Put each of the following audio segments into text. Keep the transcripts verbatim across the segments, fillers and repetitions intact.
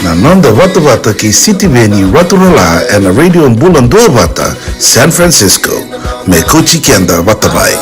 Na noda vatavata kei Sitiveni Raturala ena Radio Bula Duavata, San Francisco. Me kauti keda vata mai.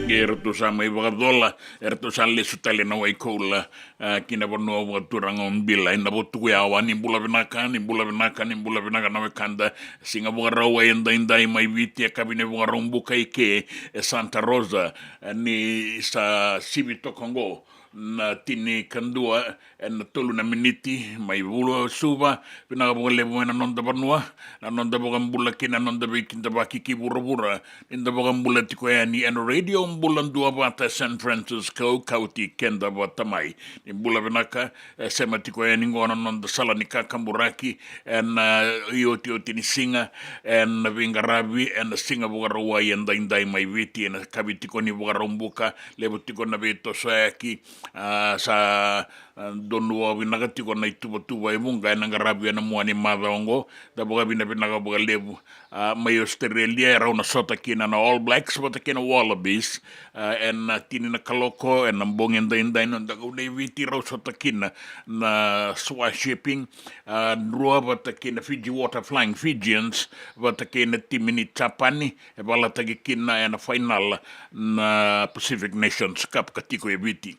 Eratou sa mai vakacola, eratou sa lesu tale na wai koula, a, ki na vanua vakaturaga o Bila. Eda votuku yawa, ni bula vinaka, ni bula vinaka, ni bula vinaka na wekada. Siga Vakarauwai edaidai mai Viti, e kavi ni Vakaraubuka i ke, e Santa Rosa, e, ni sa sivi toka oqo na tinikadua ena tolu na miniti mai Vula Suva. Vinaka vakalevu mai na noda vanua, na noda vakabula kei na noda veikidavaki ki vuravura. Ni da vakabula tiko yani ena Radio Bula Duavata San Francisco, kauti keda vata mai. Ni bula vinaka, e, sema tiko yani qo na noda sala ni kakaburaki ena, e, iotioti ni siga, ena veiqaravi ena Siga Vakarauwai edaidai mai Viti, ena kavi tiko ni Vakaraubuka, levu tiko na veitosoyaki, a, sa, a, donu vakavinaka tiko na ituvatuva e vuqa ena qaravi ena mua ni macawa oqo. Da vakavinavinaka vakalevu. A, mai Australia, e rau na sota kina na All Blacks vata kei na Wallabies, a, ena tini na kaloko ena bogi edaidai, na noda gauna i Viti, rau sota kina na Swanshipping, a, drua vata kei na Fiji Water Flying Fijians, vata kei na timi ni Japani, e valataki kina ena fainal na Pacific Nations Cup ka tiko e Viti.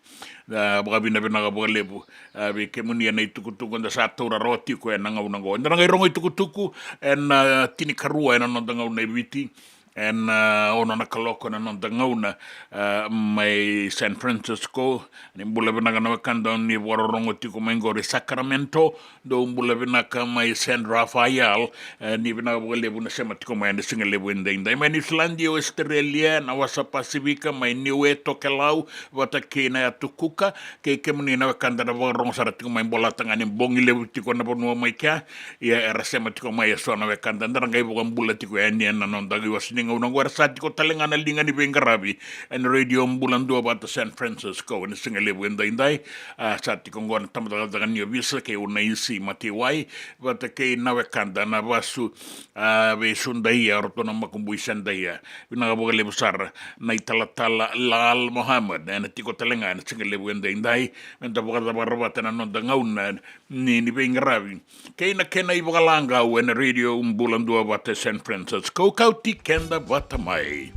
A, vakavinavinaka vakalevu, a, vei kemuni ena itukutuku eda sa taura rawa tiko ena gauna oqo. Eda na qai rogo itukutuku ena, a, tinikarua ena noda gauna e Viti. ena, a, ono na kaloko ena noda gauna, a, mai San Francisco. Ni bula vinaka na wekada ni vakarorogo tiko mai qori Sacramento. Dou bula vinaka mai San Rafael, e, ni vinaka vakalevu na sema tiko mai ena siga levu edaidai. Mai Niusiladi, Australia, na wasa Pasifika, mai Niue, Tokelau, vata kei na yatu Kuka, kei kemuni na wekada na vakarorogo sara tiko mai Bolata ga ni bogi levu tiko na vanua mai kea. Ia era sema tiko mai eso na wekada, da ra qai vakabula tiko yani ena noda iwasi ni gauna oqo. Era sa tiko tale ga na liga ni veiqaravi ena Radio Bula Duavata San Francisco ena siga levu edaidai. A, sa tiko oqo na tabacakacaka ni ovisa kei Unaisi Matiwai vata kei na wekada na vasu, a, vei Sudaia, o ratou na makubui Sadaia. Vinaka vakalevu sara na italatala Lal Mohammed, ena tiko tale ga ena siga levu edaidai, meda vakacavara vata na noda gauna ni, ni veiqaravi kei na kena ivakalagau ena Radio Bula Duavata San Francisco. Kauti keda vata mai.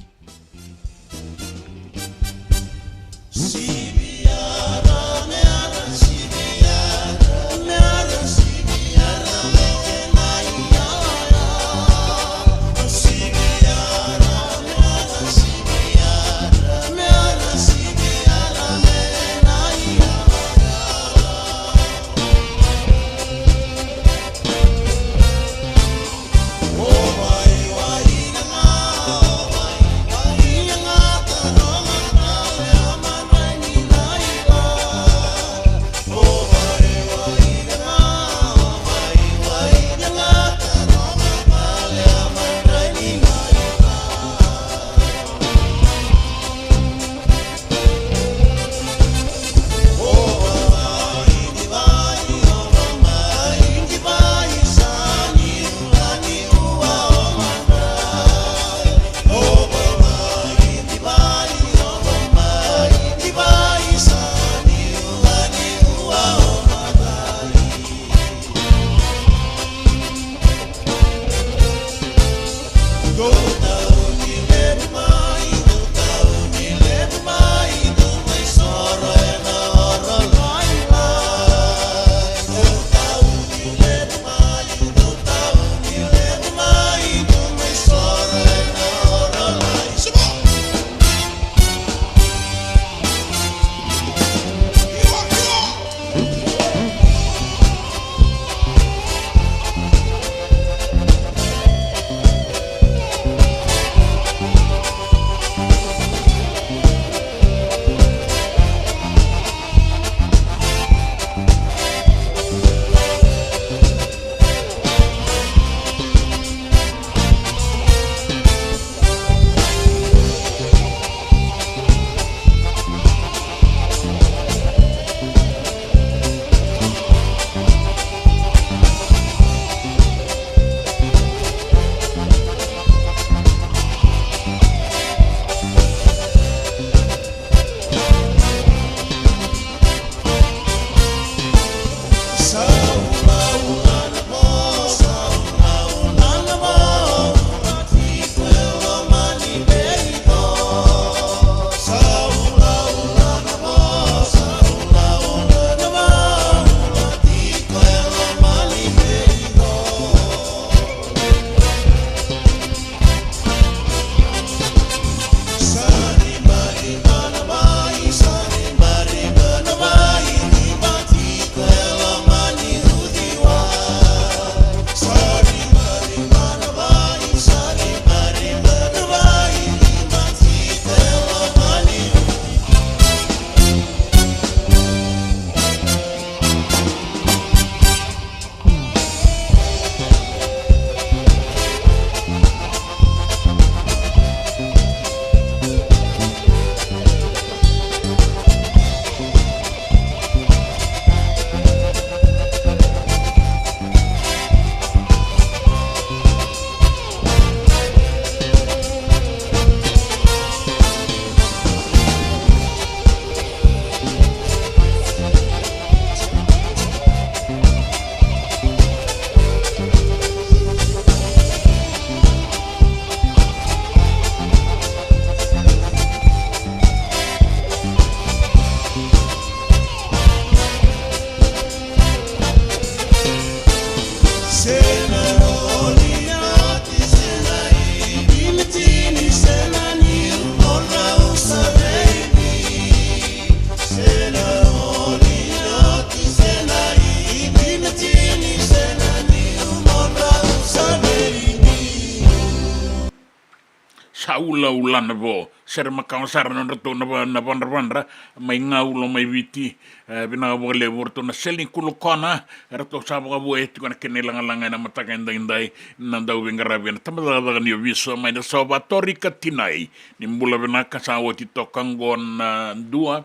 Sa ulaula na vo. Sere makawa sara na nodratou na va-, na vadravadra mai Gaulo mai Viti. E, vinaka vakalevu ratou na Seli ni Kulukona, e ratou sa vakavoa tiko na kena ilagalaga ena mataka edaidai, na dauveiqaravi ena tabacakacaka ni ovisa mai Nasova, Torika Tinai. Ni bula vinaka, sa oti toka qo na dua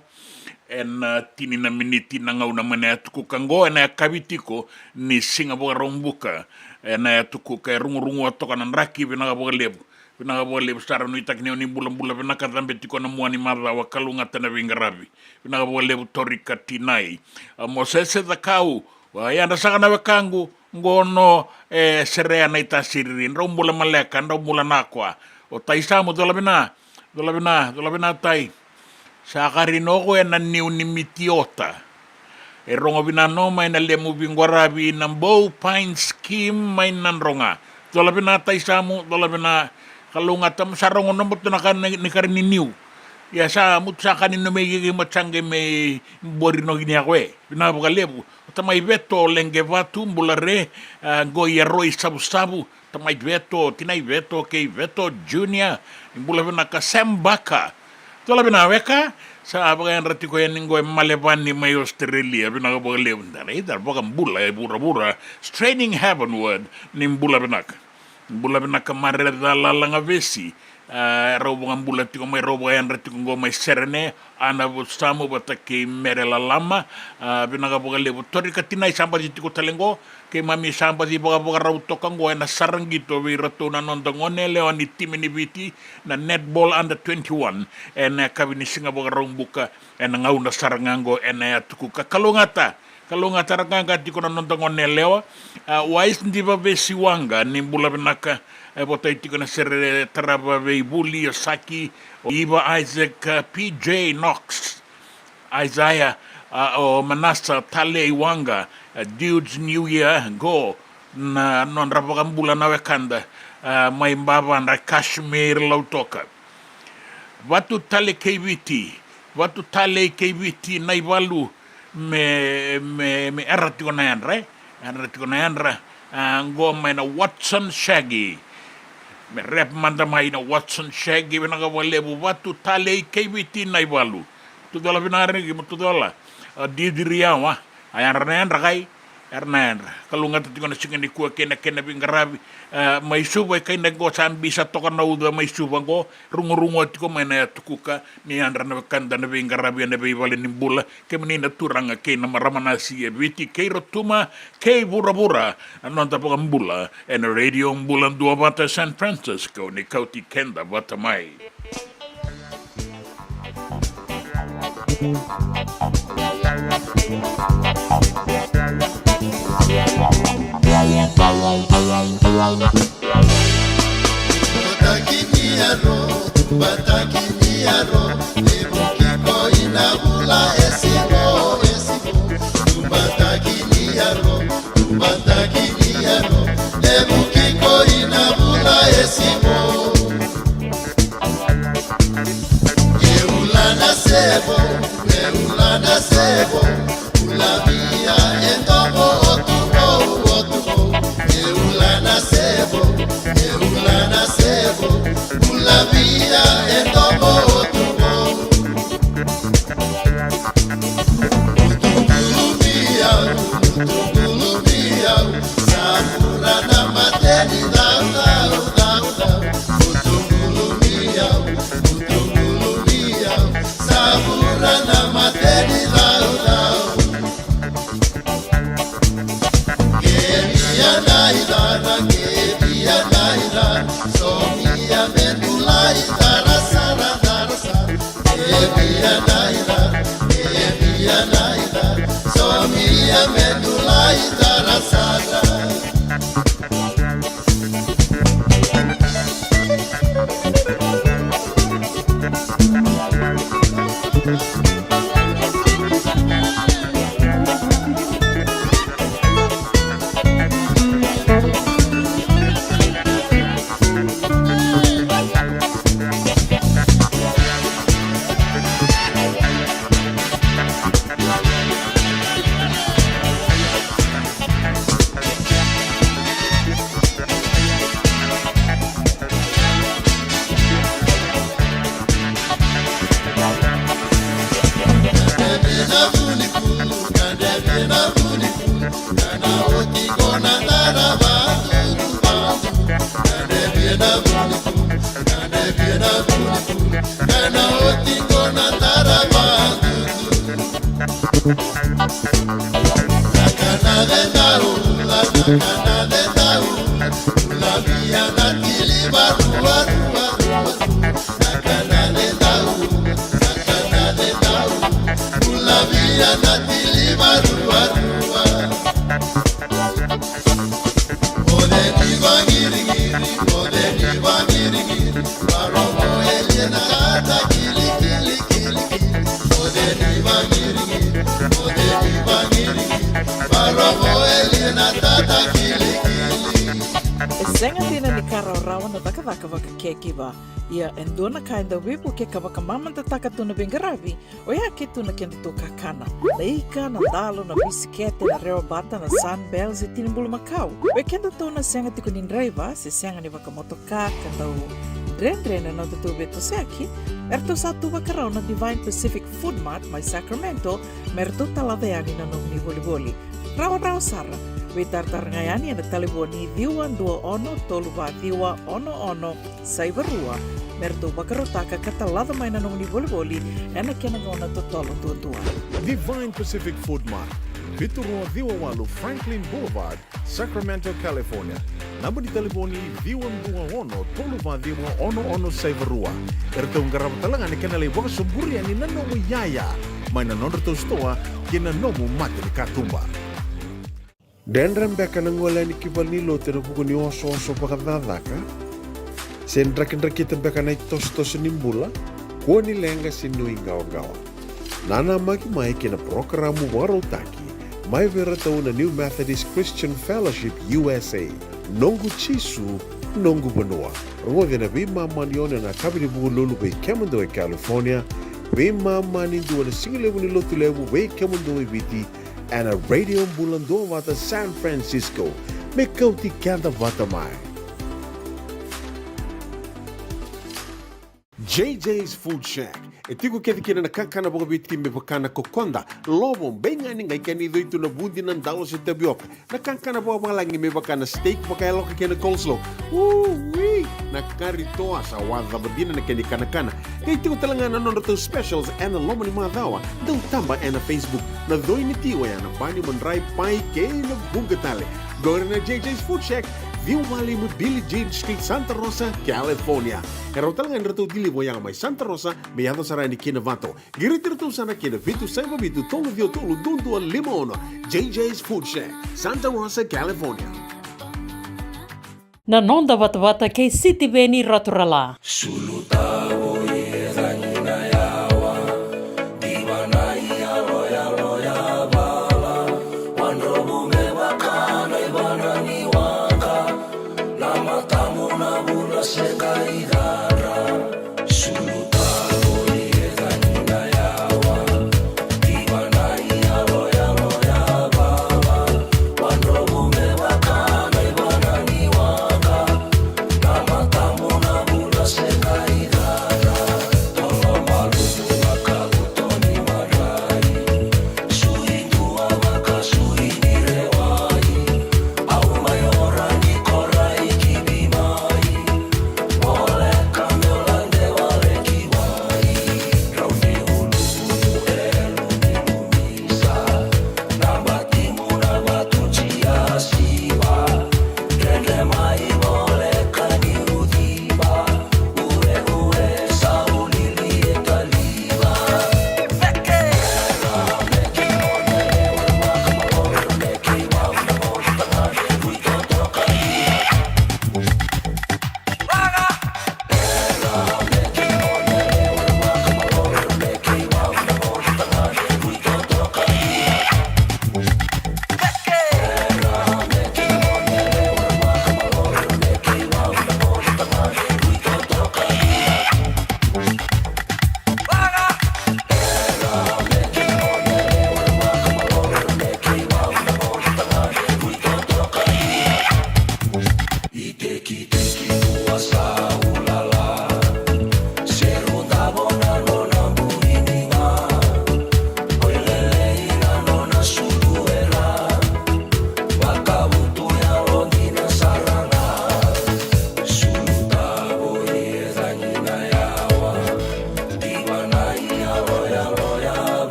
ena tini na miniti na gauna mai na yatu Kuka qo, ena yakavi tiko ni siga Vakaraubuka ena yatu Kuka, e rugurugua toka na draki. Vinaka vakalevu. Vinaka vakalevu sara, nuitaki ni o ni bulabula vinaka, cabe tiko na mua ni macawa, kalougata na veiqaravi. Vinaka vakalevu Torika Tinai. A, Mosese Cakau, a, yadra saka na wekaqu, qo no, e, serea na itasiriri, drau bula maleka, drau bula nakwa. O Tai Samu, cola vina, cola vina, cola vina Tai. Sa kari noko ena niu ni miti ota. E rogo vina no mai na lemu viqwaravi na Bowpine Scheme mai Nadroga. Cola vina Tai Samu, cola vina, kalougata, mo sa rogo nomu tu na ka ni, ni kari ni niu. Ia sa mutu sa ka ni nomei keke mo sa qai mai bori nogi ni yako e. Vinaka vakalevu. O tamai Veto Leqevatu, bula re, a, qo i Aroi Savusavu. Tamai Veto, tinai Veto, kei Veto Junior, ni bula vinaka. Sam Baka. Cola vina weka, sa vakayadra tiko yani qo e Malevani mai Australia, vinaka vakalevu. Dara, dara vakabula e vuravura, straining heavenward, ni bula vinaka. Bula vinaka Mareca Lalagavesi, a, rau vakabula tiko mai, rau vakayadra tiko qo mai Serene, Ana Vusamu vata kei Mere Lalama, a, vinaka vakalevu. Torika Tinai sa baci tiko tale qo, keimami sa baci vakavakarau toka qo ena sara qito vei iratou na noda gone yalewa ni timi ni Viti, na netball under twenty-one, ena yakavi ni siga Vakaraubuka, ena gauna sara ga qo ena yatu Kuka. Kalougata, kalougata ra qaqa tiko na noda gone yalewa, a, Wise Diva Vesiwaqa, ni bula vinaka, e votai tiko na sere tarava vei Vuli, o Saki, o Iva Isaac, a, P J Knox. Isaiah, a, o Manasa Talei Waqa, a, Dudes New Year, qo na nodra vakabula na wekada, a, mai Bavadra, Kashmir, Lautoka. Vatu Tale kei Viti, Vatu Talei kei Viti, Naivalu, me, me, me era tiko na yadra, e? Era tiko na yadra, a, qo mai na Watson Shaggy. Me rep mada mai na Watson Shaggy, vinaka vakalevu. Vatu Talei kei Viti, Naivalu. Tucola vinaka reki, mo tucola. A, Didiri yawa. A, yadra na yadra kai. Yadra na yadra. Kalougata tiko na siga nikua kei na kena veiqaravi. A, mai Suva, e kai na qo sa bisa toka na uca mai Suva qo. Rugurugua tiko mai na yatu Kuka. Ni yadra na wekada na veiqaravi ena veivale ni bula. Kemuni na turaga kei na marama na si e Viti kei Rotuma kei vuravura. Na noda vakabula ena Radio Bula Duavata San Francisco, ni kauti keda vata mai. Bataki ni yaro, bataki ni yaro, levu kiko ina vula e sivo, e sivo. Bataki ni yaro, bataki ni yaro, levu kiko ina vula e sivo. E vula na sevo, e vula na sevo, vula via e domo o tu vou, o tu vou. E vula na sevo, e vula na sevo, vula via e domo o tu vou. Mutubulu miau, mutubulu miau, sa vura na mate ni cau, cau, cau, cau. Mutubulu miau, mutubulu miau, sa vura na mate ni cau, cau. Ke via na i cara, ke via na i cara, somia me dulai cara sara, cara sara. Ke via na i cara, ke via na i cara, somia me dulai cara sara. E sega dina ni ka rawarawa na cakacaka vaka caregiver. Ia e dua na ka e dau veivukei ka vakamamadataka tu na veiqaravi, oya ke tu na kedatou kakana. Na ika, na dalo, na bisikete, na rewa bata, na Sunbell, se tini bulumakau. Vei kedatou na sega tiko ni draiva, se sega ni vakamotoka, ka dau dredre na nodatou veitosoyaki, eratou sa tu vakarau na Divine Pacific Food Mart mai Sacramento, me ratou talaca yani na nomuni volivoli. Rawarawa sara, veitaratara ga yani ena talevoni ciwa dua ono tolu va ciwa ono ono saiva rua, me ratou vakarautaka ka talaca mai na nomuni volivoli ena kena gauna totolo duadua. Divine Pacific Food Mart, vitu rua ciwa walu Franklin Boulevard, Sacramento, California. Naba ni talevoni ciwa dua ono tolu va ciwa ono ono saiva rua. Eratou qarava tale ga na kena lai vakasoburi yani na nomu iyaya mai na nodratou sitoa kei na nomu mata ni katuba. Dredre beka na gole yani ki valenilotu ena vuku ni osooso vakacakacaka? Se drakidrakita beka na itosotoso ni bula, kua ni leqa se nuiqawaqawa? Nanamaki mai ki na parokaramu vakarautaki mai vei iratou na New Methodist Christian Fellowship U S A, Noqu Jisu, Noqu Vanua. Rogoci ena veimama ni ono ena yakavi ni Vukelulu vei kemudou e California, veimama ni dua na sigalevu ni Lotulevu vei kemudou e Viti, ena Radio Bula Duavata San Francisco. Me kauti keda vata mai. J J's Food Shack. E tiko kece kina na kakana vakaviti me vaka na kokoda, lovo, beigani, qai kena icoi tu na vudi, na dalo se tavioka. Na kakana vakavalagi me vaka na steak vakayaloka kei na coleslaw. Ui! Na kari toa sa wacava dina na kena ikanakana. Qai tiko tale ga na nodratou specials ena loma ni macawa. Dau taba ena Facebook. Na coi ni ti oya na bani, madrai, pai kei na vuqa tale. Qori na J J's Food Shack, ciwa walu lima Billie Jean Street, Santa Rosa, California. E rawa tale ga ni ratou deliver oya mai Santa Rosa me yaco sara yani ki Navato. Qiriti iratou sara ki na vitu saiva vitu tolu ciwa tolu dua dua lima ono. J J's Food Shack, Santa Rosa, California. Na noda vatavata kei Sitiveni Raturala. Sulu tavo i e cagi na yawa, diva na i yaloyalo ya vala, wadrovu me vaka na i vana ni waqa, na matamu na vula se qai cadra. Sulu tavo i e cagi na yawa, diva na i yaloyalo ya vala, wadrovu me vaka na i vana ni waqa, na matamu na vula se qai cadra. Tolo malumu vaka uto ni madrai, sui dua vaka sui ni rewai, au mai ora ni korai ki vimai.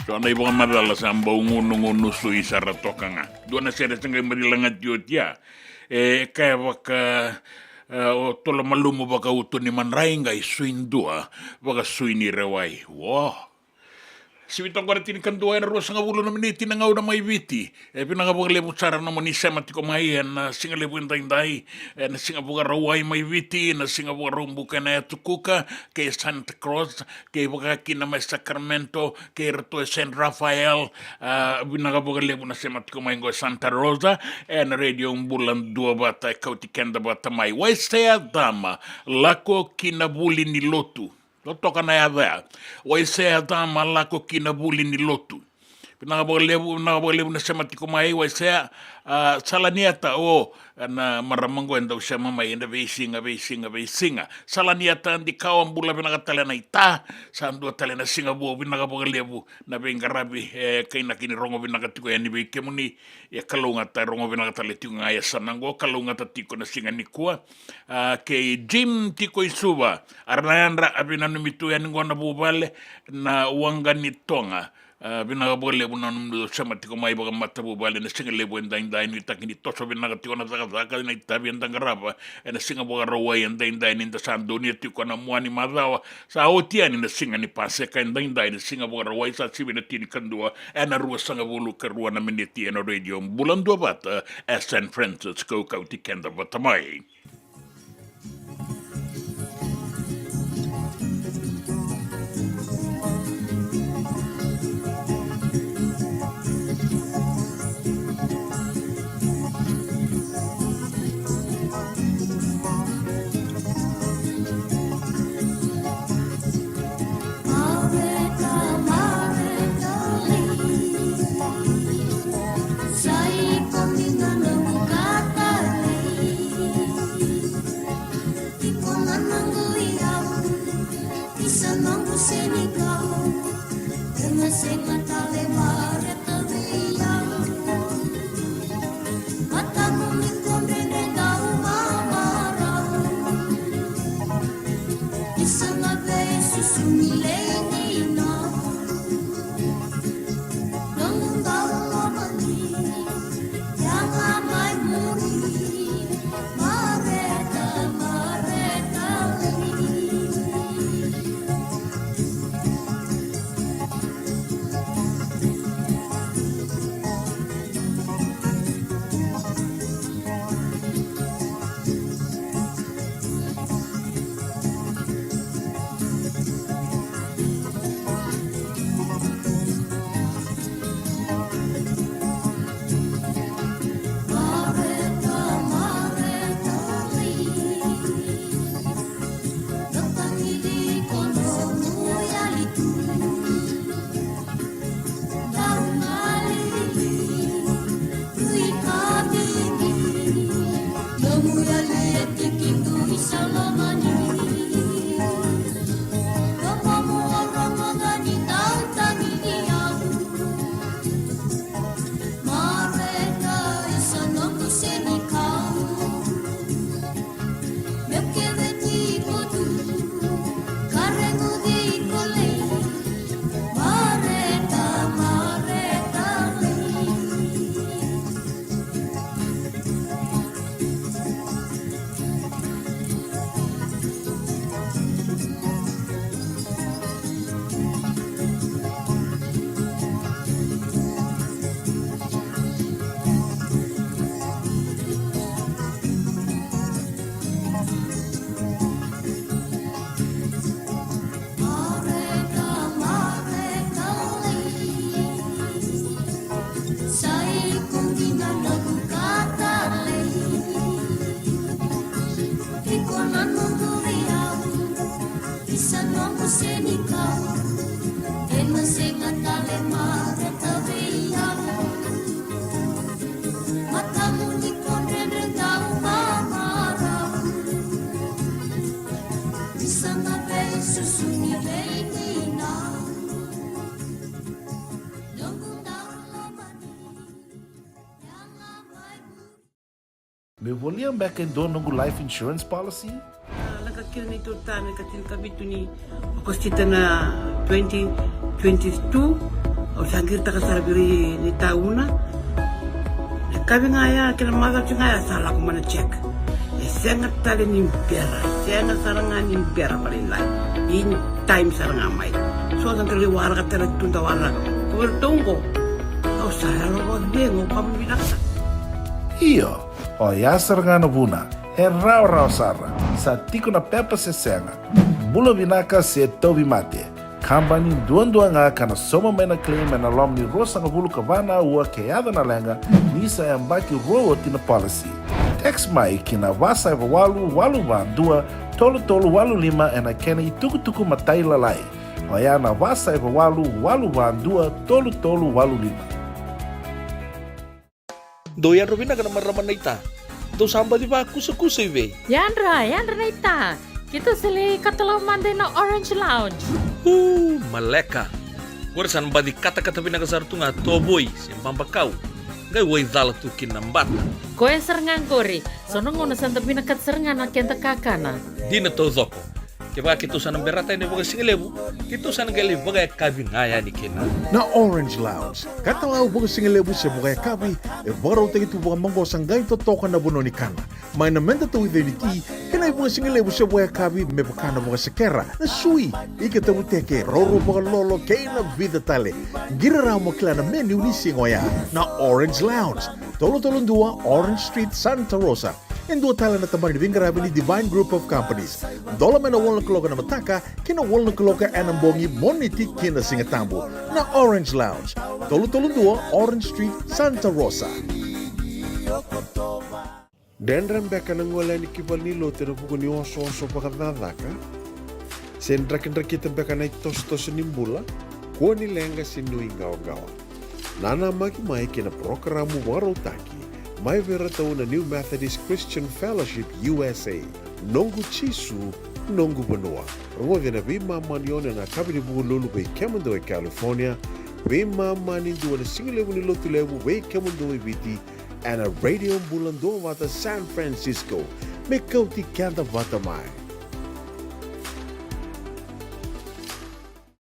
So na ivakamacala sa bau gunugunu sui sara toka ga. Dua na sere sa qai mai lagati oti ya. E kaya vaka, e, o tolo malumu vakauto ni madrai qai sui dua, vakasui ni rewai. Wo. Sivi toka na tinikadua ena ruasagavulu na miniti na gauna mai Viti. E vinaka vakalevu sara nomuni sema tiko mai ena siga levu edaidai, ena siga Vakarauwai mai Viti, na siga Vakaraubuka ena Yatu Kuka, kei Santa Cruz, kei vaka kina mai Sacramento, kei ratou e San Rafael, a, vinaka vakalevu na sema tiko mai qo e Santa Rosa, ena Radio Bula Duavata, e kauti keda vata mai. Waisea Cama, lako ki na vuli ni lotu. Totoka na yaca ya. Waisea Cama, lako ki na vuli ni lotu. Vinaka vakalevu, vinaka vakalevu na sema tiko mai, Waisea, a, Salaniata, o, na marama qo e dau sema mai ena veisiga, veisiga, veisiga. Salaniata Dikawa, bula vinaka tale na ita, sa dua tale na siga vou, vinaka vakalevu na veiqaravi, e, kainaki ni rogo vinaka tiko yani vei kemuni, e kalougata, e rogo vinaka tale tiko ga e yasana qo, kalougata tiko na siga nikua. A, kei Jim tiko i Suva, a ra na yadra, a veinanumi tu yani qo na vuvale, na waqa ni Toga. A, vinaka vakalevu na nomudou sema tiko mai vakamatavuvale na siga levu edaidai, nuitaki ni toso vinaka tiko na cakacaka, na itavi eda qarava ena siga Vakarauwai edaidai, ni da sa donuya tiko na mua ni macawa. Sa oti yani na siga ni Paseka edaidai, na siga Vakarauwai, sa sivi na tinikadua ena ruasagavulu ka rua na miniti ena Radio Bula Duavata e San Francisco, kauti keda vata mai. Meu volia beka e dua noqu life insurance policy? A, lako kina neitou tane ka tinikavitu ni Okosita na twenty twenty-two. Au sa qiritaka sara vei ira ni tauna. Na kavi ga ya kei na macawa ga ya sa lako mai na check. E sega tale ni bera, sega sara ga ni bera vakalailai. In time sara ga mai. So sa dau lai waraka tale tu da waraka. Ko vei ratou qo. Au sa yalo vakacegu, au kama vinaka sara. Io, oya sara ga na vuna. E rawarawa sara. Sa tiko na pepa se sega. Bula vinaka se tauvimate. Kabani duadua ga ka na sauma mai na claim ena loma ni ruasagavulu ka va na aua ke yaco na leqa ni sa yabaki rua oti na policy. Text mai ki na va saiva walu walu va dua tolu tolu walu lima ena kena itukutuku matailalai. Oya na va saiva walu walu va dua tolu tolu walu lima. Dou yadra vinaka na marama naita. Dou sa baci vakusakusa i vei? Yadra, yadra naita. Keitou sa lai katalau mada ina Orange Lounge. Uu, maleka. Qori sa na baci katakata vinaka sara tu ga tovoi se babakau. Qai waicala tu kina na bata. Koya sara ga qori. So na gauna sa da vinakata sara ga na keda kakana. Dina taucoko. Kevaka keitou sa na berata yani vakasigalevu, keitou sa na qai lai vakayakavi ga yani kina. Na Orange Lounge, katalau vakasigalevu se vakayakavi, e vakarautaki tu vakamaqosa qai totoka na vanua ni kana. Mai na meda tauica ni ti, kei na ivakasigalevu se vakayakavi me vaka na vakasekera, na sui, ika tavuteke, roro vakalolo, kei na vica tale. Qiri rawa mo kila na menu ni siga oya. Na Orange Lounge, tolu tolu dua Orange Street, Santa Rosa. E dua tale na tabana ni veiqaravi ni Divine Group of Companies. Dola mai na walu na kaloko ena mataka ki na walu na kaloko ena bogi, Moniti ki na Sigatabu. Na Orange Lounge, tolu tolu dua Orange Street, Santa Rosa. Dredre beka na gole yani ki valenilotu ena vuku ni osooso vakacakacaka? Se drakidrakita beka na itosotoso ni bula? Kua ni leqa se nuiqawaqawa. Nanamaki mai ki na parokaramu vakarautaki mai vei iratou na New Methodist Christian Fellowship U S A, Noqu Jisu, Noqu Vanua. Rogoci ena veimama ni ono ena yakavi ni Vukelulu vei kemudou e California, veimama ni dua ena sigalevu ni Lotulevu vei kemudou e Viti, ena Radio Bula Duavata San Francisco. Me kauti keda vata mai.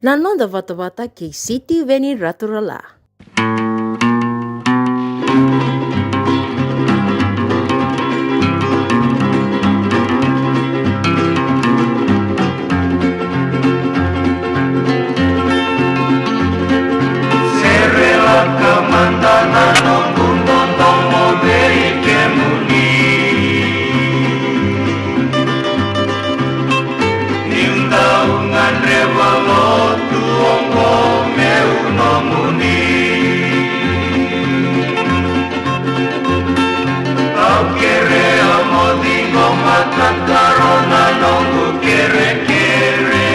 Na noda vatavata kei Sitiveni Raturala. Serelaka mada na noqu dodomo vei kemuni. Niu dau gadreva lotu oqo meu nomuni. Au kerea mo ciqoma tataro na noqu kerekere.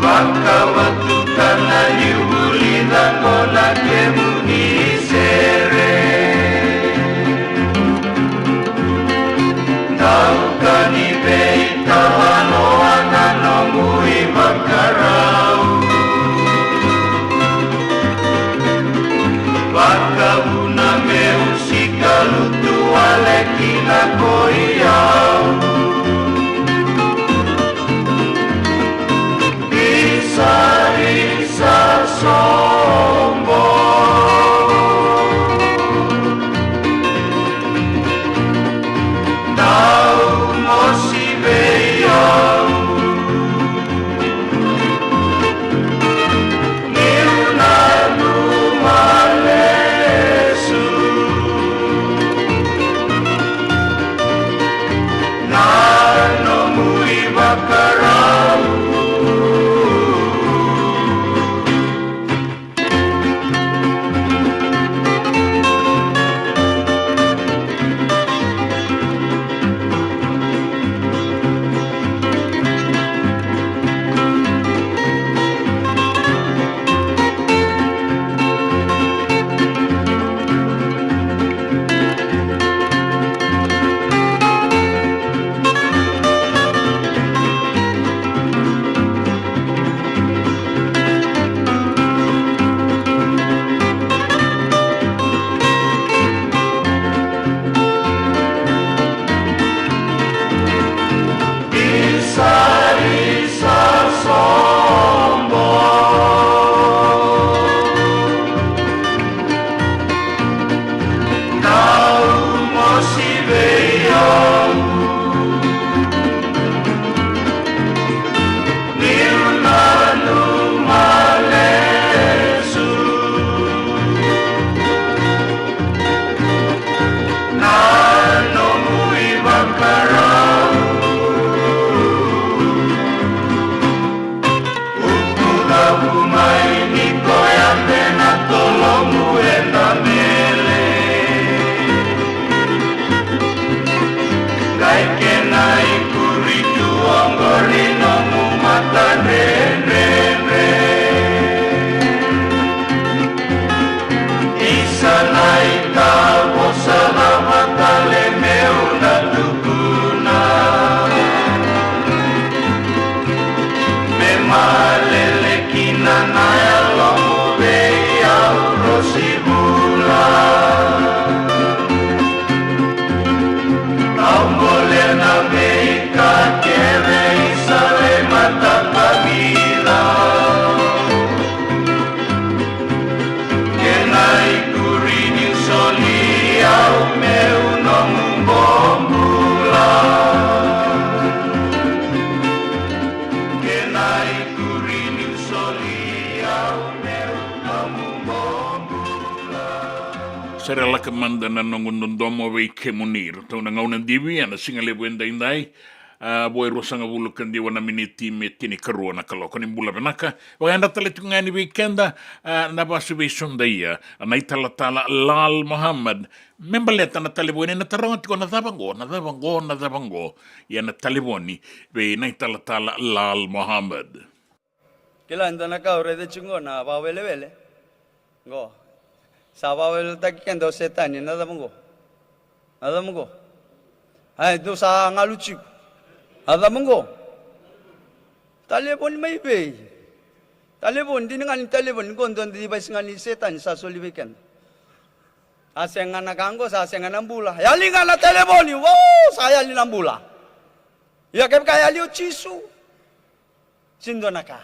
Vakavatuka na niu vulica qo na kemuni sere. Dau ka ni veitalanoa na noqu ivakarau. Vakavuna meu sikalutu wale kina ko i au. Isa Lele kina na yalomu vei au, Rosi Bula. Au bolea na veika kece i Sale Matavuvale. Kena ikuri niu soli au meu nomu bobula. Kena ikuri niu soli au meu nomu bobula. Sa ra lako mada na noqu dodomo vei kemuni. Ratou na gauna divi ena siga levu edaidai. A, vo e ruasagavulu ka ciwa na miniti me tinikarua na kaloko ni bula vinaka. Vakayadra tale tiko ga yani vei keda, a, na vasu vei Sodaia, na italatala Lal Mohammed. Me baleta na talevoni ena taroga tiko na cava qo, na cava qo, na cava qo. Ia na talevoni vei na italatala Lal Mohammed. Kila e dua na ka au raica tiko qo na vakawelewele. Qo. Sa vakaweleweletaki keda o Setani, na cava qo? Na cava qo? Ai, dou sa galu tiko. Na cava qo? Talevoni mai vei? Talevoni, dina ga ni talevoni, qo dua na device ga ni Setani sa soli vei keda. A sega na ka qo, sa sega na bula. Yali ga na talevoni, wow, sa yali na bula. Ia kevaka yali o Jisu. Sega ni dua na ka.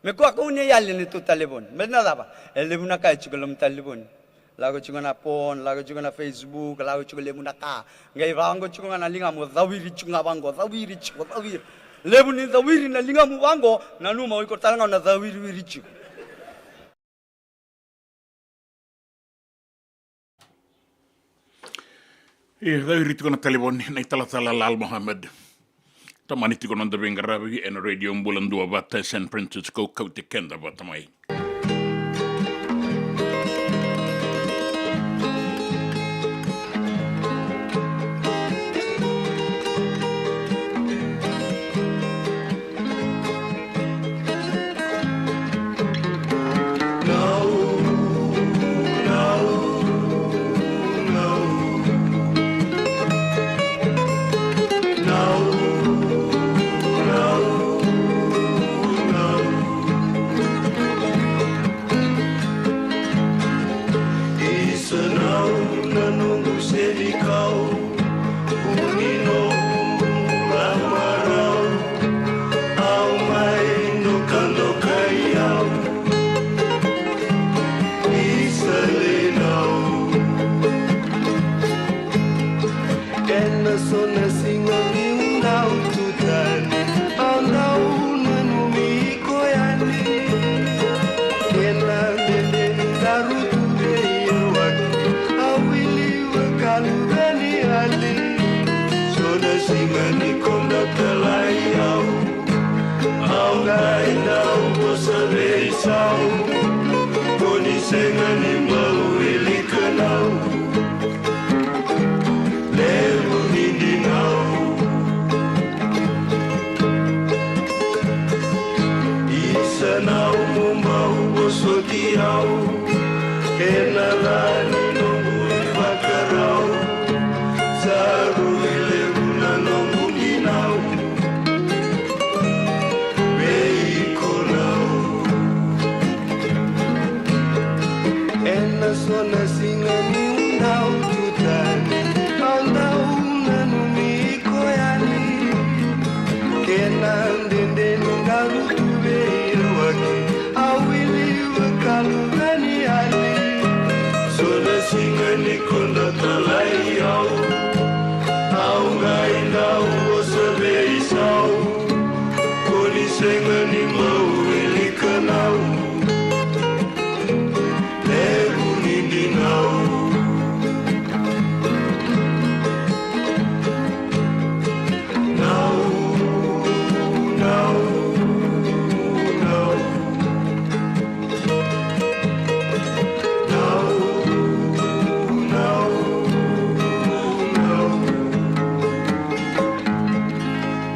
Me kua kau ni yali ni tu talevoni. Me na cava? E levu na ka e tiko loma talevoni. Lako tiko na phone, lako tiko na Facebook, lako tiko levu na ka. Qai vaqo tiko ga na ligamu, cawiri tiko ga vaqo, cawiri tiko, cawiri. Levu ni cawiri na ligamu vaqo, nanuma o iko tale ga na cawiriwiri tiko. E cawiri tiko na talevoni na italatala Lal Mohammed. Tomani tiko noda veiqaravi ena Radio Bula Duavata e San Francisco, kauti keda vata mai. Isa nau na noqu senikau, uni noqu bula marau, au mai dokadokai au, isa lenau. Ena so na siga niu dau tu tani, au dau nanumi iko yani. Kena dede ni daru tu vei au aki, au wili vakaluve ni yali. So na siga ni koda talai au, au qai dau vosa veisau, ko ni sega ni bau wilika nau. Levu ni dinau. Isa nau mo bau vosoti au ena la ni noqu ivakarau. Sa rui levu na noqu dinau. Vei iko nau. Ena so na siga niu dau tu tani, au dau nanumi iko yani. Kena dede ni daru tu vei au aki, au wili vakaluve ni yali. So na siga ni koda talai au, au qai dau vosa veisau, ko ni sega ni bau wilika nau. Levu ni dinau. Nau, nau, nau. Nau, nau, nau.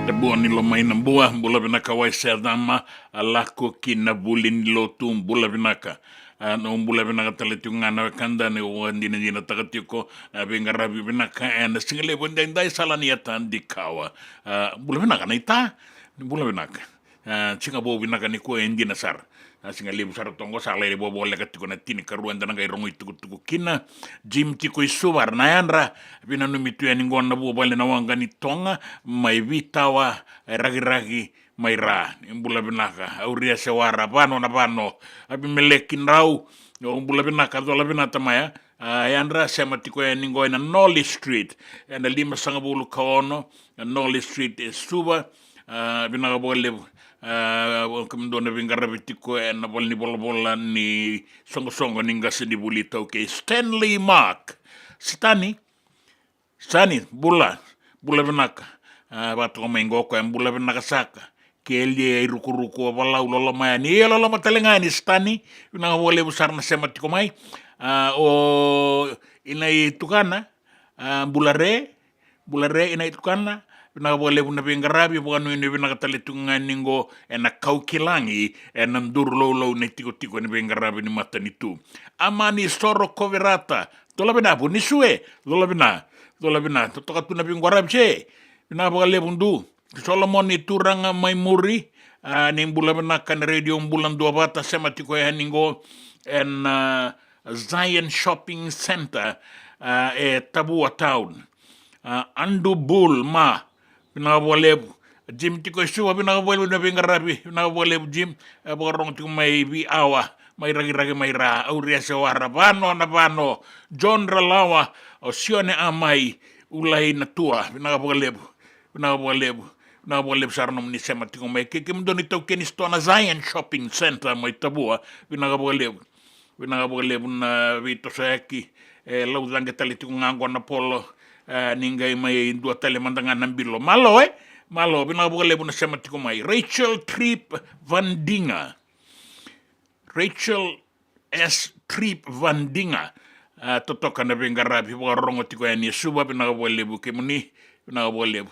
E bua ni lomai na bua, bula vinaka Waisea Cama, a lako ki na vuli ni lotu, bula vinaka. A, na bula vinaka tale tiko ga na wekada, ni vakadinadinataka tiko, a, veiqaravi vinaka ena siga levu edaidai, Sala ni Ata Dikawa. A, bula vinaka naita, bula vinaka. A, siga vou vinaka nikua e dina sara. A, siga levu sara toqo, sa lai voleka tiko na tinikarua eda na qai rogo itukutuku kina. Jim tiko i Suva, na yadra, vinanumi tu yani qo na vuvale na waqa ni Toga, mai Vitawa, e Rakiraki, mai Ra. Ni bula vinaka, Auria Sewara, Vano na Vano, Avimeleki Drau, o bula vinaka, cola vinaka tamaya. A, yadra, sema tiko yani qo ena Nolly Street, ena limasagavulu ka ono, na Nolly Street e Suva. A, vinaka vakalevu. A, o kemudou na veiqaravi tiko ena valenivolavola ni soqosoqo ni qasenivuli iTaukei, Stanley Mark. Sitani, Sitani, bula, bula vinaka. A, vakatoka mai qo o koya, bula vinaka saka. Kelia i rukuruku, o Valau, loloma yani, e loloma tale ga yani Sitani. Vinaka vakalevu sara na sema tiko mai. A, o Inai Tukana, a, bula re, bula re Inai Tukana. Vinaka vakalevu na veiqaravi, vakanuinui vinaka tale tiko ga yani qo ena Kaukilagi, ena duru laulau na itikotiko ni veiqaravi ni matanitu. Amani Soro Koverata, cola vina, Vunisue, cola vina, cola vina, totoka tu na veiqaravi se. Vinaka vakalevu du. Solomoni Turaga mai Muri, a, ni bula vinaka na Radio Bula Duavata, sema tiko yani qo ena, a, Zion Shopping Centre, a, e Tavua Town. A, Andu Bul ma, vinaka vakalevu. Jim tiko i Suva, vinaka vakalevu na veiqaravi, vinaka vakalevu Jim. E, vakarogo tiko mai Viawa, mai Rakiraki, mai Ra, Auria Sewara, Vano na Vano, John Ralawa, o Sione Amai, Ulai Natua, vinaka vakalevu. Vinaka vakalevu. Vinaka vakalevu sara nomuni sema tiko mai. Kei kemudou na itaukei ni sitoa na Zion Shopping Centre mai Tavua, vinaka vakalevu. Vinaka vakalevu na veitosoyaki. E, laucaqe tale tiko ga qo na polo. E, ni qai mai dua tale mada ga na bilo. Malo, e? Malo, vinaka vakalevu na sema tiko mai. Rachel Trip Vandiga. Rachel S Trip Vandiga. A, totoka na veiqaravi, vakarorogo tiko yani e Suva, vinaka vakalevu kemuni, vinaka vakalevu.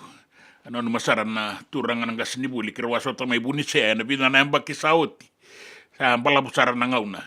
A, nanuma sara na turaga na qasenivuli, keirau a sota mai Vunisea ena vica na yabaki sa oti. Sa balavu sara na gauna.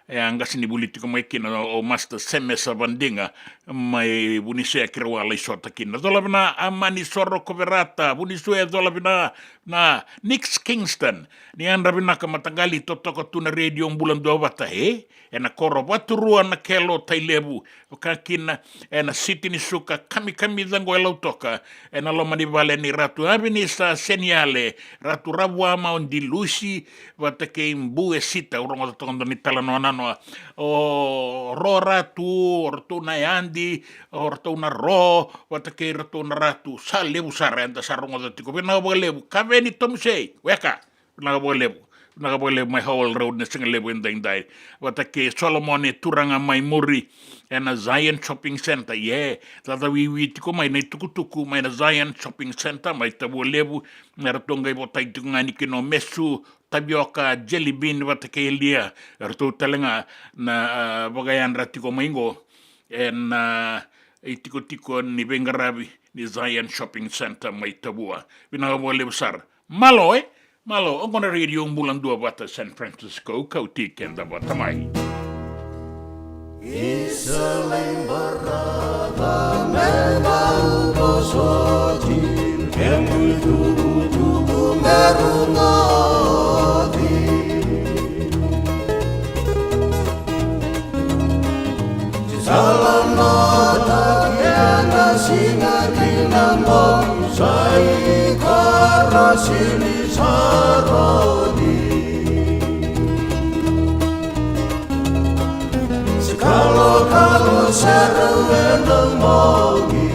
E a qasenivuli tiko mai kina o, o Master Semesa Vandiga, mai Vunisea keirau a lai sota kina. Cola vina Amani Soro Koverata, Vunisue, cola vina na Nix Kingston. Ni yadra vinaka mataqali, totoka tu na Radio Bula Duavata, e? Ena koro Vaturua, Nakelo, Tailevu, vaka kina ena Siti ni Suka, kamikamica qo e Lautoka, ena loma ni vale ni Ratu Avinisa Seniale, Ratu Ravuama o Dilusi, vata kei Bue Sita, au rogoca toka dua na italanoa nanoa. O Ro Ratu, o ratou na yadi, o ratou na Ro, vata kei ratou na Ratu, sa levu sara eda sa rogoca tiko. Vinaka vakalevu, Kaveni Tomusei, weka. Vinaka vakalevu. Vinaka vakalevu mai Howell Road na siga levu edaidai. Vata kei Solomone Turaga mai Muri, ena Zion Shopping Centre. Ie, cacawiwi tiko mai na itukutuku mai na Zion Shopping Centre mai Tavua Levu. Na ratou qai votai tiko ga ni kina o Mesu, Tavioka, Jelly Bean vata kei Elia. Ratou tale ga na, a, vakayadra tiko mai qo ena, a, itikotiko ni veiqaravi ni Zion Shopping Centre mai Tavua. Vinaka vakalevu sara. Malo, e? Malo, oqo na Radio Bula Duavata San Francisco, kauti keda vata mai. Isa lai barava me vau vosoti, kemu itukutuku me rogoci. Sala na taki ena siga kina mo, sa i koro sili sa roni. Se kalokalo sere ena mogi.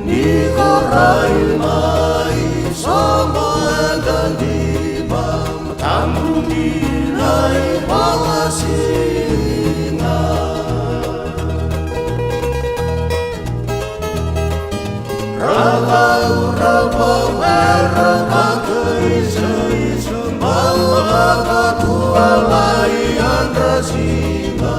Ni korai mai sobo e dadiva, tabu ni lai vola siga. Ravau, ravau, e ravaka isa, isa, mau ravaka tua lai yadra siga.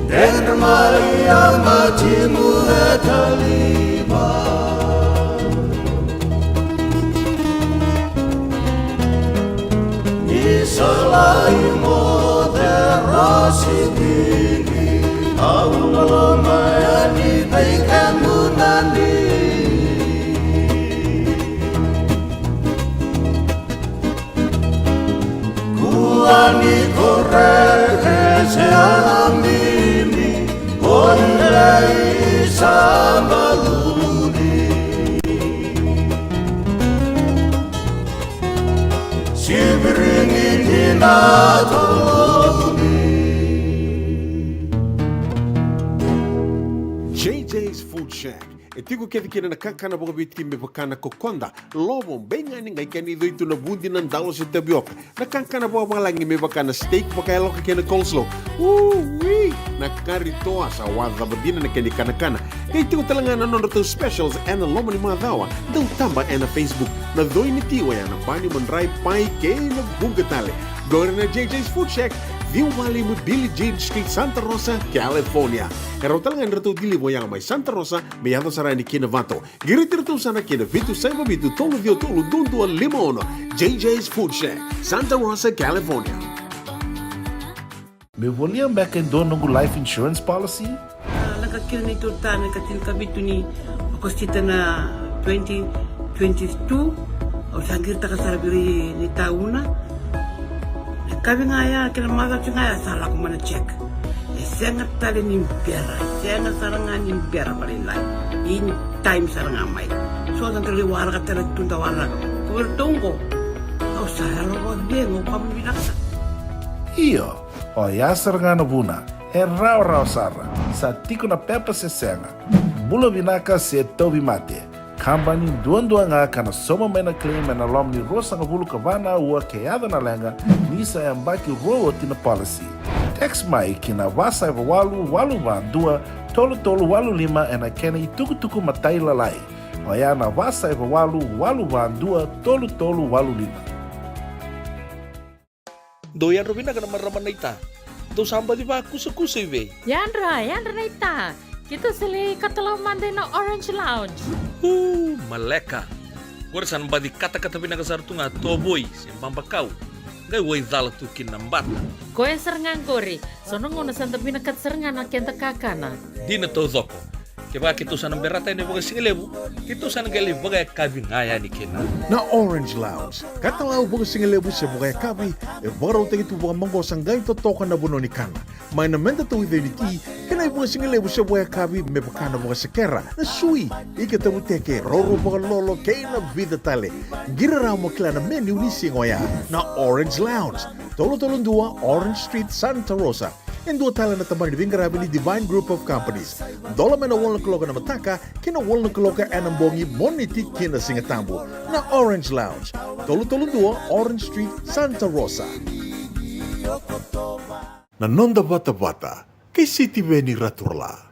Dredre mai a matimu e taliva. Ni sa lai moce rosi bili, Se a na mimi ko i lai sa maluli. Sivirini ni na tolumi. J J's Food Shack. E tiko kece kina na kakana vakaviti me vaka na kokoda, lovo, beigani, qai kena icoi tu na vudi, na dalo se tavioka. Na kakana vakavalagi me vaka na steak vakayaloka kei na coleslaw. Ui! Na kari toa sa wacava dina na kena ikanakana. Qai tiko tale ga na nodratou specials ena loma ni macawa. Dau taba ena Facebook. Na coi ni ti oya na bani, madrai, pai kei na vuqa tale. Qori na J J's Food Shack, ciwa walu lima Billie Jean Street, Santa Rosa, California. E rawa tale ga ni ratou deliver oya mai Santa Rosa me yaco sara yani ki Novato. Qiriti iratou sara ki na vitu saiva vitu tolu ciwa tolu dua dua lima ono. J J's Food Shack, Santa Rosa, California. Me volia beka e dua noqu life insurance policy? A, lako kina neitou ta na ika tinikavitu ni Okosita na twenty twenty-two. Au sa qiritaka sara vei ira na itauna. Na yakavi ga ya kei na macawa ga ya sa lako mai na check. E sega tale ni bera, e sega sara ga ni bera vakalailai. In time sara ga mai. So da dau waraka tale tu da waraka. Ko iratou oqo, au sa yalo vakacegu, au vakavinavinaka sara. Io, oya sara ga na vuna. E rawarawa sara. Sa tiko na pepa se sega. Bula vinaka se tauvimate. Kabani duadua ga ka na sauma mai na claim ena loma ni ruasagavulu ka va na aua ke yaco na leqa, ni sa yabaki rua oti na policy. Text mai ki na va saiva walu walu va dua tolu tolu walu lima ena kena itukutuku matailalai. Oya na va saiva walu walu va dua tolu tolu walu lima. Dou yadra vinaka na marama naita. Dou sa baci vakusakusa i vei? Yadra, yadra naita. Keitou sa lai katalau mada ina Orange Lounge. Uu, maleka. Qori sa na baci katakata vinaka sara tu ga tovoi se babakau. Qai waicala tu kina na bata. Koya sara ga qori. So na gauna sa da vinakata sara ga na keda kakana. Dina taucoko. Kevaka keitou sa na berata yani vakasigalevu, keitou sa na qai lai vakayakavi ga yani kina. Na Orange Lounge, katalau vakasigalevu se vakayakavi, e vakarautaki tu vakamaqosa qai totoka na vanua ni kana. Mai na meda tauica ni ti, kei na ivakasigalevu se vakayakavi me vaka na vakasekera, na sui, ika tavuteke, roro vakalolo, kei na vica tale. Qiri rawa mo kila na menu ni siga oya. Na Orange Lounge, tolu tolu dua Orange Street, Santa Rosa. E dua tale na tabana ni veiqaravi ni Divine Group of Companies. Dola mai na walu na kaloko na mataka ki na walu na kaloko ena bogi, Moniti ki na Sigatabu. Na Orange Lounge, tolu tolu dua Orange Street, Santa Rosa. Na noda vatavata kei Sitiveni Raturala.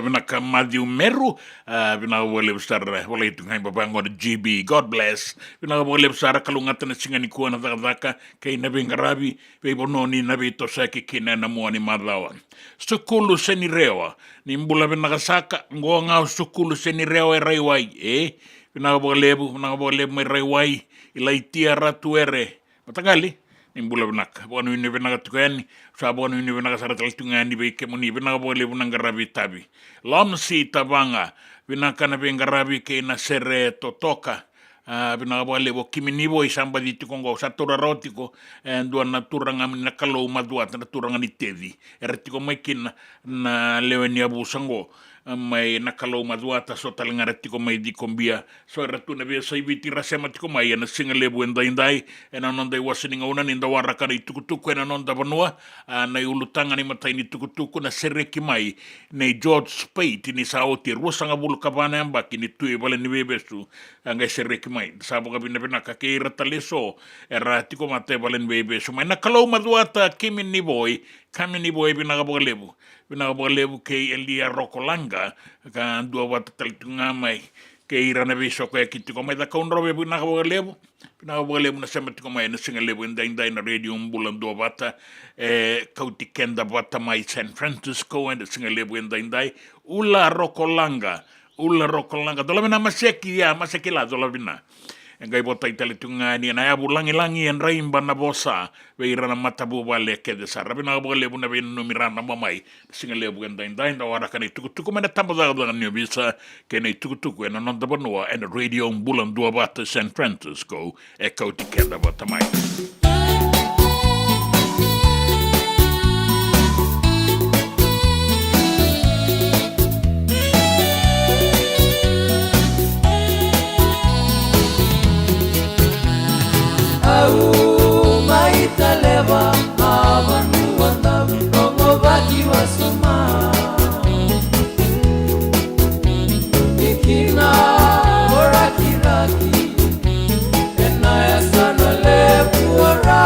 Vinaka Matthew Meru, a, vinaka vakalevu sara, volai tu ga i vava qo na G B. God bless. Vinaka vakalevu sara, kalougata na siga nikua na cakacaka kei na veiqaravi, veivanua ni na veitosoyaki kina ena mua ni macawa. Sukulu Senirewa, ni bula vinaka saka, qo ga o Sukulu Senirewa e Raiwai, e? Vinaka vakalevu, vinaka vakalevu mai Raiwai, Ilaitia Ratuere. Mataqali, ni bula vinaka. Vakanuinui vinaka tiko yani, sa vakanuinui vinaka sara tale tiko ga yani vei kemuni, vinaka vakalevu na qaravi tavi. Lomsi Tavaga, vinaka na veiqaravi kei na sere totoka. A, vinaka vakalevu o Kimi Nivoi sa baci tiko qo, sa taura rawa tiko, e, dua na turaga mai na Kalou Macuata, na turaga ni Teci. Era tiko mai kina na lewe ni yavusa qo, e, mai na Kalou Macuata, so tale ga era tiko mai Cikobia. So era tu na veiyasai Viti ra sema tiko mai ena siga levu edaidai, ena noda iwase ni gauna ni da waraka na itukutuku ena noda vanua, a, na iulutaga ni matai ni tukutuku na sereki mai nei George Speight ni sa oti e ruasagavulu ka va na yabaki ni tu e vale ni veivesu, a qai sereki mai. Sa vakavinavinaka kei ira tale eso era tiko vata e vale ni veivesu mai na Kalou Macuata, Kimi Nivoi, Kimi Nivoi, vinaka vakalevu. Vinaka vakalevu kei Elia Rokolaga, ka dua vata tale tu ga mai kei ira na veisokoyaki tiko mai Cakaudrove, vinaka vakalevu. Vinaka vakalevu na sema tiko mai ena siga levu edaidai na Radio Bula Duavata, e kauti keda vata mai San Francisco ena siga levu edaidai. Ula Rokolaga, Ula Rokolaga, dola vina Maseki, ia Maseki la, dola vina. E qai votai tale tu ga ni na yavu lagilagi e draiba na vosa vei ira na matavuvale kece sara. Vinaka vakalevu na veinanumi ra na mamai. Siga levu edaidai da waraka na itukutuku mai na tabacakacaka ni ovisa kei na itukutuku ena noda vanua ena Radio Bula Duavata San Francisco, e kauti keda vata mai. Au mai Taleva, a vanua dau rogovaki wasoma. Ni kina o Rakiraki, ena yasana levu o Ra.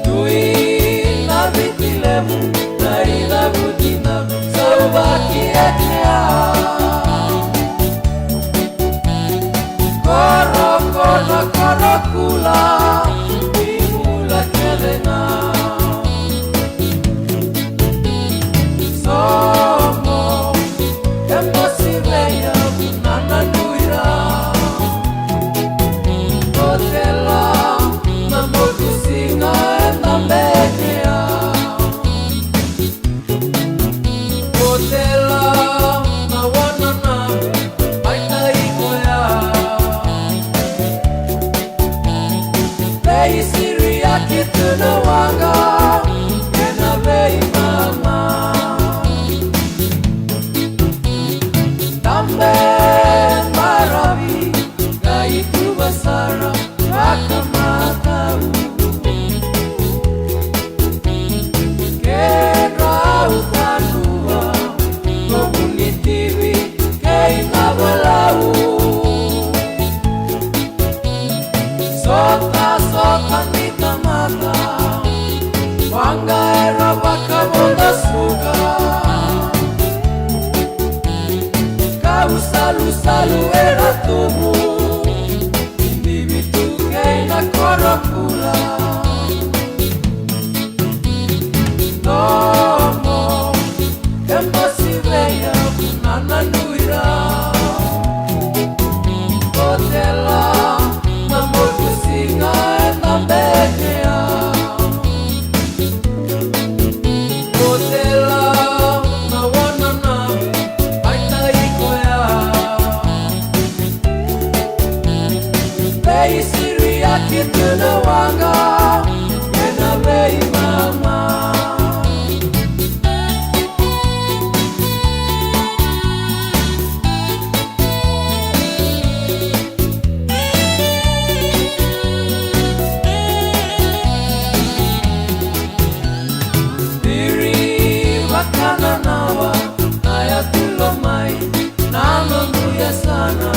Dui na Viti Levu, na icavuti na sauvaki e kea. Koro, koro, koro kula, ni bula kece ga. Somo, e mosi vei au na nanumi ira. Botela, na motu siga e na betea. Botela, na wananavu, mai na ikoya. Veisiriaki tu na waqa, ena veimama. Dabe maravi, qai tuva sara, vakamatau. Kedrau vanua, ko Vunitivi kei Navalau. Sota, sota ni tamata, waqa era vakavoda suka. Kau salusalu era tubu, Viti Levu kei na koro kula. Nomo, e mosi vei au na nanumi ira. Botela, na motu siga e na betea. Botela, na wananavu, mai na ikoya. Veisiriaki tu na waqa, ena veimama. Viri vakananawa, na yatu lomai, na nomu yasana.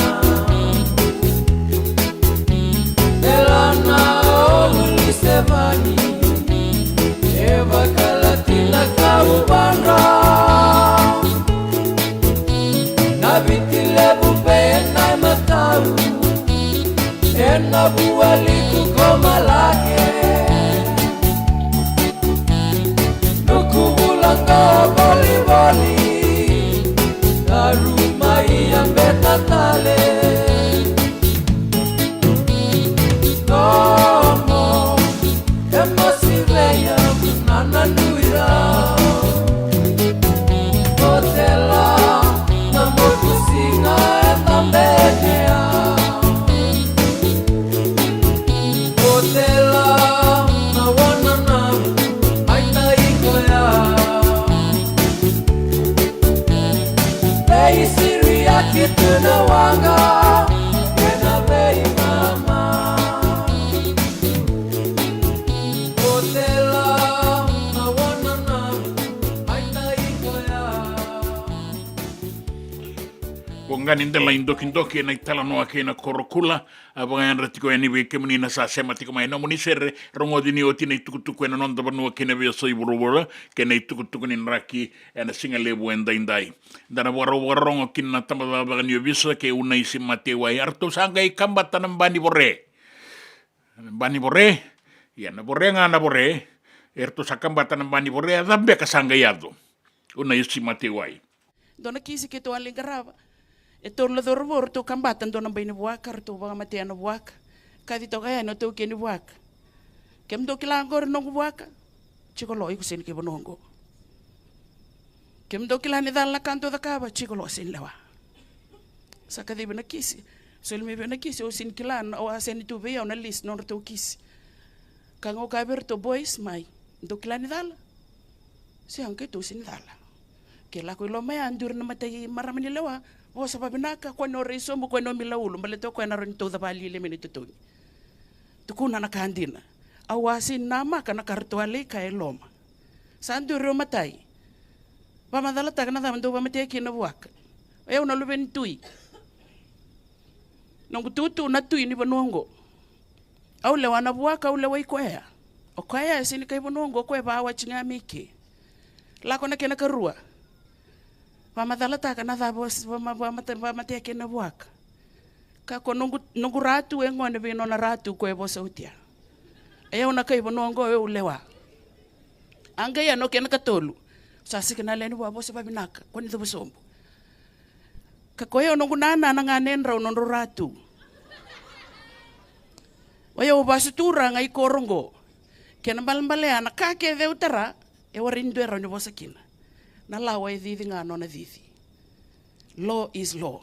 Delana o Ulise Uvadra na Viti Levu vei na matau, ena vualiku ko Malake. Nuku vula qo volivoli, daru mai a beta tale. Nomo e masi vei au na na nui rau. Otela na moku siga e tabekea. Otela na wananavu mai na ikoya. Vei Siriaki tu na waqa ena vei mama. Otela na wananavu mai na ikoya. Voqa ni dela i dokidoki ena italanoa kei na korokula. A vakayadra tiko yani vei kemuni na sa sema tiko mai nomuni sere, rogoci ni oti na itukutuku ena noda vanua kei na veiyasai vuravura, kei na itukutuku ni draki ena siga levu edaidai. Da na vakarau vakarorogo kina na tabacakacaka ni ovisa kei Unaisi Matewai. Eratou sa qai kabata na ba ni vore. Ba ni vore. Ia na vore ga na vore. Eratou sa kabata na ba ni vore, a cava beka sa qai yaco? Unaisi Matewai. Dua na kisi keitou a lai qarava. E tolu na cauravou ratou kabata dua na bai ni vuaka, ratou vakamatea na vuaka. Kaci toka yani o taukei ni vuaka. Kemudou kila qori noqu vuaka? Jiko lo, iko sega ni kai vanua oqo. Kemudou kila ni cala na ka dou cakava? Jiko lo, sega ni lewa. Sa kacivi na kisi. Soli mai vei na kisi, au sega ni kila, au a sega ni tu vei au na list nodratou kisi. Ka ga au kaya vei iratou, boys, mai. Dou kila ni cala? Sega, keitou sega ni cala. Ke lako i loma ya, duri na matai marama ni lewa, vosa vavinaka, kua ni o rai sobu, kua ni o mila ulu, baleta o koya na rawa ni tauca valialia mai na itotogi. Tukuna na ka dina. Au a sega ni namaka na ka ratou a lai kaya e loma. Sa duri o matai. Vakamacalataka na cava dou vakamatea kina na vuaka. O yau na luve ni tui. Noqu tutu na tui ni vanua oqo. Au lewa na vuaka, au lewai koya. O koya e sega ni kai vanua oqo, o koya e vawati ga mai ke. Lako na kena karua. Vakamacalataka na cava o s-, vama-, vamate-, vamatea kina na vuaka. Ka ko noqu, noqu ratu e gone vei nona ratu ko e vosa oti ya. E au na kai vanua oqo, e au lewa. A qai ya na kena katolu. Sa sega na lewe ni vua, vosa vavinaka, kua ni cuva sobu. Ka ko yau noqu nana na ganedrau nodrau ratu. O yau vasu turaga i koro oqo. Kena balebale ya na ka kece au tara, e warai ni dua e rawa ni vosa kina. Na lawa e cici ga nona cici. Law is law.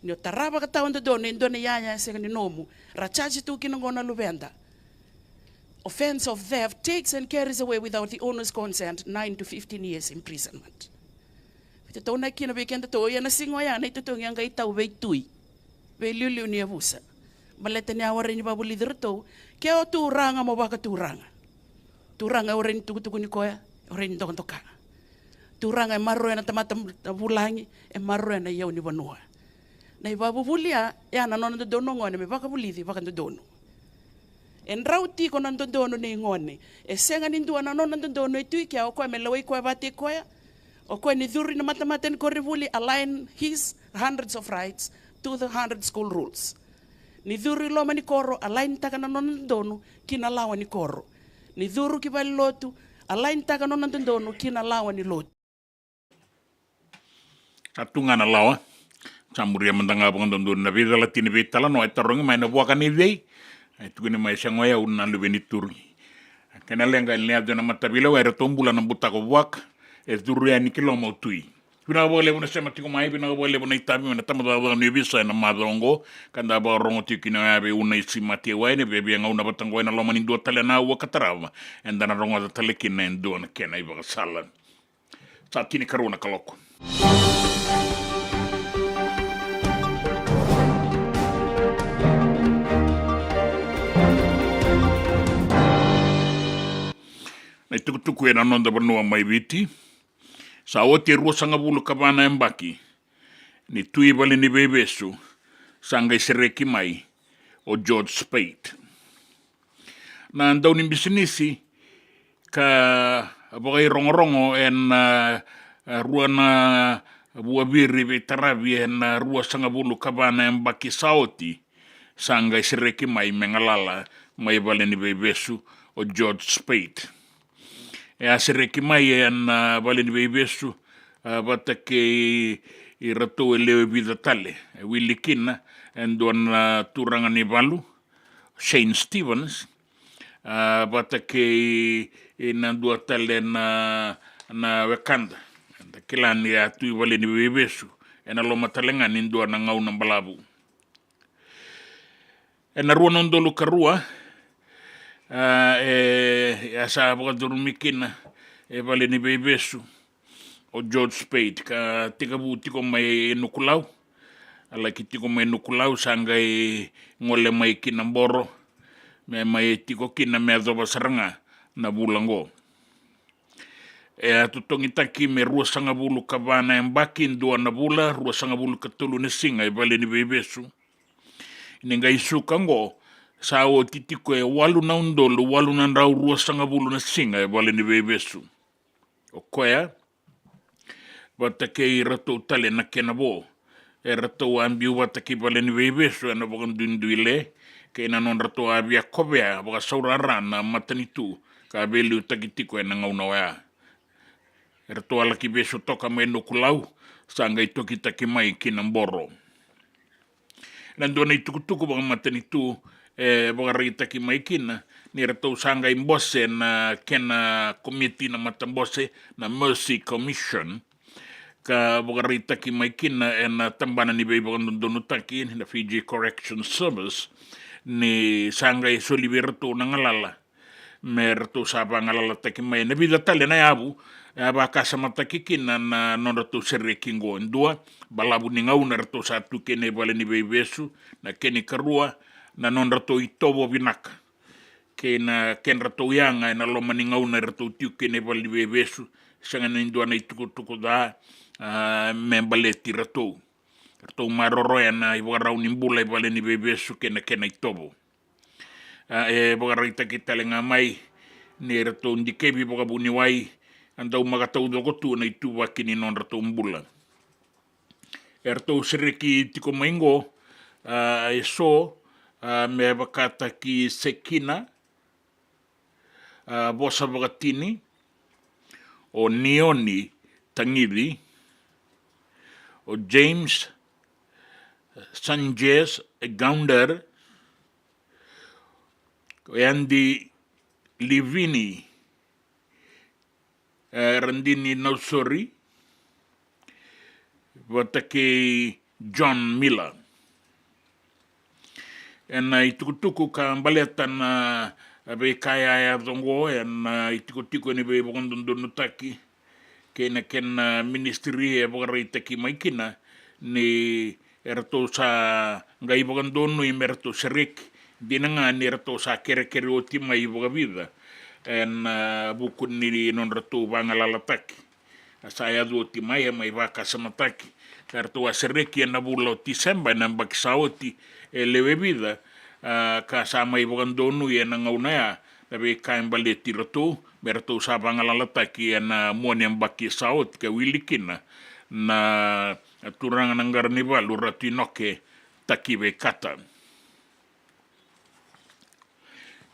Ni o tara vakatawadodonu e dua na iyaya e sega ni nomu, ra charge tu kina oqo na luveda. Offence of theft takes and carries away without the owner's consent, nine to fifteen years imprisonment. Veitataunaki kina vei kedatou, ia na siga oya na itotogi a qai tau vei tui, vei liuliu ni yavusa. Baleta ni a warai ni vakavulici iratou, ke o turaga mo vakaturaga. Turaga e warai ni tukutukuni koya, e warai ni dokadoka. Turaga e maroroya na tamata vulagi, e maroroya na iyau ni vanua. Na ivakavuvuli ya, ya na nona dodonu o gone me vakavulici vakadodonu. E drau tiko na dodonu nei gone. E sega ni dua na nona dodonu e tu i kea, o koya me lewai koya vakataki koya. O koya ni curu i na matamata ni koronivuli, align his hundreds of rights to the hundred school rules. Ni curu i loma ni koro, align taka na nona dodonu ki na lawa ni koro. Ni curu ki valenilotu, align taka na nona dodonu ki na lawa ni lotu. Sa tu ga na lawa. Sa muria mada ga vakadodonu na veicalati ni veitalanoa e tarogi mai na vuaka nei cei. E tukuni mai, sega o yau na luve ni tui. Kena leqa e levu na mataveilewai eratou bula na butako vuaka. E curu yani ki loma o tui. Vinaka vakalevu na sema tiko mai, vinaka vakalevu na itavi mai na tabacakacaka ni ovisa ena macawa oqo. Ka da vakarorogo tiko kina oya vei Unaisi Matewai, ena viavia gauna vata oqo ena loma ni dua tale na aua ka tarava. Eda na rogoca tale kina e dua na kena ivakasala. Sa tinikarua na kaloko. Na itukutuku ena noda vanua mai Viti. Sa oti e ruasagavulu ka va na yabaki ni tui valeniveivesu sa qai sereki mai o George Speight. Na daunibisinisi ka vakairogorogo ena, a, rua na vuaviri veitaravi ena ruasagavulu ka va na yabaki sa oti, sa qai sereki mai me galala mai valeniveivesu o George Speight. E a sereki mai ena valeniveivesu, a, vata kei iratou e lewe vica tale. E wili kina e dua na turaga ni valu, Shane Stevens, a, vata kei na dua tale na, na wekada. Eda kila ni a tu i valeniveivesu ena loma tale ga ni dua na gauna balavu. Ena rua na udolu ka rua, a, e, e a sa vakacurumi kina e valeniveivesu o George Speight, ka tekivu tiko mai Nukulau. A laki tiko mai Nukulau, sa qai gole mai ki Naboro, me mai tiko kina me yacova sara ga na vula oqo. E a totogitaki me ruasagavulu ka va na yabaki, dua na vula, ruasagavulu ka tolu na siga e valeniveivesu. Ni qai suka oqo, sa oti tiko e walu na udolu walu na drau ruasagavulu na siga e valeniveivesu. O koya vata kei iratou tale na kena vo, eratou a biu vata ki valeniveivesu ena vakaduiduile kei na nodratou a via kovea vakasaurara na matanitu ka veiliutaki tiko ena gauna oya. Eratou a laki vesu toka mai Nukulau, sa qai tokitaki mai ki Naboro. Ena dua na itukutuku vakamatanitu e vakaraitaki mai kina ni ratou sa qai bose na kena komiti na matabose, na Mercy Commission, ka vakaraitaki mai kina ena tabana ni veivakadodonutaki na Fiji Correction Service, ni sa qai soli vei ratou na galala me ratou sa vagalalataki mai. Na vica tale na yavu e a vakasamataki kina na nodratou sereki qo. Dua, balavu ni gauna ratou sa tu kina i valeniveivesu. Na kena ikarua, na nodratou itovo vinaka kei na kedratou yaga ena loma ni gauna eratou tiko kina i valeniveivesu. Sega ni dua na itukutuku ca, a, me baleti ratou. Ratou maroroya na ivakarau ni bula i valeniveivesu kei na kena itovo. A, e vakaraitaki tale ga mai ni ratou dikevi vakavuniwai, a dau maka taucoko tu na ituvaki ni nodratou bula. Eratou sereki tiko mai qo, a, e so, a, me vakataki Sekina, a, Vosa Vakatini, o Nioni Tagici, o James Sanchez Gounder, o Andy Livini, e, Radini Nausori, vata kei John Miller. Ena itukutuku ka baleta na veika e a yaco oqo ena itikotiko ni veivakadodonutaki kei na kena ministry, e vakaraitaki mai kina ni eratou sa qai vakadonui me ratou sereki. Dina ga ni ratou sa kerekere oti mai vakavica ena vuku ni nodratou vagalalataki. A sa yaco oti mai, e mai vakasamataki ka ratou a sereki ena vula o Tiseba ena yabaki sa oti e lewe vica, a, ka sa mai vakadonui ena gauna ya na veika e baleti ratou me ratou sa vagalalataki ena mua ni yabaki sa oti ka wili kina na turaga na qara ni valu, Ratu Inoke Takiveikata.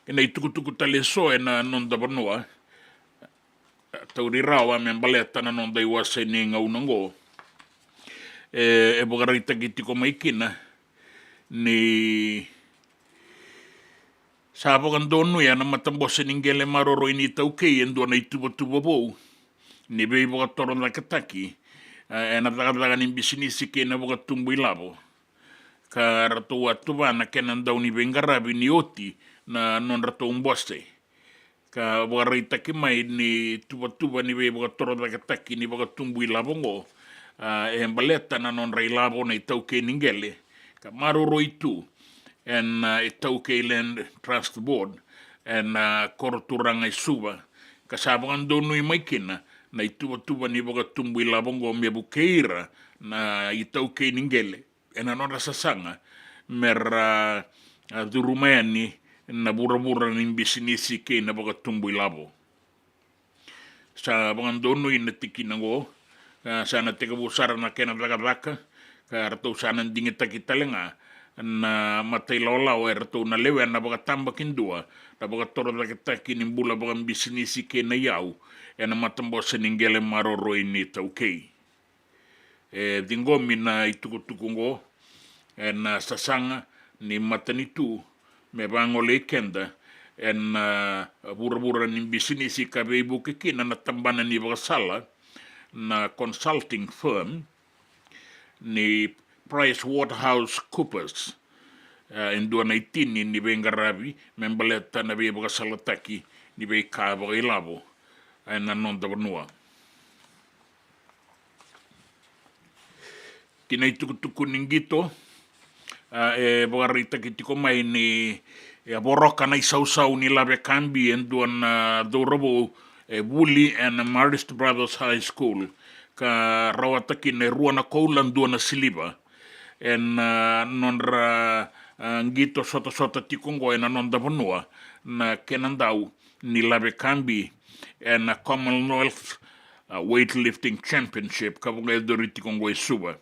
Ena itukutuku tale e so ena noda vanua, tauri rawa me baleta na noda iwase ni gauna oqo. E, e vakaraitaki tiko mai kina ni sa vakadonuya na matabose ni qele maroroi ni taukei e dua na ituvatuva vou ni veivakatorocaketaki, e, ena cakacaka ni bisinisi kei na vakatubu ilavo. Ka ratou a tuva na kena dau ni veiqaravi ni oti na nodratou bose. Ka vakaraitaki mai ni tuvatuva ni veivakatorocaketaki ni vakatubu ilavo oqo, a, e baleta na nodra ilavo na itaukei ni qele ka maroroi tu ena, a, iTaukei Land Trust Board ena, a, koro turaga i Suva, ka sa vakadonui mai kina na ituvatuva ni vakatubu ilavo oqo me vukei ira na itaukei ni qele ena nodra sasaga me ra, a, curuma yani na vuravura ni bisinisi kei na vakatubu ilavo. Sa vakadonui na tikina oqo, a, sa na tekivu sara na kena cakacaka, ka ratou sa na digitaki tale ga na matailawalawa eratou na lewena vakatabakidua na vakatorocaketaki ni bula vakabisinisi kei na iyau ena matabose ni qele maroroi ni iTaukei. E ciqomi na itukutuku oqo ena sasaga ni matanitu me vagolei keda ena vuravura ni bisinisi ka veivuke kina na tabana ni vakasala na consulting firm ni Price Waterhouse Coopers, e, e dua na itini ni veiqaravi me baleta na veivakasalataki ni veika vakailavo ena noda vanua. Ki na itukutuku ni qito, a, e vakaraitaki tiko mai ni e voroka na isausau ni lavekabi e dua na cauravou e vuli ena Marist Brothers High School, ka rawata kina e rua na koula, dua na siliva ena, a, nodra, a, qito sotasota tiko oqo ena noda vanua na kena dau ni lavekabi ena Commonwealth, a, Weightlifting Championship ka vakayacori tiko oqo e Suva.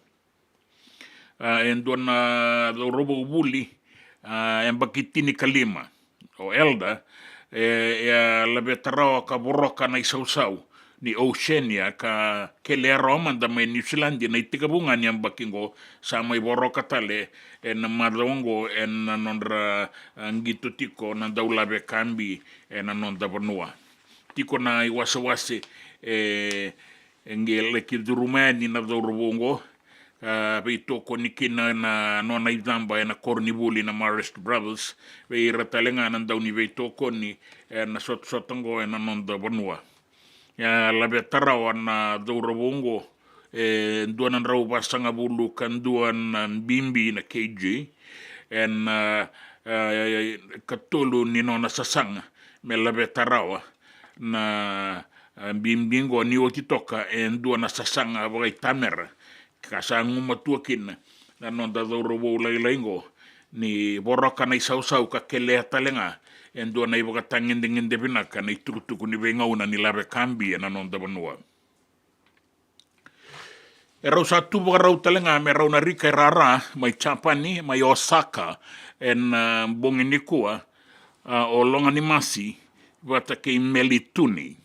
A, e dua na cauravou vuli, a, yabaki tinikalima, o Elder, e, e a laveta rawa ka voroka na isausau ni Oceania ka kelea rawa mada mai Niusiladi na itekivu ga ni yabaki oqo, sa mai voroka tale ena macawa oqo ena nodra, a, qito tiko na dau lavekabi ena noda vanua. Tiko na iwasewase e, e qai laki curuma yani na cauravou oqo, a, veitokoni kina na nona icaba ena koronivuli na Marist Brothers, vei ira tale ga na dauniveitokoni ena sotasota oqo ena noda vanua. E a laveta rawa na cauravou oqo e dua na drau vasagavulu ka dua na bibi na kg, ena, a, e, katolu ni nona sasaga me laveta rawa na, a, bibi oqo ni oti toka e dua na sasaga vakaitamera, ka sa gumatua kina na noda cauravou lailai oqo ni voroka na isausau ka kelea tale ga e dua na ivakatagedegede vinaka na itukutuku ni veigauna ni lavekabi ena noda vanua. E rau sa tu vakarau tale ga me rau na rika e rara mai Japani, mai Osaka, ena, a, bogi nikua, a, o Loganimasi vata kei Meli Tuni.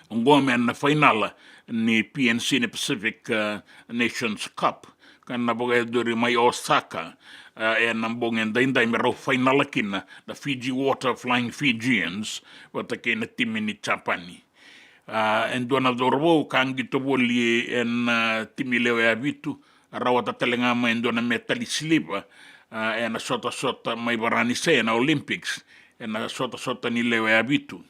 Oqo me na fainala ni P N C ni Pacific, a, Nations Cup, ka na vakayacori mai Osaka, a, ena bogi edaidai me rau fainala kina na Fiji Water Flying Fijians vata kei na timi ni Japani. A, e dua na cauravou ka qito voli ena, a, timi lewe vitu, a rawata tale ga mai e dua na metali siliva, a, ena sotasota mai Varanise ena Olympics, ena sotasota ni lewe vitu.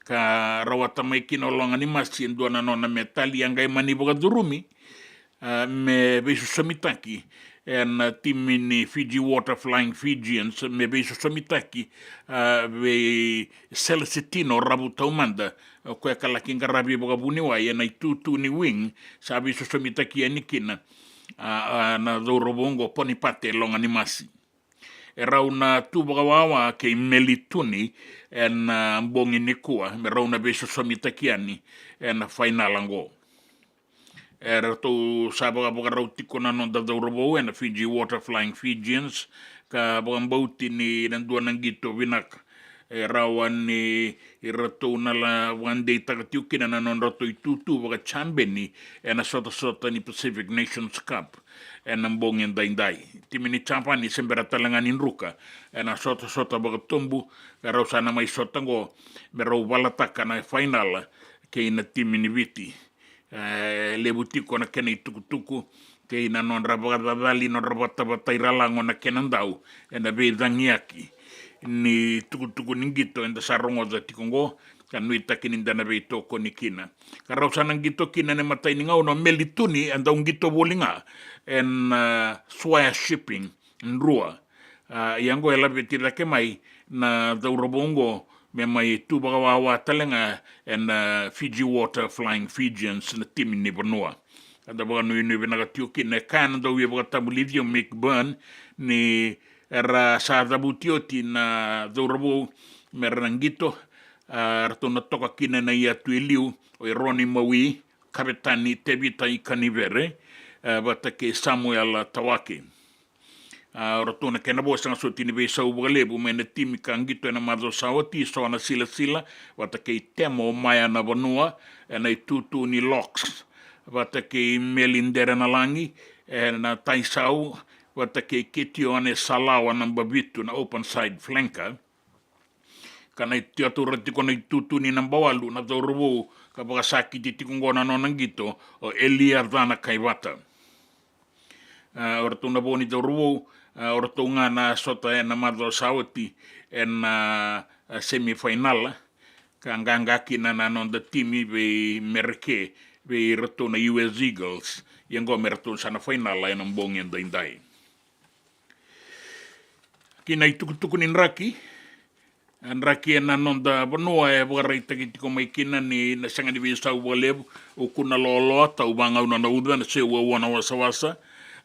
Ka rawata mai kina o Loganimasi e dua na nona metali, a qai mani vakacurumi, a, me veisosomitaki ena timi ni Fiji Water Flying Fijians, me veisosomitaki, a, vei Celestino Ravutaumada, o koya ka laki qaravi vakavuniwai ena itutu ni wing, sa veisosomitaki yani kina, a, a, na cauravou oqo Ponipate Loganimasi. E rau na tu vakawawa kei Meli Tuni ena, a, bogi nikua me rau na veisosomitaki yani ena fainala oqo. E ratou sa vakavakarau tiko na noda cauravou ena Fiji Water Flying Fijians, ka vakabauti ni na dua na qito vinaka. E rawa ni iratou na la vakadeitaka tiko kina na nodratou itutu vakajabeni ena sotasota ni Pacific Nations Cup ena bogi edaidai. Timi ni Japani se bera tale ga ni druka ena sotasota vakatobu, ka rau sa na mai sota oqo me rau valataka na fainala kei na timi ni Viti. E levu tiko na kena itukutuku kei na nodra vakacacali, nodra vatavatai ralago na kena dau ena veicagiyaki ni tukutuku ni qito eda sa rogoca tiko oqo, ka nuitaki ni da na veitokoni kina. Ka rau sa na qito kina ena imatai ni gauna o Meli Tuni, e dau qito voli ga ena, a, Swire Shipping, Drua. A, ia oqo e laveti cake mai na cauravou oqo me mai tu vakawawa tale ga ena, a, Fiji Water Flying Fijians na timi ni vanua. Ka da vakanuinui vinaka tiko kina, e kaya na dauvia vakatavulici o Mick Byrne ni era sa cavuti oti na cauravou me ra na qito, A, ratou na toka kina na iyatu e liu, o Eroni Mawi, Kavetani Tevita Ikanivere, a, vata kei Samuela Tawake. A, o ratou na kena vo sega soti ni veisau vakalevu mai na timi ka qito ena macawa sa oti, so na Silasila vata kei Temo Maya na vanua ena itutu ni Locks, vata kei Meli Derenalagi ena taisau, vata kei Ketione Salawa na bavitu na open side flanker. Ka na ituyatura tiko na itutu ni naba walu na cauravou ka vakasakiti tiko oqo na nona qito, o Elia Cana Kaivata. A, o ratou na vo ni cauravou, a, o ratou ga na sota ena macawa sa oti ena, a, semifinal, ka qaqa kina na noda timi vei Mereke, vei iratou na U S Eagles, ia oqo me ratou sa na final ena bogi edaidai. Ki na itukutuku ni draki, a, draki ena noda vanua e vakaraitaki tiko mai kina ni na sega ni veisau vakalevu, ukuna loaloa, tau vagauna na uca, na seuaua na wasawasa,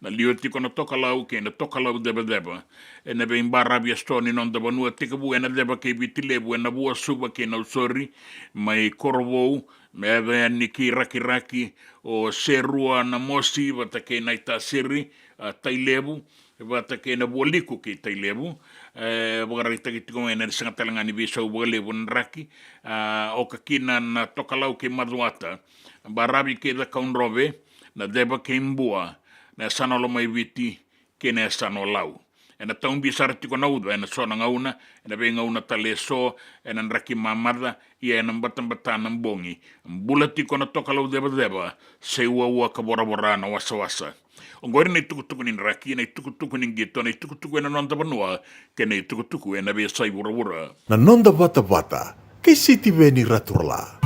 na liwa tiko na tokalau kei na tokalau cevaceva. Ena veibaravi eso ni noda vanua, tekivu ena ceva kei Viti Levu, ena Vuasuva kei Nausori, mai Korovou, me yaco yani ki Rakiraki, o Serua Namosi vata kei Naitasiri, a, Tailevu, vata kei Navualiku kei Tailevu. E vakaraitaki tiko mai na sega tale ga ni veisau vakalevu na draki, a, oka kina na tokalau kei Macuata, baravi kei Cakaudrove, na ceva kei Bua, na yasana o Lomaiviti kei na yasana o Lau. Ena taubi sara tiko na uca ena so na gauna, ena veigauna tale eso ena draki mamaca, ia ena batabata na bogi, bula tiko na tokalau cevaceva, seuaua ka voravora na wasawasa. Oqori na itukutuku ni draki, na itukutuku ni qito, na itukutuku ena noda vanua, kei na itukutuku ena veiyasai vuravura. Na noda vatavata kei Sitiveni Raturala.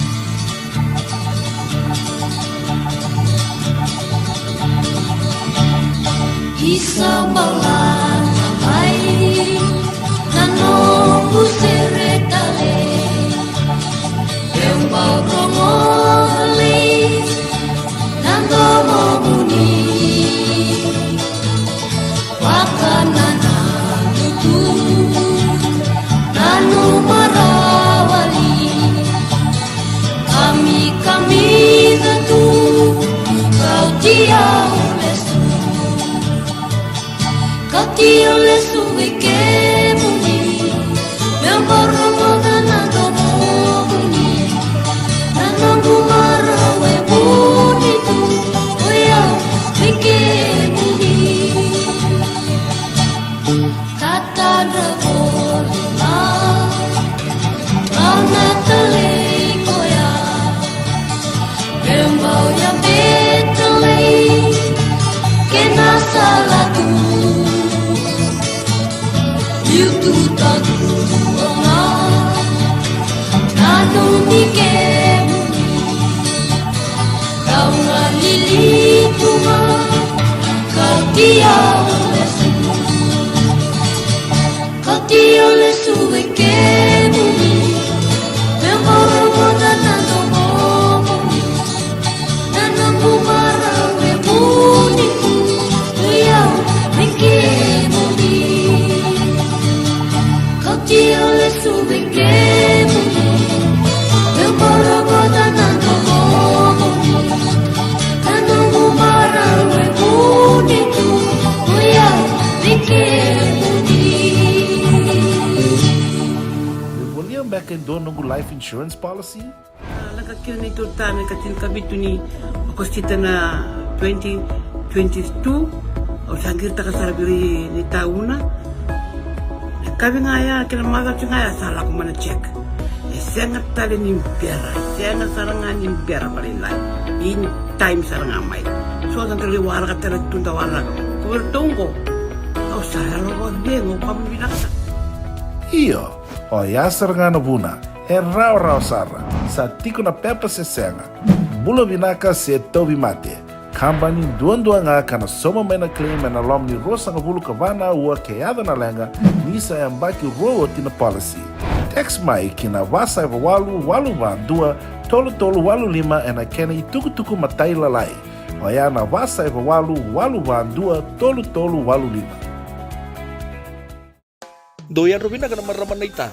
Isa bala na mai na noqu sere tale. Bemba rogo lei na domomuni. Vakanananu tu, nanuma rawa li. Kamikamica tu, kauti au lesu. Kauti au lesu vei kemuni. Meu vakarorogo na domomuni. Na noqu marau e vuni tu, o yau vei kemuni. Tatadra voli ga, au na talei koya. Bemba oya betalei, kena sala tu. Liu tu tadu oga, nanumi kemuni. Kau ga lili tu ga, kauti au lesu. Kauti au lesu vei kemuni. Meu vakarorogo na domomuni. Na noqu marau e vuni tu, o yau vei kemuni. Kauti au lesu vei kemuni. Meu vakarorogo na domomuni. Na noqu marau e vuni tu, o yau vei kemuni. Meu volia beka e dua noqu life insurance policy? A, lako kina na neitou retirement ena ika tinikavitu ni Okosita na twenty twenty-two. Au sa qiritaka sara vei ira na itaukei. Na yakavi ga ya kei na macawa ga ya sa lako mai na check. E sega tale ni bera, e sega sara ga ni bera vakalailai. In time sara ga mai. So da qai waraka tale tu, da waraka. Ko iratou oqo, au sa yalo vakacegu, au vakavinavinaka sara. Io, oya sara ga na vuna, e rawarawa sara. Sa tiko na pepa se sega, bula vinaka se tauvimate. Kabani duadua ga ka na sauma mai na claim ena loma ni ruasagavulu ka va na aua ke yaco na leqa, ni sa yabaki rua oti na policy. Text mai ki na va saiva walu walu va dua tolu tolu walu lima ena kena itukutuku matailalai. Oya na va saiva walu walu va dua tolu tolu walu lima. Dou yadra vinaka na marama naita.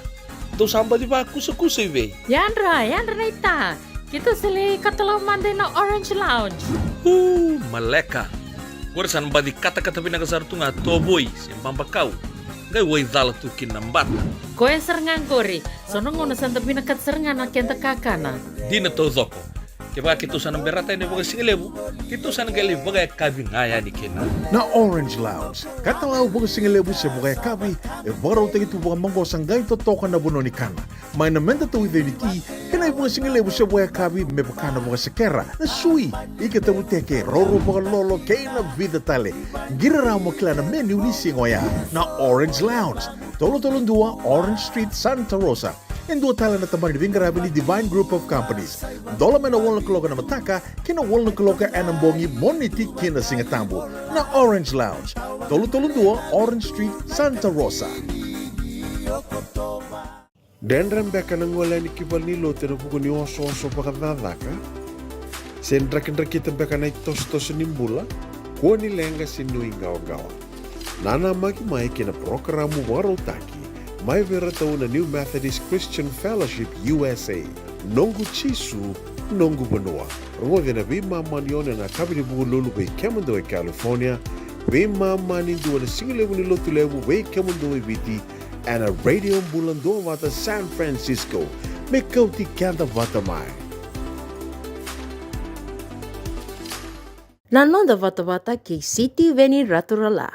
Tou sa baci vakusakusa i vei? Yadra, yadra na ita. Keitou sa lai katalau mada ina Orange Lounge. U, maleka. Qori sa na baci katakata vinaka sara tu ga tovoi se babakau. Qai waicala tu kina na bata. Koya sara ga qori. So na gauna sa da vinakata sara ga na keda kakana. Dina taucoko. Kevaka keitou sa na berata yani vakasigalevu, keitou sa na qai lai vakayakavi ga yani kina. Na Orange Lounge, katalau vakasigalevu se vakayakavi, e vakarautaki tu vakamaqosa qai totoka na vanua ni kana. Mai na meda tauica ni ti, kei na ivakasigalevu se vakayakavi me vaka na vakasekera, na sui, ika tavuteke, roro vakalolo, kei na vica tale. Qiri rawa mo kila na menu ni siga oya. Na Orange Lounge, tolu tolu dua Orange Street, Santa Rosa. E dua tale na tabana ni veiqaravi ni Divine Group of Companies. Dola mai na walu na kaloko na mataka ki na walu na kaloko ena bogi, Moniti ki na Sigatabu. Na Orange Lounge, tolu tolu dua Orange Street, Santa Rosa. Dredre beka na gole yani ki valenilotu ena vuku ni osooso vakacakacaka? Se drakidrakita beka na itosotoso ni bula? Kua ni leqa se nuiqawaqawa. Nanamaki mai ki na parokaramu vakarautaki mai vei iratou na New Methodist Christian Fellowship U S A, Noqu Jisu, Noqu Vanua. Rogoci ena veimama ni ono ena yakavi ni Vukelulu vei kemudou e California, veimama ni dua ena sigalevu ni Lotulevu vei kemudou e Viti, ena Radio Bula Duavata San Francisco. Me kauti keda vata mai. Na noda vatavata kei Sitiveni Raturala.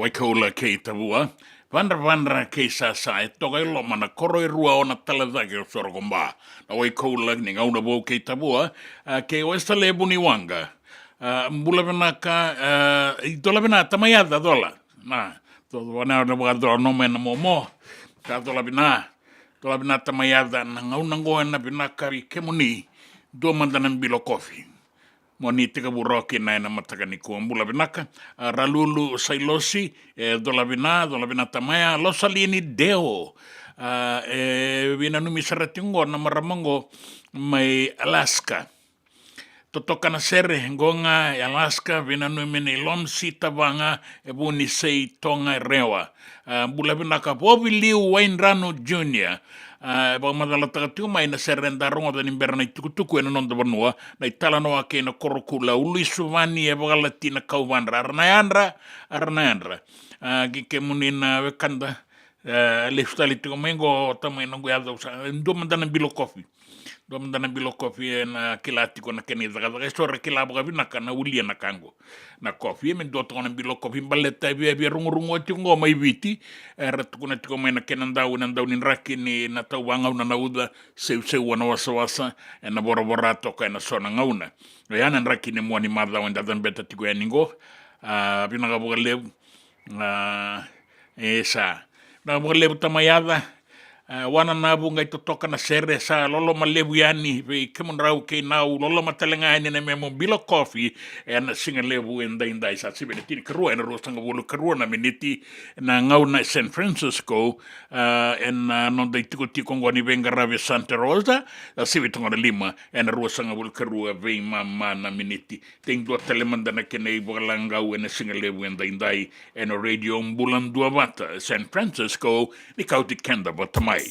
Waikaula kei Tavua, Vadravadra kei Sasa, e toka e loma na koro e rua o na tala cake o Sorokoba. Na Waikaula ni gauna vou kei Tavua, a, kei Wesale Vuniwaqa. A, bula vinaka, a, i cola vina tamai yaca cola. Na, cola vina na vakacola noma ena momo. Ka cola vina, cola vina tamai yaca na gauna qo ena vinaka vei kemuni. Dua mada na bilo kofi. Mo ni tekivu rawa kina ena mataka nikua, bula vinaka. A, Ralulu Sailosi, e cola vina, cola vina tamaya, Losalini Deo. A, e vinanumi sara tiko qo na marama qo mai Alaska. Totoka na sere, qo ga e Alaska, vinanumi ni Lomsi Tavaga, e Vunisei Toga Rewa. A, bula vinaka Voviliu Waidranu Junior. A, e vakamacalataka tiko mai na sere eda rogoca ni bera na itukutuku ena noda vanua, na italanoa kei na korokula, Uluisuvani e Vakalati na Kauvadra, ara na yadra, ara na yadra. A, kei kemuni na wekada, e, lesu tale tiko mai qo, tamai na qu yaca usa, e, dua mada na bilo kofi. Dua mada na bilo kofi ena kila tiko na kena icakacaka, e so era kila vakavinaka na ulia na ka qo. Na kofi, e me dua toka na bilo kofi, baleta e via, via rogorogoa tiko qo mai Viti, era tukuna tiko mai na kena dau, na dau ni draki ni na tau vagauna na uca, seuseua na wasawasa, ena voravora toka ena so na gauna. Oya na draki ni mua ni macawa eda cabeta tiko yani qo, a, vinaka vakalevu, a, e sa. Vinaka vakalevu tamai yaca, a, Wana na Vuqa i totoka na sere, sa loloma levu yani vei kemudrau kei nau, loloma tale ga yani na memu bilo kofi, ena siga levu edaidai sa sivi ena tinikarua, ena ruasagavulu karua na miniti, na gauna e San Francisco, a, ena noda itikotiko qo ni veiqaravi e Santa Rosa, sa sivi toka na lima, ena ruasagavulu karua veimama na miniti. Tei dua tale mada na kena ivakalagau ena siga levu edaidai, ena Radio Bula Duavata, San Francisco, ni kauti keda vata mai.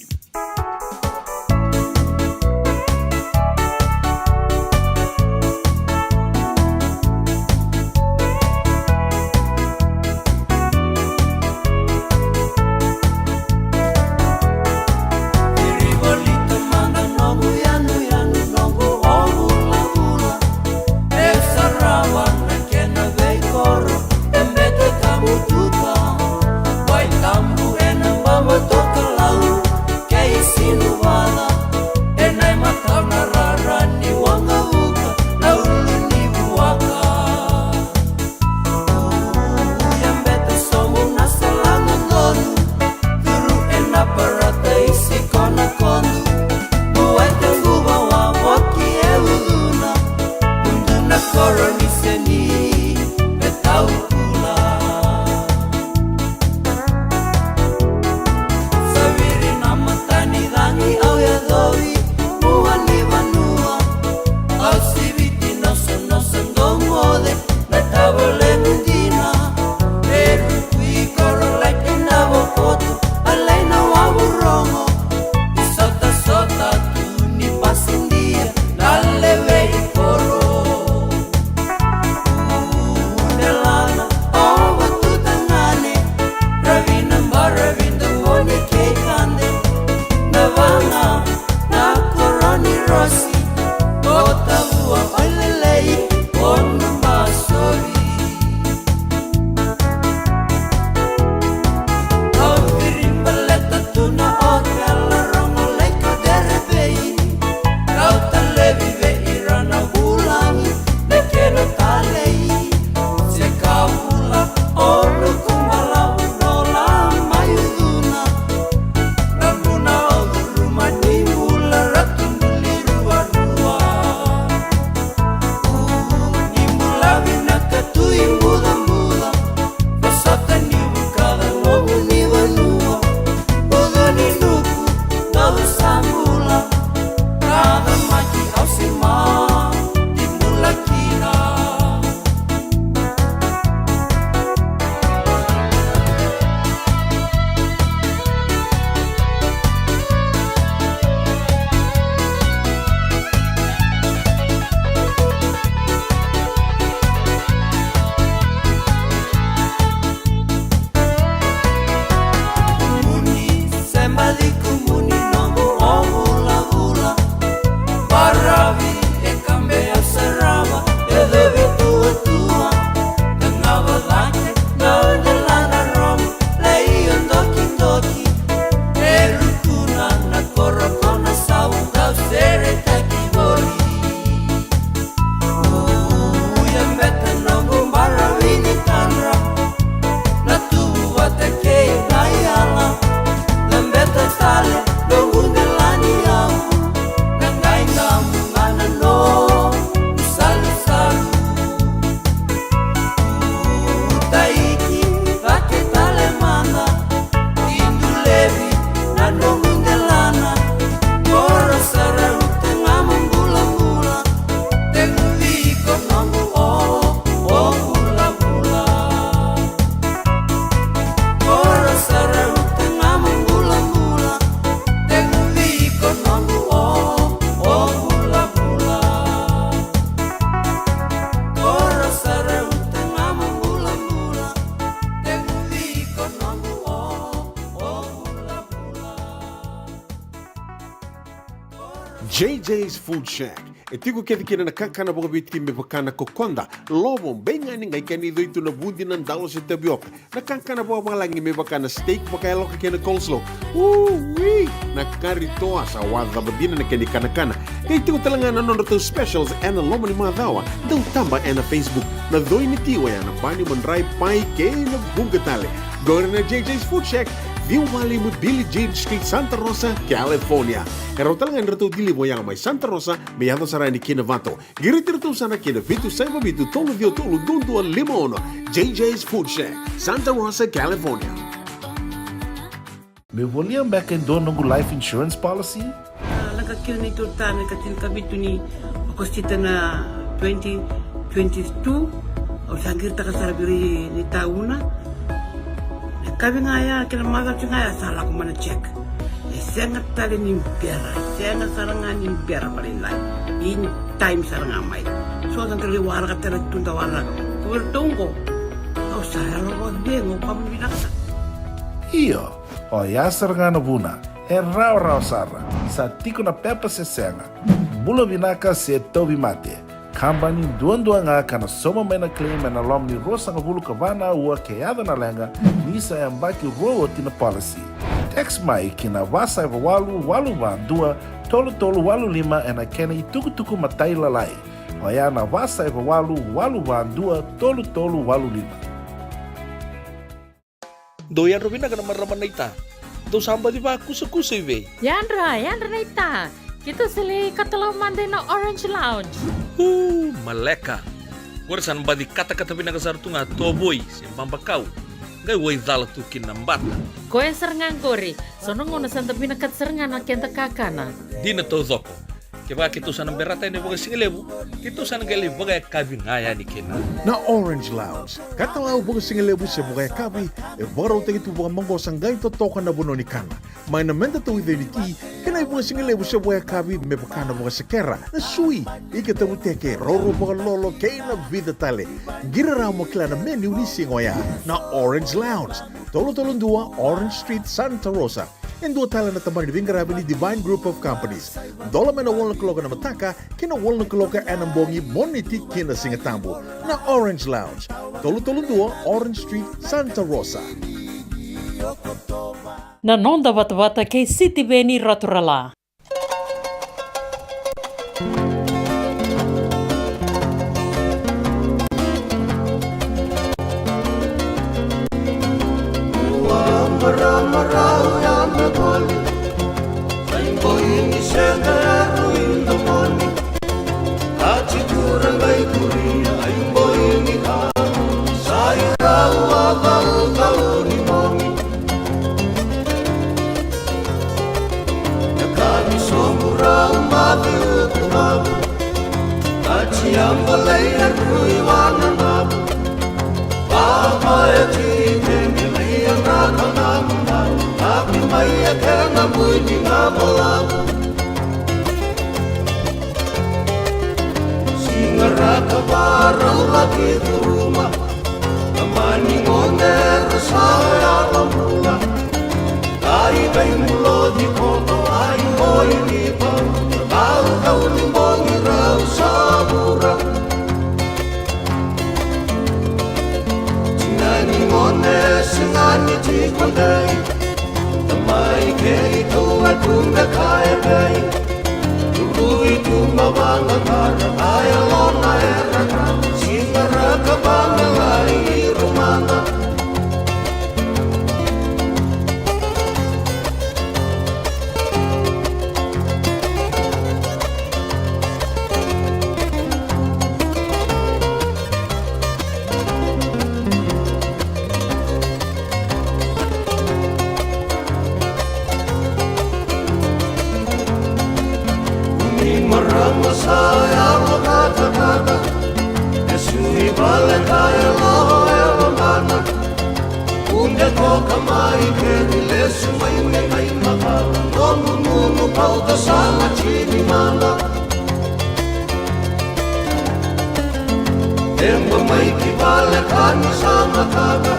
J J's Food Shack. E tiko kece kina na kakana vakaviti me vaka na kokoda, lovo, beigani, qai kena icoi tu na vudi, na dalo se tavioka. Na kakana vakavalagi me vaka na steak vakayaloka kei na coleslaw. Ui! Na kari toa sa wacava dina na kena ikanakana. Qai tiko tale ga na nodratou specials ena loma ni macawa. Dau taba ena Facebook. Na coi ni ti oya na bani, madrai, pai kei na vuqa tale. Qori na J J's Food Shack, ciwa walu lima Billie Jean Street, Santa Rosa, California. E rawa tale ga ni ratou deliver oya mai Santa Rosa me yaco sara yani ki Novato. Qiriti iratou sara ki na vitu saiva vitu tolu ciwa tolu dua dua lima ono. J J's Food Shack, Santa Rosa, California. Meu volia beka e dua noqu life insurance policy? A, lako kina neitou ta na ika tinikavitu ni Okosita na twenty twenty-two. Au sa qiritaka sara vei ira na tauna. Na yakavi ga ya kei na macawa ga ya sa lako mai na check. E sega tale ni bera, e sega sara ga ni bera vakalailai. In time sara ga mai. So da qai waraka tale tu, da waraka. Ko iratou qo, au sa yalo vakacegu, au vakavinavinaka sara. Io, oya sara ga na vuna. E rawarawa sara. Sa tiko na pepa se sega. Bula vinaka se tauvimate. Kabani duadua ga ka na sauma mai na claim ena loma ni ruasagavulu ka va na aua ke yaco na leqa, ni sa yabaki rua oti na policy. Text mai ki na va saiva walu walu va dua tolu tolu walu lima ena kena itukutuku matailalai. Oya na va saiva walu walu va dua tolu tolu walu lima. Dou yadra vinaka na marama naita. Dou sa baci vakusakusa i vei? Yadra, yadra naita. Keitou sa lai katalau mada ina Orange Lounge. Uu, maleka. Qori sa na baci katakata vinaka sara tu ga tovoi se babakau. Qai waicala tu kina na bata. Koya sara ga qori. So na gauna sa da vinakata sara ga na keda kakana. Dina taucoko. Kevaka keitou sa na berata yani vakasigalevu, keitou sa na qai lai vakayakavi ga yani kina. Na Orange Lounge, katalau vakasigalevu se vakayakavi, e vakarautaki tu vakamaqosa qai totoka na vanua ni kana. Mai na meda tauica ni ti, kei na ivakasigalevu se vakayakavi me vaka na vakasekera, na sui, ika tavuteke, rourou vakalolo, kei na vica tale. Qiri rawa mo kila na menu ni siga oya. Na Orange Lounge, tolu tolu dua Orange Street, Santa Rosa. E dua tale na tabana ni veiqaravi ni Divine Group of Companies. Dola mai na walu na kaloko ena mataka ki na walu na kaloko ena bogi, Moniti ki na Sigatabu. Na Orange Lounge, tolu tolu dua Orange Street, Santa Rosa. Na noda vatavata kei Sitiveni Raturala. Siga ra ka varaulaki curuma, na mani gone era sa yalo bula. Ai vei muloci koto, ai boi ni pau, kaukau ni bogi rau sa vura. Tina ni gone, siga ni tiko dei, tamai kei tou a tu me kaya vei. Rui tu ma vana mara, aya lona era ka, siga ra ka vana lai i rumana. Ni marama sa yalo katakata, e sui vale ka yalo e lomana. Kunde toka mai keri lesu mai me kai makala, nomu nunu pauta sa na tini mala. Emba mai ki vale ka ni sa makaka,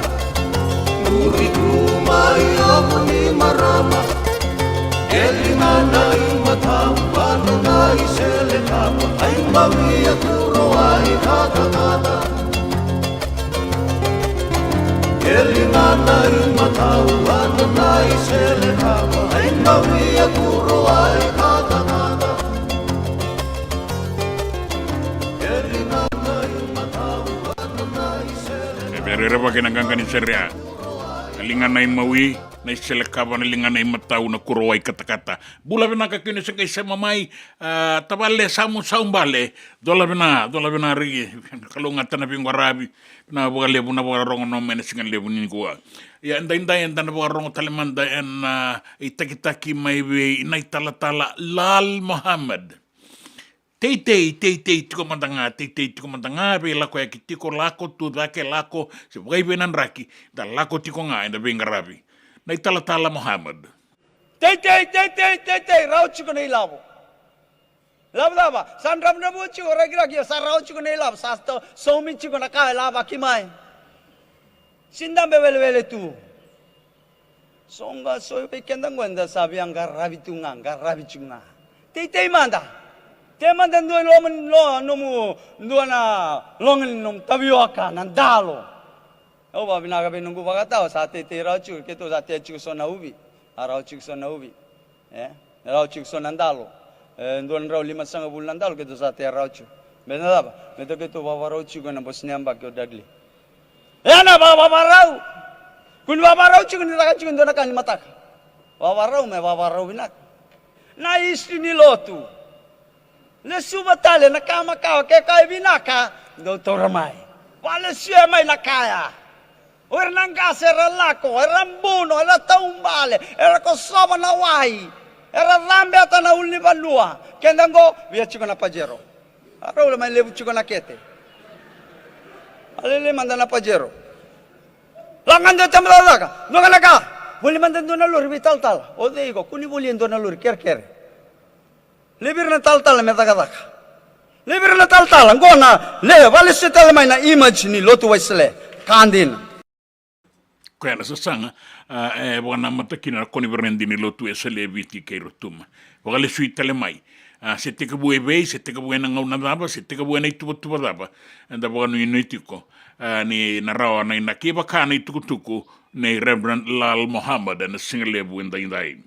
muri tu mai ovu ni marama. Eli na na i matau vana na Ai mawi a kuro ai katakata. Ke liga na i matau, ana na i sele kava. Ai mawi a kuro ai katakata. Ke liga na i matau, ana na i sele. E vererevaki na qaqa ni serea. Na liga na i mawi, na i sele kava, na liga na i matau, na kuro ai katakata. Bula vinaka kina se qai sema mai, a, tavale Samu Saubale, dola vina, dola vina riki, kalougata na veiqaravi, vina vakalevu na vakarogo no mai na siga levu ni kua. Ia, edaidai eda na vakarogo tale mada ena, a, itakitaki mai vei na i talatala Lal Mohammed. Teitei, teitei tiko mada ga, teitei tiko mada ga, veilakoyaki tiko, lako, tu cake, lako, se vakaivei na draki, da lako tiko ga eda veiqaravi. Na i talatala Mohammed. Teitei, teitei, teitei, rawa tiko na ilavo. Lavo cava? Sa dravudravua tiko, rakiraki, sa rawa tiko na ilavo, sa to-, saumi tiko na ka e lavaki mai. Sidabe welewele tu. So ga, so vei keda qo eda sa via qaravi tu ga, qaravi tiko ga. Teitei mada. Te mada dua i loma ni lo-, nomu, dua na loga ni nomu tavioka, na dalo. Au vakavinaka vei noqu vakatawa, sa teitei rawa tiko, keitou sa tea tiko so na uvi. A rawa tiko so na uvi. E, rawa tiko so na dalo. E, dua na drau limasagavulu na dalo, keitou sa tea rawa tiko. Me na cava? Me tou keitou vavarau tiko ena bose ni yabaki o Dudley. E na va-, vavarau. Kua ni vavarau tiko ni caka tiko e dua na ka ni mataka. Vavarau me vavarau vinaka. Na history ni lotu. Lesuva tale na ka makawa, ke ka e vinaka, dou taura mai. Valesuya mai na kaya. O ira na qase era lako, era buno, era taubale, era kosova na wai, era cabeta na ulunivanua. Keda qo, via tiko na Pajero. A rau le mai levu tiko na kete. A lele mada na Pajero. Lako ga dua tama cakacaka, dua ga na ka. Voli mada dua na lori vei talatala. O cei iko, kua ni voli e dua na lori kerekere. Levi ira na talatala me cakacaka. Levi ira na talatala, qo na, le, valesu tale mai na image ni lotu Wesele. Ka dina. Koya na sasaga, a, e vakanamata kina na koniferedi ni lotu Wesele e Viti kei Rotuma. Vakalesui tale mai. A, se tekivu e vei, se tekivu ena gauna cava, se tekivu ena ituvatuva cava. Eda vakanuinui tiko. A, ni na rawa na inaki vaka na itukutuku nei Reverend Lal Mohammed ena sigalevu edaidai.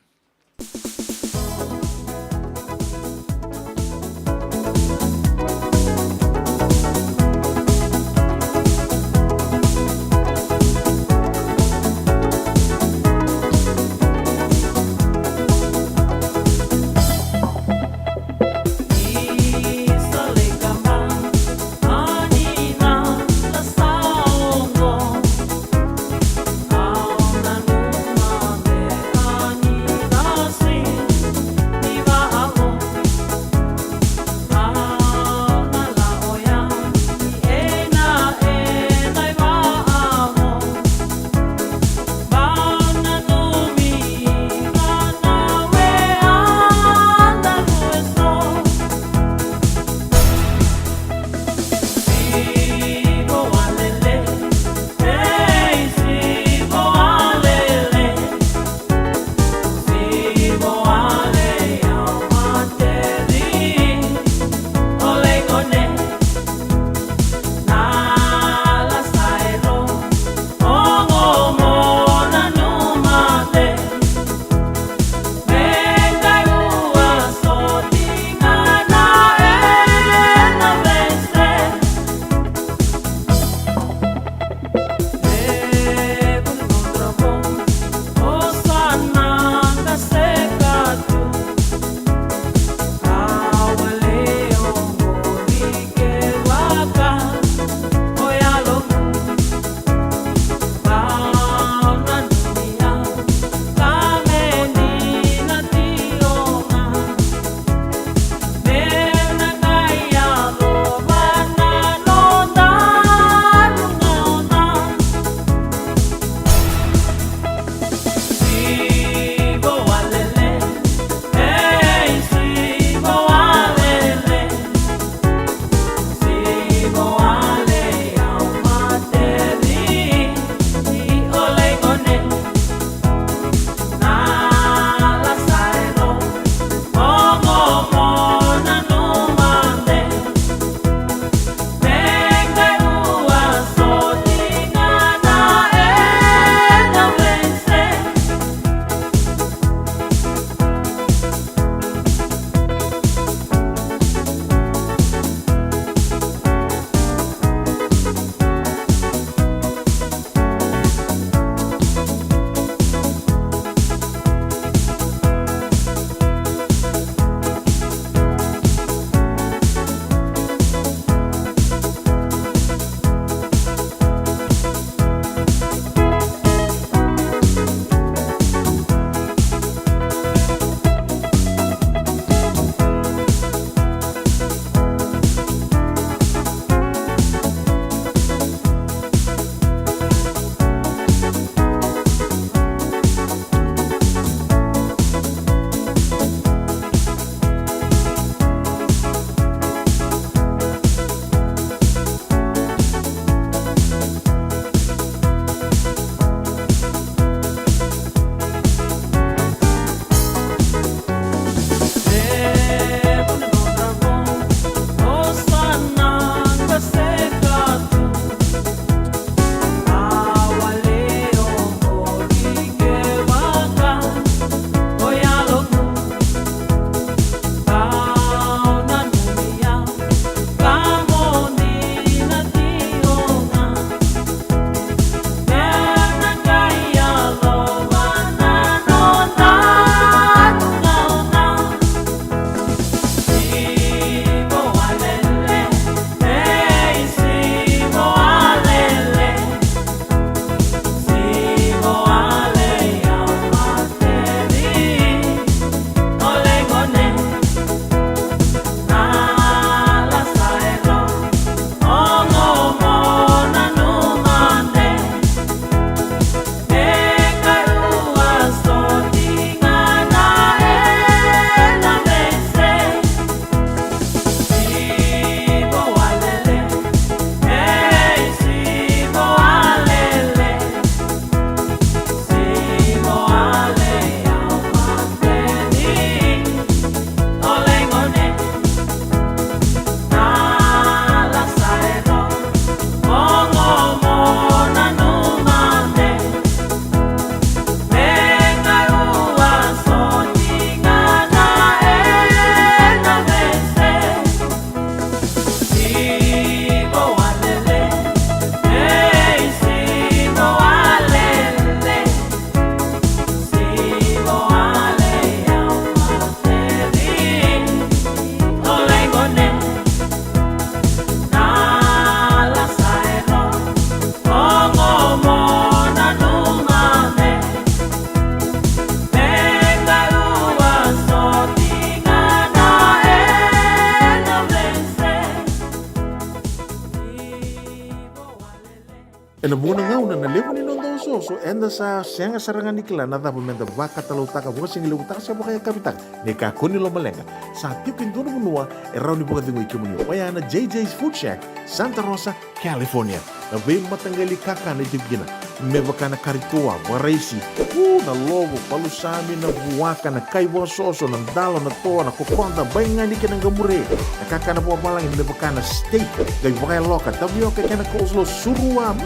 Ena vuqa na gauna na levu ni noda osooso, eda sa sega sara ga ni kila na cava meda vakatalautaka, vakasigalevu taka se vakayakavi taka. Ni kakua ni lomaleqa, sa tiko e dua na vanua e rawa ni vakacegui kemuni, oya na J J's Food Shack, Santa Rosa, California. Na veimataqali kakana e tiko kina, me vaka na kari toa, vakaraisi, u, na lovo, palusami, na vuaka, na kai vakasoso, na dalo, na toa, na kokoda, baigani kei na qamure, na kakana vakavalagi me vaka na steak, qai vakayaloka, tavioka kei na coleslaw, surua, mm,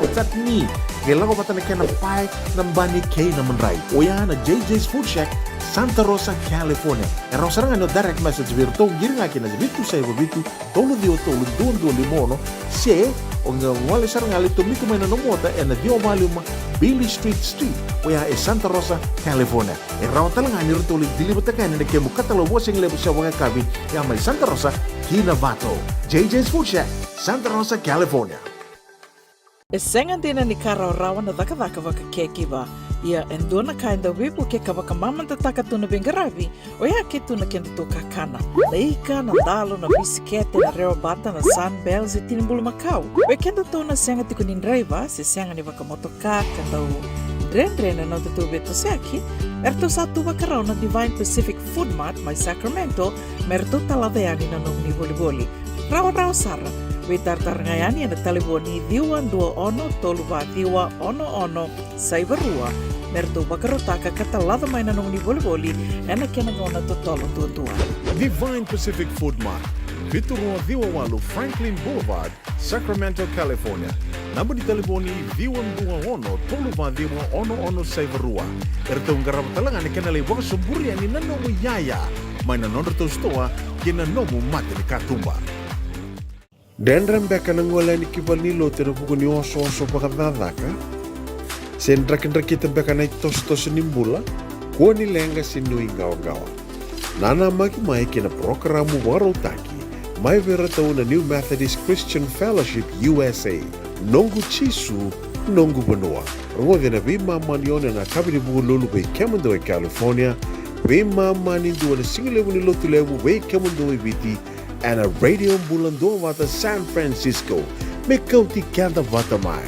o chutney, qai lako vata na kena pae, na bani kei na madrai. Oya na J J's Food Shack, Santa Rosa, California. E rawa sara ga ni o direct message vei iratou, qiri ga kina na vitu saiva vitu, tolu ciwa tolu, dua dua lima ono, se o qai gole sara ga, lai tomika mai na nomu ota ena ciwa walu lima Beale Street Suite, oya e Santa Rosa, California. E rawa tale ga ni ratou lai deliver-taka yani na kemu katalau vakasigalevu se vakayakavi, ya mai Santa Rosa ki Novato. J J's Food Shack, Santa Rosa, California. E sega dina ni ka rawarawa na cakacaka vaka caregiver. Ia e dua na ka e dau veivukei ka vakamamadataka tu na veiqaravi, oya ke tu na kedatou kakana. Na ika, na dalo, na bisikete, na rewa bata, na Sunbell, se tini bulumakau. Vei kedatou na sega tiko ni draiva se sega ni vakamotoka ka dau dredre na nodatou veitosoyaki, eratou sa tu vakarau na Divine Pacific Food Mart mai Sacramento me ratou talaca yani na nomuni volivoli. Rawarawa sara. Veitaratara ga yani ena talevoni ciwa dua ono tolu va ciwa ono ono saiva rua me ratou vakarautaka ka talaca mai na nomuni volivoli ena kena gauna totolo duadua. Divine Pacific Food Mart, vitu rua ciwa walu Franklin Boulevard, Sacramento, California. Naba ni talevoni ciwa dua ono tolu va ciwa ono ono saiva rua. Eratou qarava tale ga na kena lai vakasoburi yani na nomu iyaya mai na nodratou sitoa kei na nomu matanikatuba. Dredre beka na gole yani ki valenilotu ena vuku ni osooso vakacakacaka? Se drakidrakita beka na itosotoso ni bula? Kua ni leqa se nuiqawaqawa. Nanamaki mai ki na parokaramu vakarautaki mai vei iratou na New Methodist Christian Fellowship U S A, Noqu Jisu, Noqu Vanua. Rogoci ena veimama ni ono ena yakavi ni Vukelulu vei kemudou e California, veimama ni dua na sigalevu ni Lotulevu vei kemudou e Viti, ena Radio Bula Duavata San Francisco. Me kauti keda vata mai.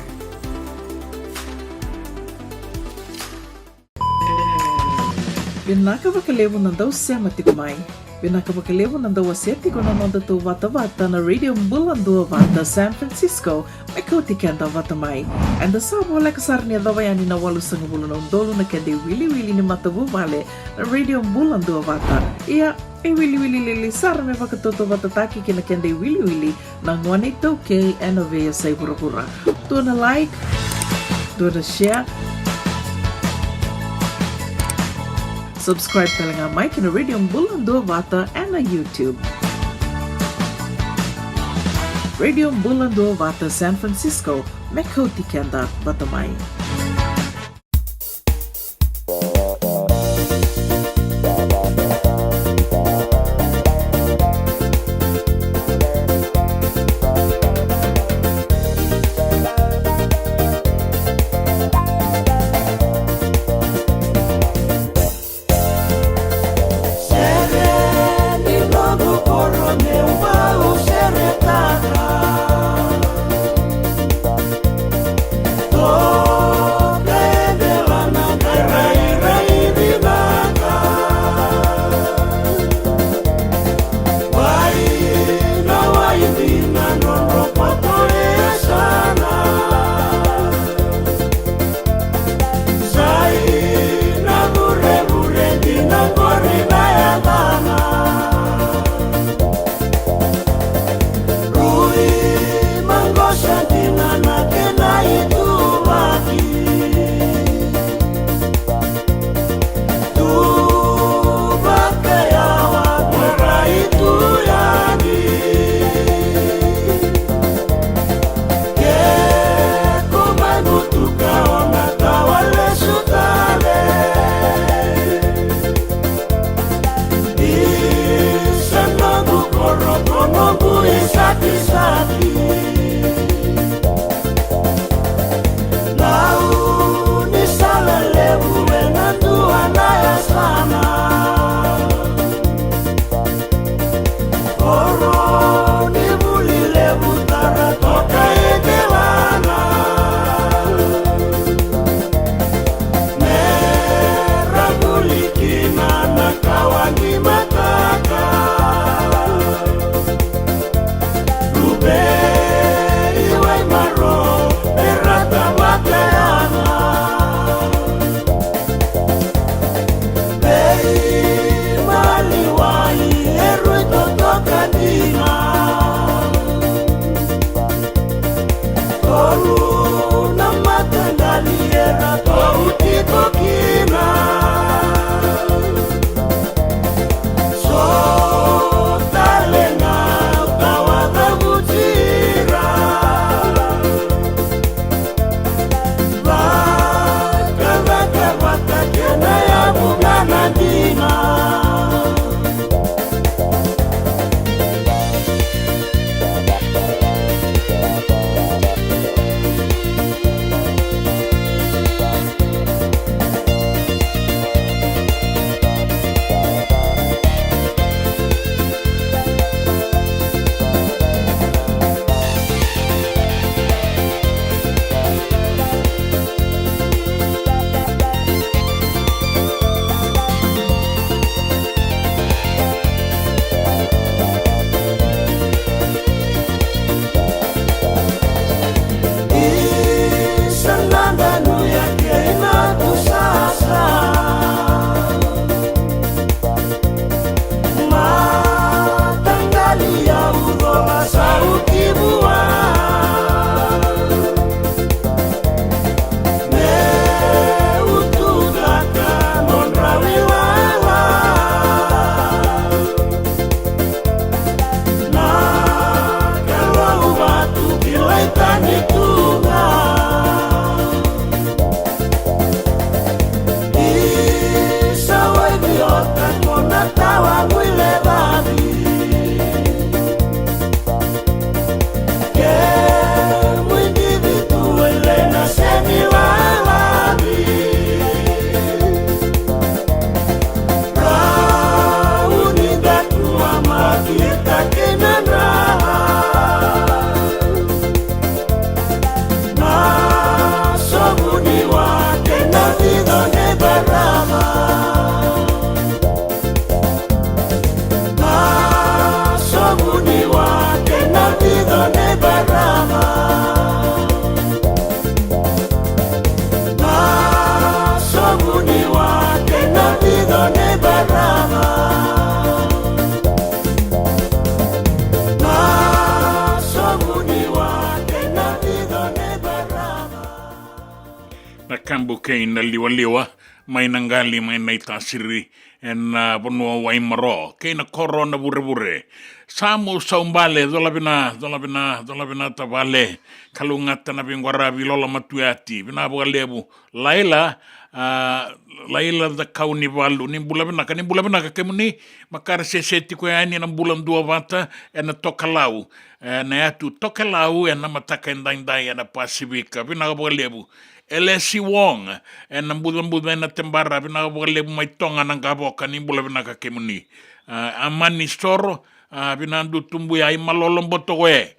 Vinaka vakalevu na dau sema tiko mai. Vinaka vakalevu na dau wasea tiko na nodatou vatavata na Radio Bula Duavata San Francisco, me kauti keda vata mai. Eda sa voleka sara ni yacova yani na walusagavulu na udolu na keda iwiliwili ni matavuvale na Radio Bula Duavata. Ia, e wiliwili lili sara me vakatautauvatataki kei na keda iwiliwili na gone iTaukei ena veiyasai vuravura. Dua na like, dua na share, subscribe tale ga mai ki na Radio Bula Duavata ena YouTube. Radio Bula Duavata San Francisco, me kauti keda vata mai. Sere ni noqu koro meu vau seretaka. Dou kei na Liwaliwa, mai na Qali, mai na Itasiri, ena vanua o Waimaro, kei na koro o Navurevure. Samu Saubale, cola vina, cola vina, cola vina tavale, kalougata na veiqaravi, Lola Matuyati, vinaka vakalevu. Laila, a, Laila Cakaunivalu, ni bula vinaka, ni bula vinaka kemuni, makare sese tiko yani na Bula Duavata, ena Tokelau, ena yatu Tokelau, ena mataka edaidai, ena Pasifika, vinaka vakalevu. Elesi Wong, ena Bucabuca ena Tebara, vinaka vakalevu mai Toga na Qavoka, ni bula vinaka kemuni. A, Amani Soro, a, vinaka Dutubuya, Imalolo Botowe.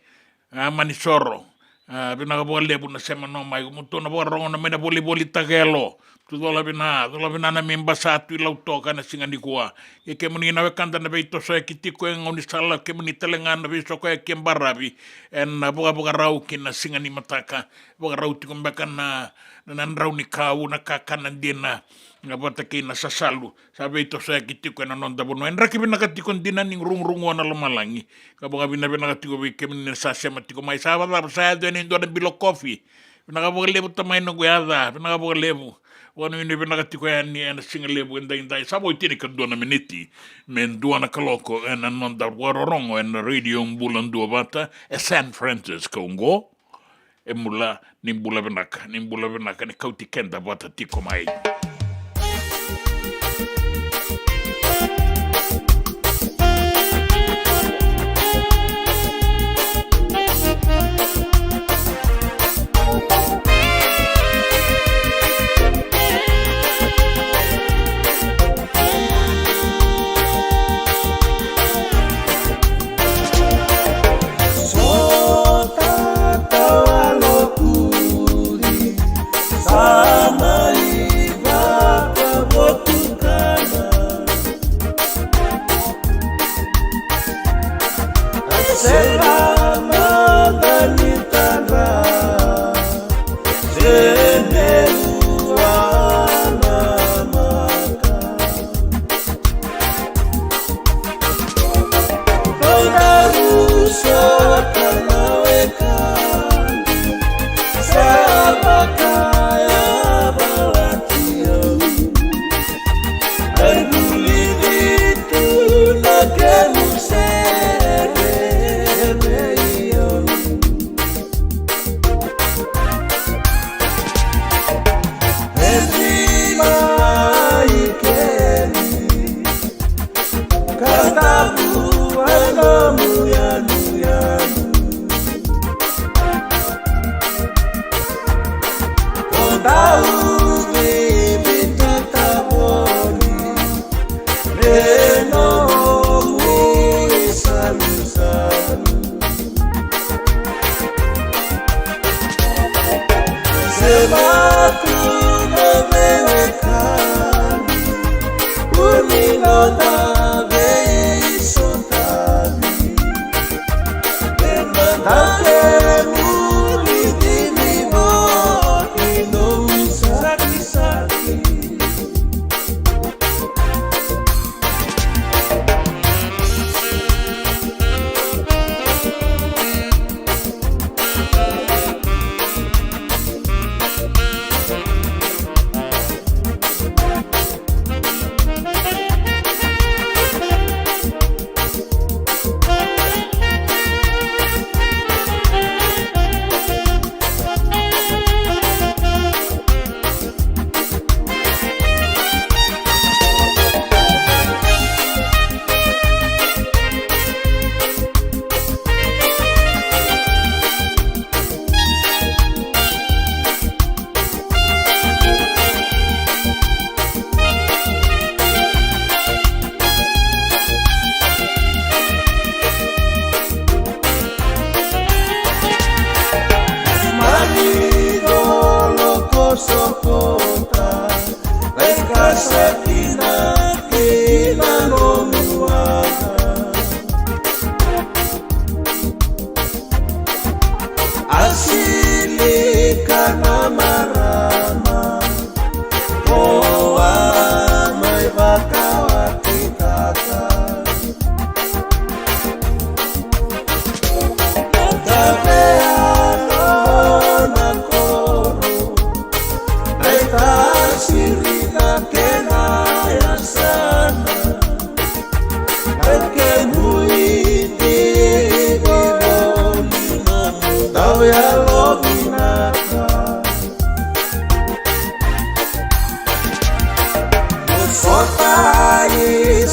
A, Amani Soro, a, vinaka vakalevu na sema no mai, mutou na vakarorogo na mai na volivoli Takelo. Tu cola vina, cola vina na mi basa tu i Lautoka na siga nikua. Kei kemuni na wekada na veitosoyaki tiko e gaunisala, kemuni tale ga na veisokoyaki e baravi, ena vakavakarau ki na siga ni mataka. Vakarau tiko beka na, na, na drau ni kau, na kakana dina, na vata kei na sasalu, sa veitosoyaki tiko ena noda vanua. E draki vinaka tiko dina ni rugurugua na lomalagi. Ka vakavinavinaka tiko vei kemuni na sa sema tiko mai. Sa vakacava, sa yaco yani e dua na bilo kofi. Vinaka vakalevu tamai noqu yaca, vinaka vakalevu. Vakanuinui vinaka tiko yani ena siga levu edaidai. Sa vo e tinikadua na miniti me dua na kaloko ena noda vakarorogo ena Radio Bula Duavata e San Francisco oqo. E bula, ni bula vinaka, ni bula vinaka, ni kauti keda vata tiko mai.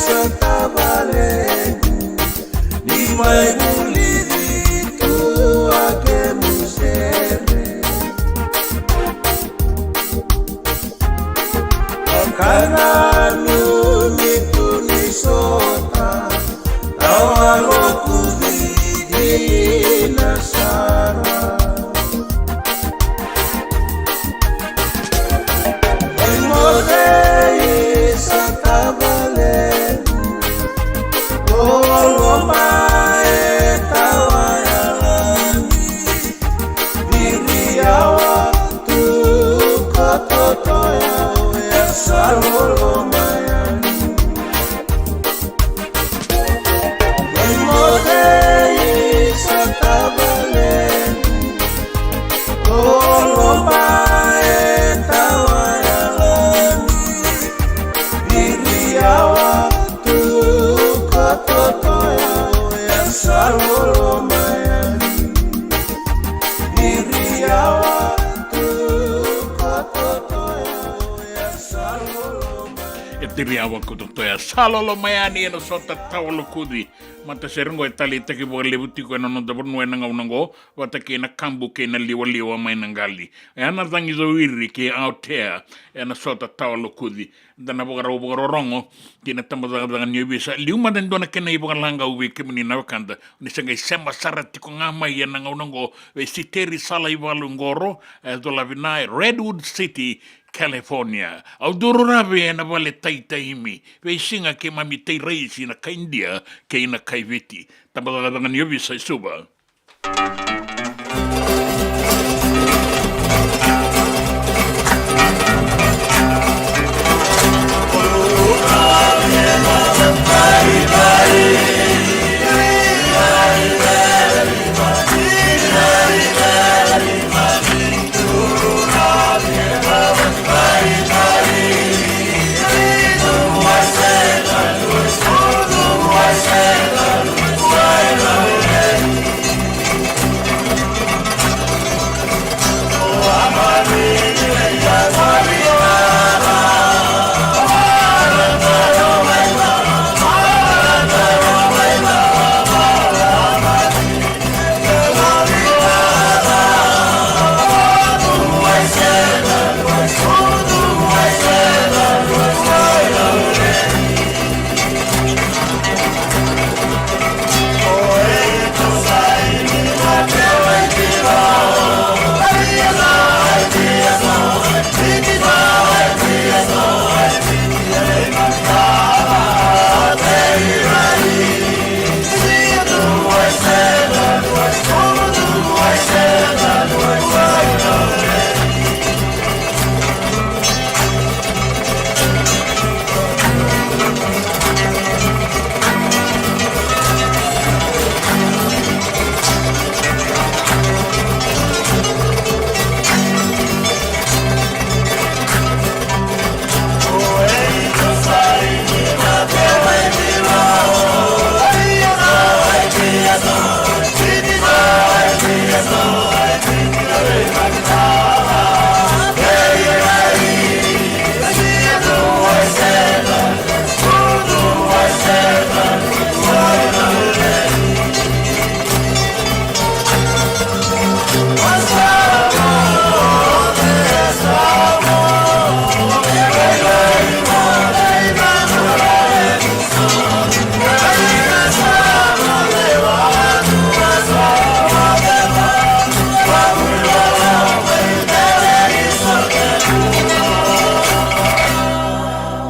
Sa tavalequ ni mai vulici tu a kemu sere. Ka nanumi tu ni sota, tawa lokuci dina sara. Moceisa tavalequ, o loma e tawa yalani. Viriawa tu ko Totoya, o ya sa loloma yani. E tiri a vakuto toya sa loloma yani ena sota tawa lokuci. Matasere oqo e taleitaki vakalevu tiko ena noda vanua ena gauna oqo, vata kei na kabu kei na liwaliwa mai na qali. E a na cagi cowiri kei Aotea ena sota tawa lokuci. Da na vakarau vakarorogo kei na tabacakacaka ni ovisa. Liu mada e dua na kena ivakalagau vei kemuni na wekada, ni se qai sema sara tiko ga mai ena gauna oqo vei Siteri Salaivalu Qoro, e cola vina e Redwood City, California. Au duru ravi ena vale taitaimi, veisiga keimami tei raisi na kai Idia kei na kai Viti. Tabacakacaka ni ovisa e Suva.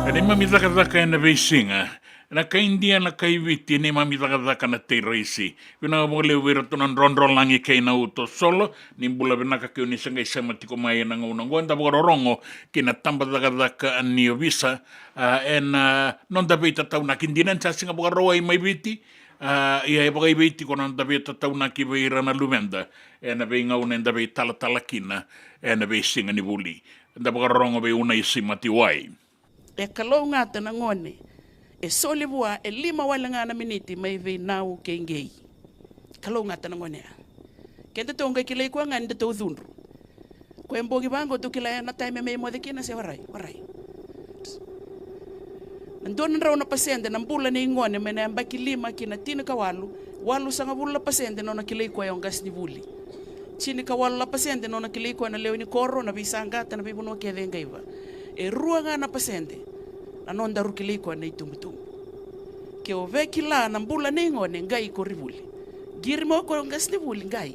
E neimami cakacaka ena veisiga, na kai Idia, na kai Viti, neimami cakacaka na tei raisi. Vinaka vakalevu vei iratou na drodrolagi kei na uto solo. Ni bula vinaka ke o ni se qai sema tiko mai ena gauna oqo, eda vakarorogo kei na tabacakacaka ni ovisa, a, ena, a, noda veitataunaki. Dina ni sa siga Vakarauwai mai Viti, a, ia e vakaivei tiko na noda veitataunaki vei ira na luveda ena veigauna eda veitalatala kina ena veisiga ni vuli. Eda vakarorogo vei Unaisi Matiwai. E kalougata na gone e soli vua e lima wale ga na miniti mai vei Nau kei Qei. Kalougata na gone ya. Kedatou qai kilai koya ga ni datou cudru. Koya e bogi vaqo tou kila ya na taimi me moce kina se warai, warai. Na dua na drau na pasede na bula nei gone mai na yabaki lima ki na tinikawalu, walusagavulu na pasede nona kilai koya o qasenivuli. Tinikawalu na pasede nona kilai koya na lewe ni koro, na veisaqata, na veivanua kece e qaiva. E rua ga na pasede na nodaru kilai koya na itubutubu. Ke o via kila na bula nei gone, qai koronivuli. Qiri mai o koya o qasenivuli, qai.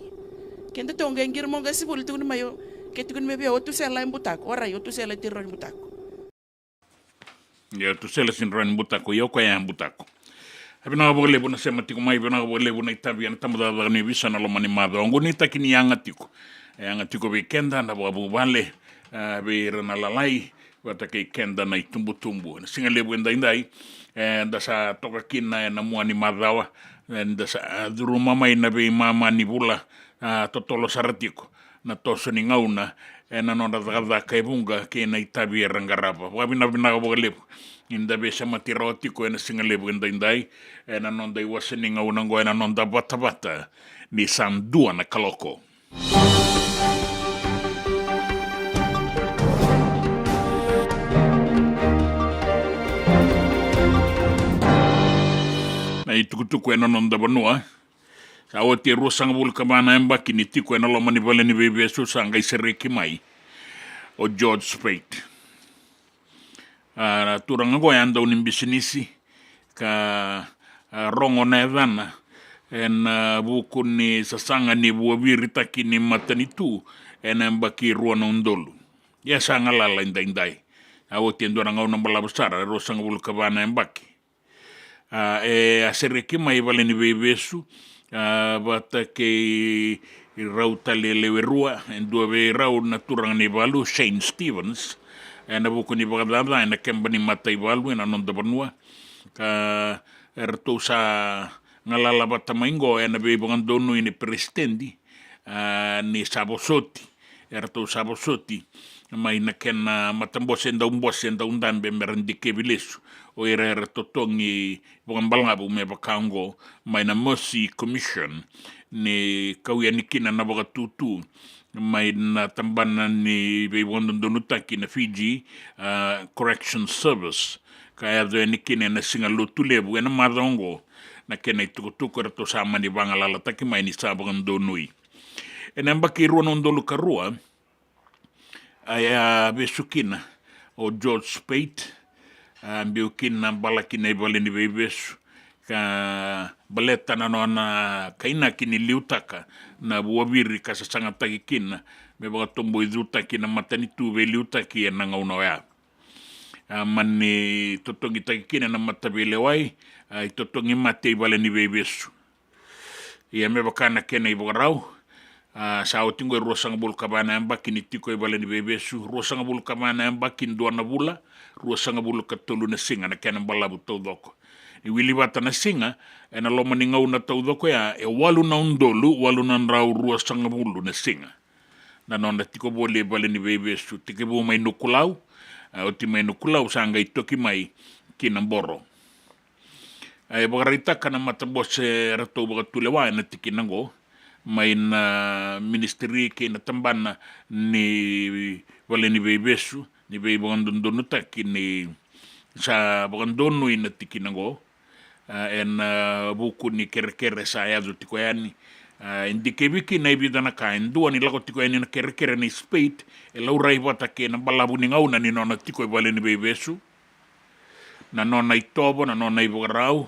Keda tou qai qiri mai o qasenivuli, tukuni mai o, ke tukuni mai vei au o Tusela e butako, warai, o Tusela e tei rawa ni butako. Ia, Tusela sega ni rawa ni butako, ia o koya e butako. A vinaka vakalevu na sema tiko mai, vinaka vakalevu na itavi ena tabacakacaka ni ovisa ena loma ni macawa oqo. Nuitaki ni yaga tiko, e yaga tiko vei keda na vakavuvale, e, vei ira na lalai vata kei keda na itubutubu. Na siga levu edaidai, e, da sa toka kina ena mua ni macawa, e, da sa, e, curuma mai na veimama ni vula, a, totolo sara tiko na toso ni gauna, e, na nodra cakacaka e vuqa kei na itavi era qarava. Vakavinavinaka vakalevu ni da veisemati rawa tiko ena siga levu edaidai, e, na noda iwase ni gauna oqo, e, na noda vatavata ni sa dua na kaloko. Na itukutuku ena noda vanua. Sa oti e ruasagavulu ka va na yabaki ni tiko ena loma ni vale ni veivesu, sa qai sereki mai o George Speight. A, na turaga oqo e a dau ni bisinisi ka, a, rogo na yacana ena, a, vuku ni sasaga ni vuaviritaki ni matanitu ena yabaki rua na udolu. Ia sa galala edaidai. A oti e dua na gauna balavu sara, e ruasagavulu ka va na yabaki. A, e a sereki mai vale ni veivesu, a, vata kei rau tale e lewe rua, e dua vei rau na turaga ni valu, Shane Stevens, ena vuku ni vakacaca ena keba ni mataivalu ena noda vanua. Ka eratou sa galala vata mai oqo ena veivakadonui ni peresitedi, a, ni sa vosoti, eratou sa vosoti mai na kena matabose daubose daudabe me ra dikevi lesu o ira era totogi vakabalavu me vaka oqo mai na Mercy Commission, ni kau yani kina na vakatutu mai na tabana ni veivakadodonutaki na Fiji, a, Correction Service, ka yaco yani kina ena siga Lotulevu ena macawa oqo na kena itukutuku eratou sa mani vagalalataki mai ni sa vakadonui. Ena yabaki rua na udolu ka rua, a, e a vesu kina o George Speight, a, biu kina bala kina i vale ni veivesu, ka baleta na nona kainaki ni liutaka na vuaviri ka sasagataki kina me vakatoboicutaki na matanitu veiliutaki ena gauna oya. A, mani totogitaki kina na mataveilewai, a, itotogi mate i vale ni veivesu. Ia me vaka na kena ivakarau, a, sa oti oqo e ruasagavulu ka va na yabaki ni tiko i vale ni veivesu, ruasagavulu ka va na yabaki dua na vula, ruasagavulu ka tolu na siga na kena balavu taucoko. Ni wili vata na siga, ena loma ni gauna taucoko ya, e walu na udolu, walu na drau ruasagavulu na siga na nona tiko voli e vale ni veivesu, tekivu mai Nukulau, a, oti mai Nukulau sa qai toki mai ki Naboro. A, e vakaraitaka na matabose eratou vakatulewa ena tikina oqo mai na ministry kei na tabana ni vale ni veivesu, ni veivakadodonutaki ni sa vakadonui na tikina oqo, a, ena, a, vuku ni kerekere sa yaco tiko yani. A, e dikevi kina e vica na ka, e dua ni lako tiko yani na kerekere nei Speight, e laurai vata kei na balavu ni gauna ni nona tiko e vale ni veivesu, na nona itovo, na nona ivakarau,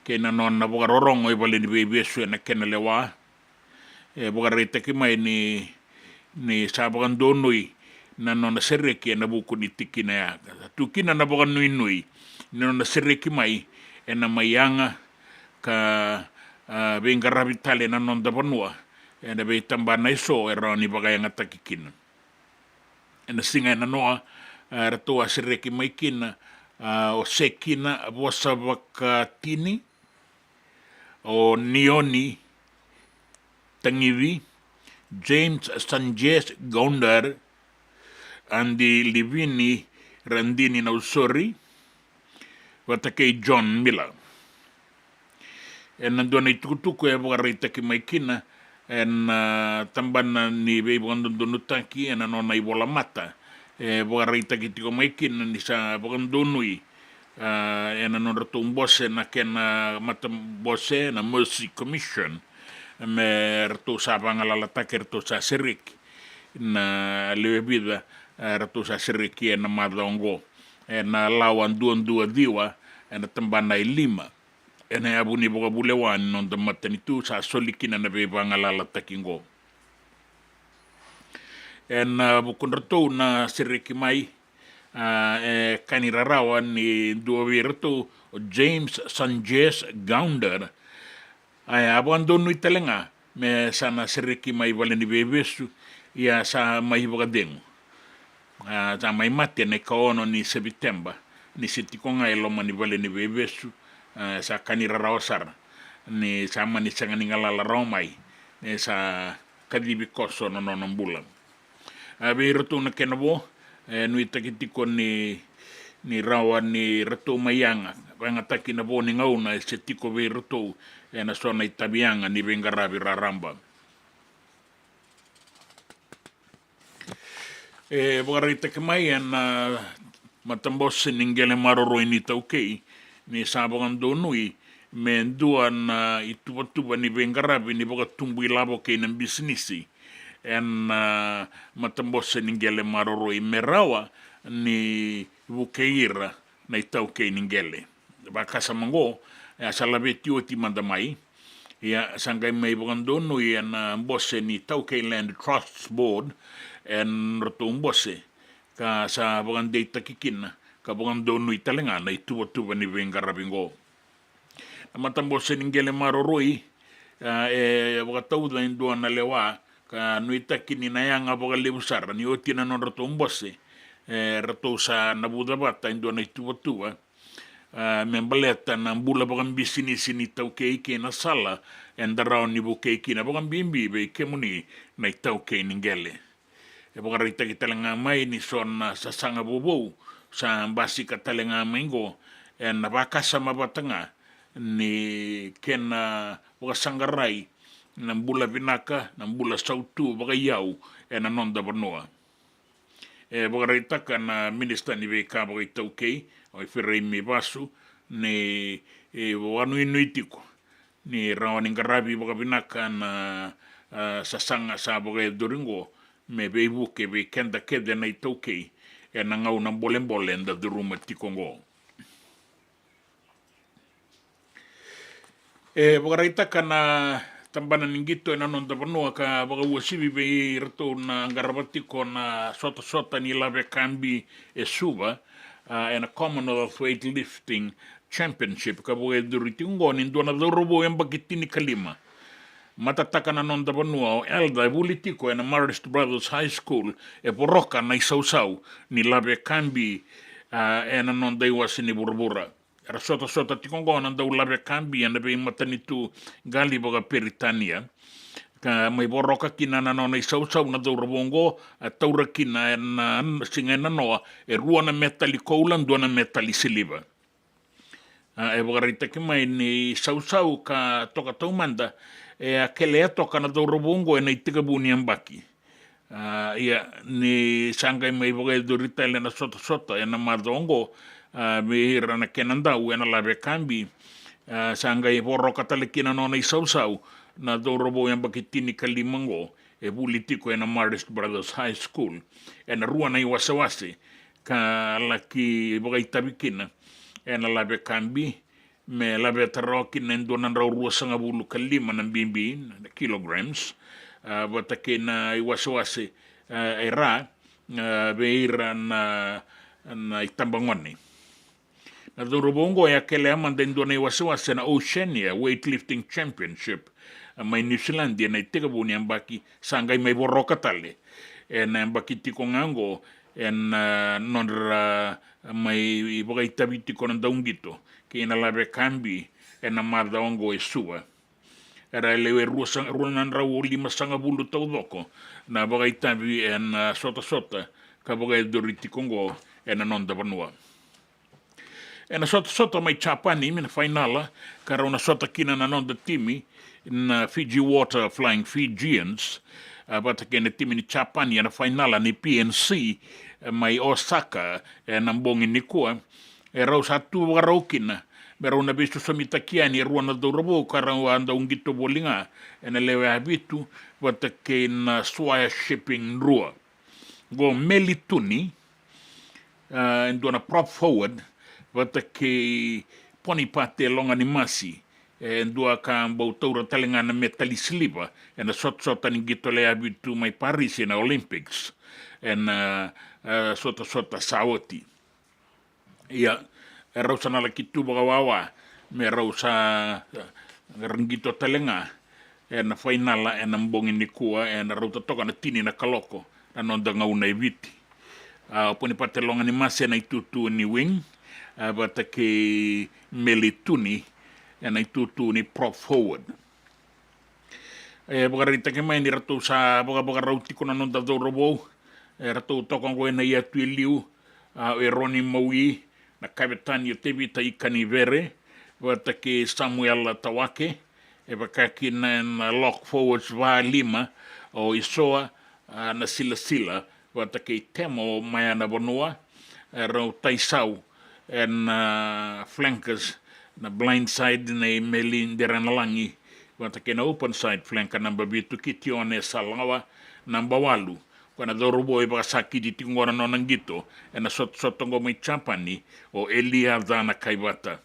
kei na nona vakarorogo e vale ni veivesu ena kena lewa. E vakaraitaki mai ni, ni sa vakadonui na nona sereki ena vuku ni tikina ya. Tu kina na vakanuinui ni nona sereki mai ena mai yaga ka, a, veiqaravi tale na noda vanua ena veitabana eso e rawa ni vakayagataki kina. Ena siga e nanoa, a, eratou a sereki mai kina, a, o Sekina Vosavakatini, o Nioni Tagivi, James Sanchez Goundar, Adi Livini Radini Nausori, vata kei John Miller. Ena dua na itukutuku e vakaraitaki mai kina ena, a, tabana ni veivakadodonutaki ena nona ivolamata, e vakaraitaki tiko mai kina ni sa vakadonui, a, ena nodratou bose na kena matabose na Mercy Commission, me ratou sa vagalalataki, ratou sa sereki na lewe vica, e, ratou sa sereki ena macawa oqo. Ena lawa duadua ciwa, ena tabana e lima, ena yavu ni vakavulewa ni noda matanitu, sa soli kina na veivagalalataki oqo. Ena vukudratou na sereki mai, a, e ka ni rarawa ni dua vei iratou o James Sanchez Gounder. A, e a vakadonui tale ga me sa na sereki mai vale ni veivesu, ia sa mai vakacegu. A, sa mai mate na ikaono ni Seviteba, ni se tiko ga e loma ni vale ni veivesu. A, sa ka ni rarawa sara ni sa mani sega ni galala rawa mai, ni sa kacivi koso na nona bula. A, vei iratou na kena vo, e nuitaki tiko ni, ni rawa ni ratou mai yaga, vayagataki na vo ni gauna e se tiko vei iratou ena so na itavi yaga ni veiqaravi raraba. E vakaraitaki mai ena matabose ni qele maroroi ni taukei ni sa vakadonui me dua na ituvatuva ni veiqaravi ni vakatubu ilavo kei na bisinisi ena matabose ni qele maroroi me rawa ni vukei ira na itaukei ni qele. Vakasama oqo e a sa laveti oti mada mai, ia sa qai mai vakadonui ena bose ni Taukei Land Trusts Board ena nodratou bose, ka sa vakadeitaki kina ka vakadonui tale ga na ituvatuva ni veiqaravi oqo. Na matabose ni qele maroroi, a, e vakatauca e dua na lewa ka nuitaki ni na yaga vakalevu sara ni oti na nodratou bose, e, ratou sa navuca vata e dua na ituvatuva, a, me baleta na bula vakabisinisi ni taukei kei na sala eda rawa ni vukei kina, vakabibi vei kemuni na itaukei ni qele. E vakaraitaki tale ga mai ni so na sasaga vovou sa basika tale ga mai oqo ena vakasama vata ga ni kena vakasaqarai na bula vinaka, na bula sautu vakaiyau ena noda vanua. E vakaraitaka na Minisita ni Veika Vakaitaukei, o Ifereimi Vasu, ni, e, vakanuinui tiko ni rawa ni qaravi vakavinaka na, a, sasaga sa vakayacori oqo me veivuke vei keda kece na itaukei ena gauna bolebole eda curuma tiko oqo. E vakaraitaka na tabana ni qito ena noda vanua ka vakauasivi vei iratou na qarava tiko na sotasota ni lavekabi e Suva, a, ena Commonwealth Weightlifting Championship, ka vakayacori tiko oqo ni dua na cauravou yabaki tinikalima, matataka na noda vanua, o Elder, e vuli tiko ena Marist Brothers High School, e voroka na isausau ni lavekabi, a, ena noda iwase ni vuravura. Era sotasota tiko oqo na dau lavekabi ena veimatanitu qali vakaperitania, ka mai voroka kina na nona isausau na cauravou oqo, a taura kina ena siga enanoa e rua na metali koula, dua na metali siliva. A, e vakaraitaki mai ni sausau ka toka taumada, e a kelea toka na cauravou oqo ena itekivu ni yabaki. A, ia, ni sa qai mai vakayacori tale na sotasota ena macawa oqo, a, vei ira na kena dau ena lavekabi, a, sa qai voroka tale kina na nona isausau na cauravou yabaki tinikalima oqo, e vuli tiko ena Marist Brothers High School ena rua na iwasewase, ka laki vakaitavi kina ena lavekabi, me laveta rawa kina e dua na drau ruasagavulu ka lima na bibi, na kilograms, a, vata kei na iwasewase, a, e ra, a, vei ira na, na itabagone. Na cauravou oqo e a kelea mada e dua na iwasewase na Oceania Weightlifting Championship, a, mai Niusiladi ena itekivu ni yabaki, sa qai mai voroka tale ena yabaki tiko ga oqo ena, a, nodra, a, mai vakaitavi tiko na dauqito kei na lavekabi ena macawa oqo e Suva. Era lewe rua sa-, rua na drau limasagavulu taucoko na vakaitavi ena, a, sotasota ka vakayacori tiko oqo ena noda vanua. Ena sotasota mai Japani, mai na fainala, ka rau na sota kina na noda timi na Fiji Water Flying Fijians, a, vata kei na timi ni Japani ena fainala ni P N C, e, mai Osaka, ena bogi nikua, E rau sa tu vakarau kina me rau na veisosomitaki yani e rua na cauravou ka rau a dau qito voli ga ena lewe a vitu vata kei na Swire Shipping Drua. Qo Meli Tuni, e dua na prop forward vata kei Ponipate Loganimasi, e dua ka bau taura tale ga na metali siliva ena sotasota ni qito lewe a vitu mai Parisi ena Olympics ena, e, sotasota sa oti. Ia, e rau sa na laki tu vakawawa me rau sa, e, qito tale ga ena fainala ena bogi nikua ena rauta toka na tini na kaloko na noda gauna e Viti. A, o Ponipate Loganimasi ena itutu ni wing, a, vata kei Meli Tuni ena itutu ni prop forward. E vakaraitaki mai ni ratou sa vakavakarau tiko na noda cauravou, e ratou toka oqo ena iyatu e liu, a, o Eroni Maui, na kavetani o Tevita Ikanivere vata kei Samuela Tawake, e vaka kina ena lock forwards va lima o Isoa, a, na Silasila vata kei Temo Maya na vanua, e rau taisau ena, a, flankers, na blind side nei Meli Deranalagi vata kei na open side flanker naba vitu Kitione Salawa, naba walu, ko na cauravou e vakasakiti tiko oqo na nona qito ena sotasota oqo mai Japani, o Eliaca Nakaivata.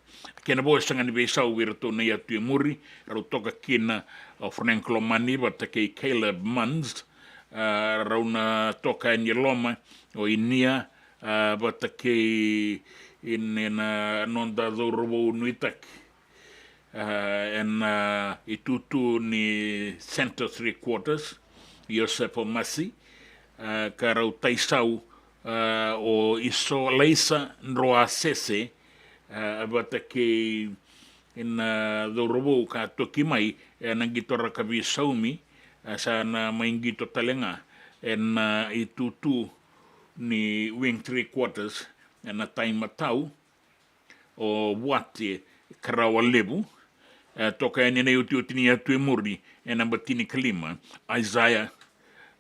Kena vo e sega ni veisau vei iratou na iyatu e muri, rau toka kina o Frank Lomani vata kei Caleb Munns, a, rau na toka yani e loma o Inia, a, vata kei ina, na noda cauravou nuitaki, a, ena itutu ni center three quarters, Joseph Omasi, a, ka rau taisau, a, o Iso Laisa Droasese, a, vata kei ina cauravou ka toki mai ena qito rakavi saumi, a, sa na mai qito tale ga ena itutu ni wing three quarters ena tai matau, o Vuate Karawalevu, e, toka yani ena iotioti ni yatu e muri, e naba tinikalima, Isaiah,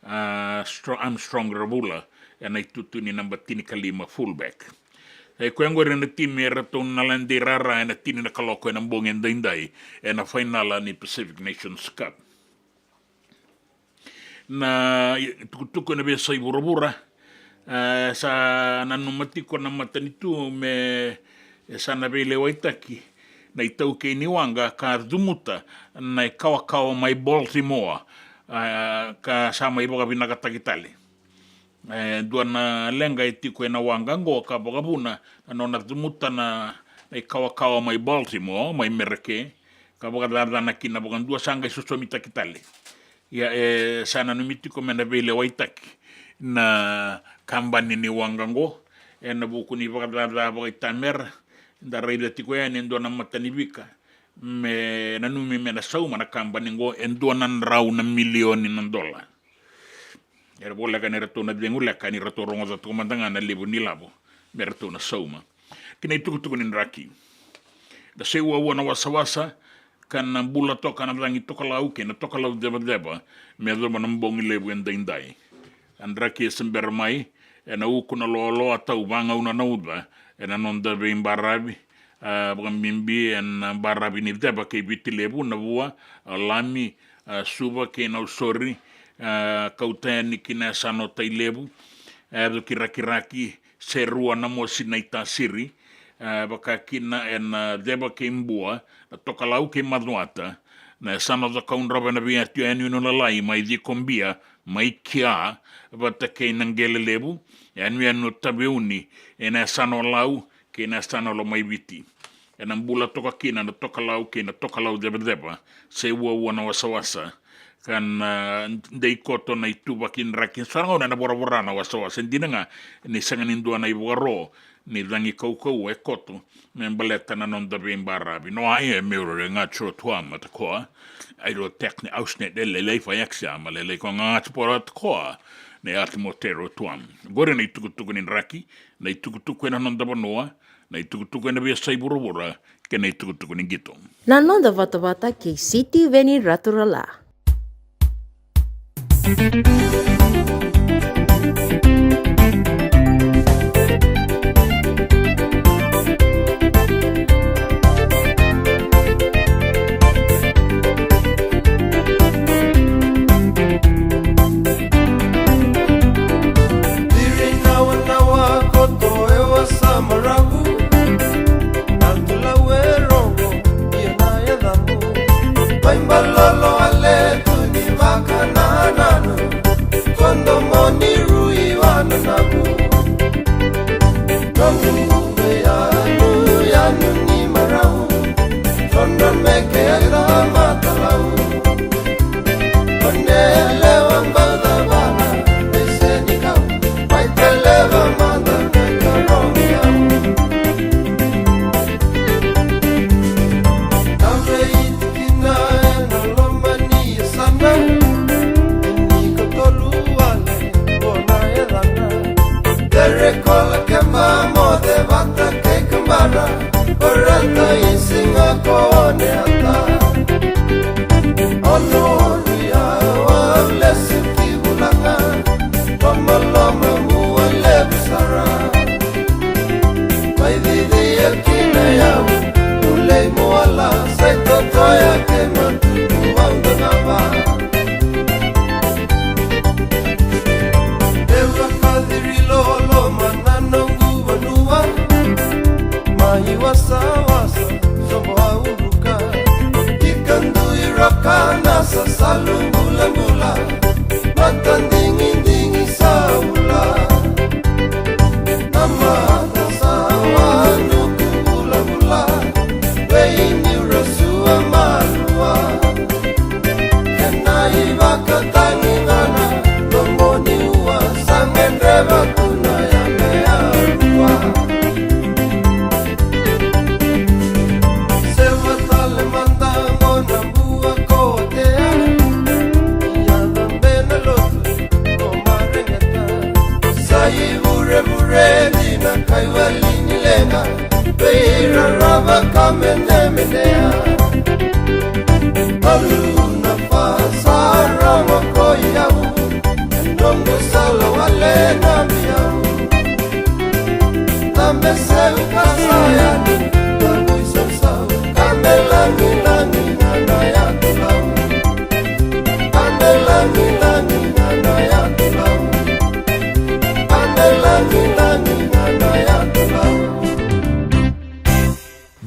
a, Stro-, Armstrong Ravula, ena itutu ni naba tinikalima fullback. E koya oqori na timi eratou na lade rara ena tini na kaloko ena bogi edaidai, ena fainala ni Pacific Nations Cup. Na itukutuku ena veiyasai vuravura, e, sa nanuma tiko na matanitu me, e, sa na veilewaitaki na itaukei ni waqa ka cumuta na ikawakawa mai Baltimore, e, ka sa mai vakavinakataki tale. E dua na leqa e tiko ena waqa oqo ka vakavuna na nona cumuta na, na ikawakawa mai Baltimore, mai Mereke, ka vakacacana kina vakadua, sa qai sosomitaki tale. Ia, e sa nanumi tiko me na veilewaitaki na kabani ni waqa oqo ena vuku ni vakacaca vakaitamera. Da raica tiko yani e dua na matanifika me nanumi me na sauma na kabani oqo e dua na drau na milioni na dola. Era voleka ni ratou na cegu leka ni ratou rogoca toka mada ga na levu ni lavo me ratou na sauma. Kei na itukutuku ni draki. Na seuauau na wasawasa, ka na bula toka na cagi tokalau kei na tokalau cevaceva me yacova na bogi levu edaidai. A draki e se bera mai ena uku na loaloa tau vagauna na uca ena noda veibaravi, a, vakabibi ena baravi ni ceva kei Viti Levu, Navua, a, Lami, a, Suva kei Nausori, a, kauta yani ki na yasana o Tailevu, a, yaco ki Rakiraki, Serua, Namosi, Naitasiri, a, vaka kina ena ceva kei Bua, na tokalau kei Macuata, na yasana o Cakaudrove, na veiyatu yanuyanu lalai mai Cikobia, mai Kia, vata kei Naqelelevu, yanuyanu o Taveuni, ena yasana o Lau, kei na yasana o Lomaiviti. Ena bula toka kina na tokalau kei na tokalau cevaceva, seuauau na wasawasa, ka na dei koto na ituvaki draki. Sa na gauna ena voravora na wasawasa, e dina ga ni sega ni dua na ivakaro ni cagi kaukauwa e koto me baleta na noda veibaravi. No a ia e meurere ga tro tuama takoa. Ai lo tekni ausne de lelei fa yaksia ma lelei ko ga tpora takoa. Ne atmotero tuam. Qori na itukutuku ni draki, na itukutuku ena noda vanua, na itukutuku ena veiyasai vuravura, kei na itukutuku ni qito. Na noda vatavata kei Sitiveni Raturala. Kina yau, ulei mo ala, sai totoya ke matu, uau na gava. Ewa kadiri lolo, manana guva nuva, mai wasawasa, sobo au ruka. Ika dui roka, na sasalu bulabula, mata digidigi sa ula. Na mata sa wanuku bulabula, vei niu rasua malua. Kena ivakatagi gana, nomoni ua, sa gedreva tu na yame alua. Sewa tale mada qo na bua ko Atea, ia na bena lotu ko Mareqeta. Sa ivurevuredi na kaiwali ni leqa, vei rarava ka menemedea. Malu na fa sa rogo ko i au, e noqu sala wale na vei au. Na me seu ka sa yani, na bui sausau, ka me lagilagi na na yatu lau. Ka me lagilagi na na yatu lau. Ka me lagilagi na na yatu lau.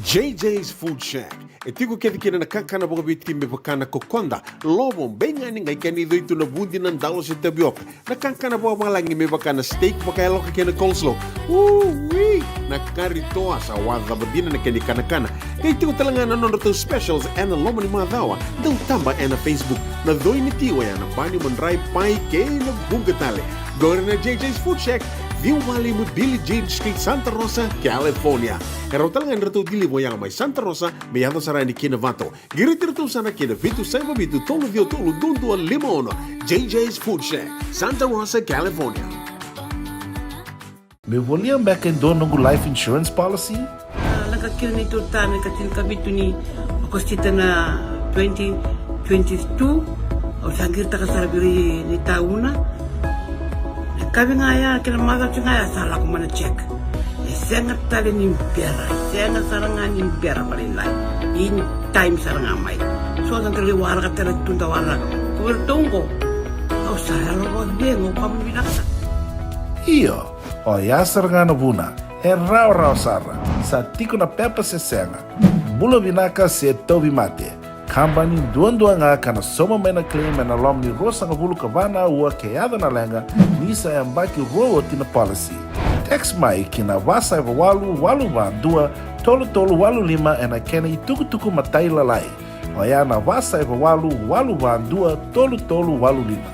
J J's Food Shack. E tiko kece kina na kakana vakaviti me vaka na kokoda, lovo, beigani, qai kena icoi tu na vudi, na dalo se tavioka. Na kakana vakavalagi me vaka na steak vakayaloka kei na coleslaw. Ui! Na kari toa sa wacava dina na kena ikanakana. Qai tiko tale ga na nodratou specials ena loma ni macawa. Dau taba ena Facebook. Na coi ni ti oya na bani, madrai, pai kei na vuqa tale. Qori na J J's Food Shack, ciwa walu lima Billie Jean Street, Santa Rosa, California. E rawa tale ga ni ratou deliver oya mai Santa Rosa me yaco sara yani ki Novato. Qiriti iratou sara ki na vitu saiva vitu tolu ciwa tolu dua dua lima ono. J J's Food Shack, Santa Rosa, California. Meu volia beka e dua noqu life insurance policy? A, lako kina neitou tane ka tinikavitu ni Okosita na twenty twenty-two. Au sa qiritaka sara vei ira na itauna. Na kavi ga ya kei na macawa ga ya sa lako mai na check. E sega tale ni bera, e sega sara ga ni bera vakalailai. In time sara ga mai. So da qai waraka tale tu da waraka. Ko iratou qo, au sa yalo vakacegu, au vakavinavinaka sara. Io, oya sara ga na vuna. E rawarawa sara. Sa tiko na pepa se sega. Bula vinaka se tauvimate. Kabani duadua ga ka na sauma mai na claim ena loma ni ruasagavulu ka va na aua ke yaco na leqa, ni sa yabaki rua oti na policy. Text mai ki na va saiva walu walu va dua tolu tolu walu lima ena kena itukutuku matailalai. Oya na va saiva walu walu va dua tolu tolu walu lima.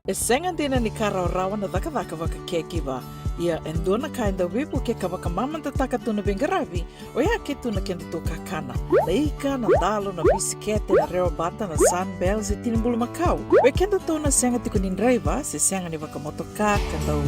E sega dina ni ka rawarawa na cakacaka vaka caregiver. Ia e dua na ka e dau veivukei ka vakamamadataka tu na veiqaravi, oya ke tu na kedatou kakana. Na ika, na dalo, na bisikete, na rewabata, na Sunbell se tini bulumakau. Vei kedatou na sega tiko ni draiva se sega ni vakamotoka ka dau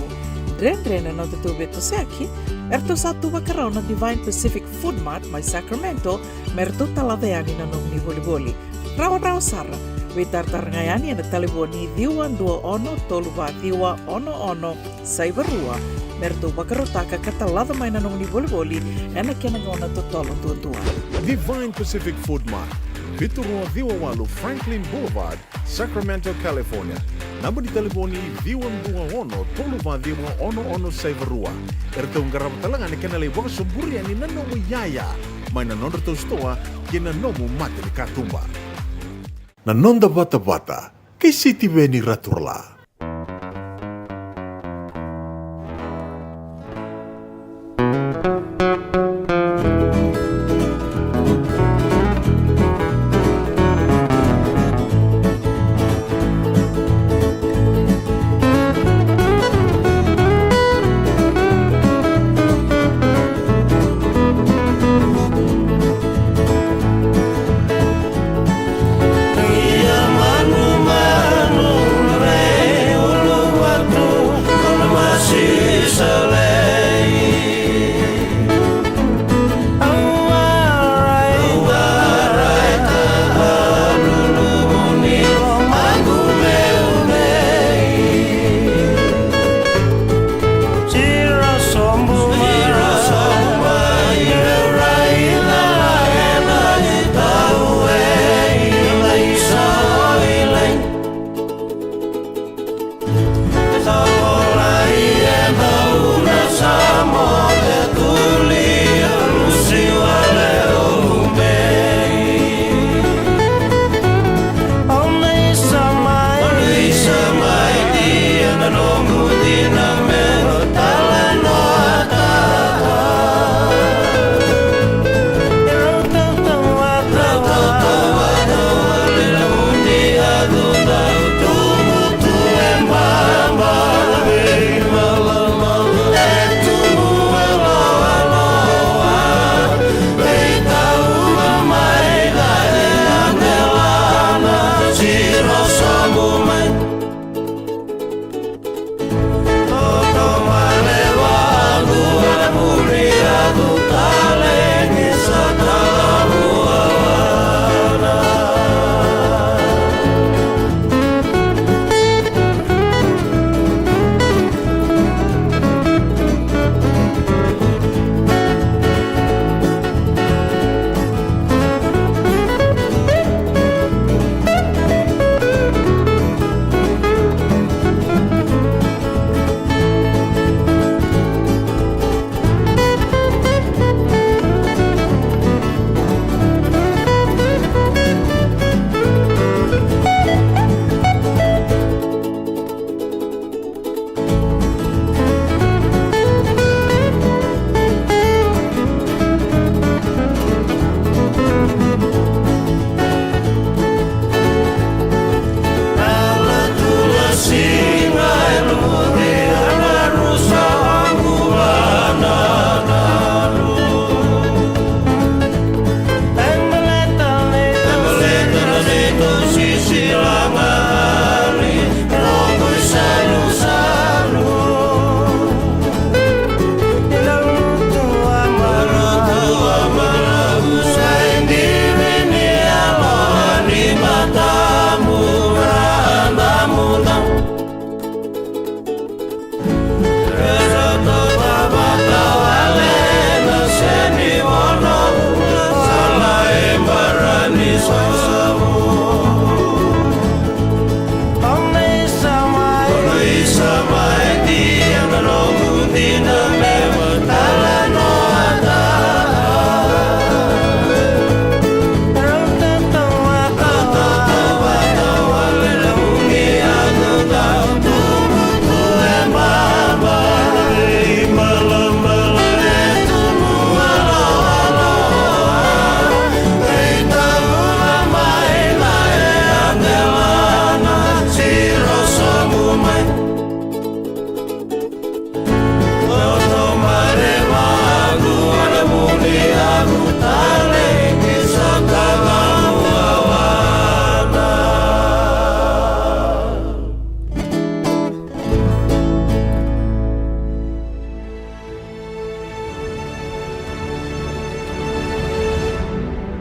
dredre na nodatou veitosoyaki, eratou sa tu vakarau na Divine Pacific Food Mart mai Sacramento me ratou talaca yani na nomuni volivoli. Rawarawa sara. Veitaratara ga yani ena talevoni ciwa dua ono tolu va ciwa ono ono saiva rua me ratou vakarautaka ka talaca mai na nomuni volivoli ena kena gauna totolo duadua. Divine Pacific Food Mart, vitu rua ciwa walu Franklin Boulevard, Sacramento, California. Naba ni talevoni ciwa dua ono tolu va ciwa ono ono saiva rua. Eratou qarava tale ga na kena lai vakasoburi yani na nomu iyaya mai na nodratou sitoa kei na nomu mata ni katuba. Na noda vatavata kei Sitiveni Raturala.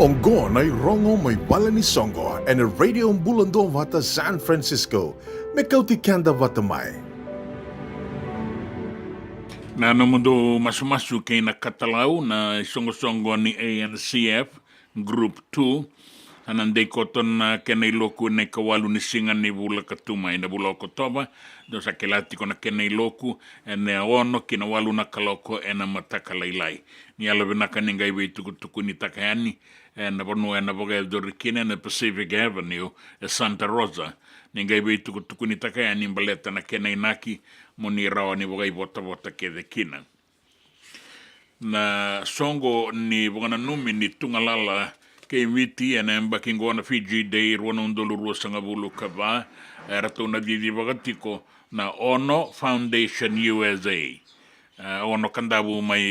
Oqo na irogo mai vale ni soqo ena Radio Bula Duavata San Francisco, me kauti keda vata mai. Na nomudou masumasu kei na katalau, na isoqosoqo ni A N C F Group two, a na dei koto na kena iloku ena ikawalu ni siga ni vula ka tu mai, na vula o Okotova. Dou sa kila tiko na kena iloku ena ono ki na walu na kaloko ena mataka lailai. Ni yalovinaka ni qai veitukutukunitaka yani ena vanua ena vakayacori kina ena Pacific Avenue e Santa Rosa. Ni qai veitukutukunitaka yani baleta na kena inaki mo ni rawa ni vakaivotavota kece kina. Na soqo ni vakananumi ni tugalala kei Viti ena yabaki qo na Fiji Day rua na udolu ruasagavulu ka va, e ratou na cicivaka tiko na Ono Foundation U S A. E, Ono Kadavu mai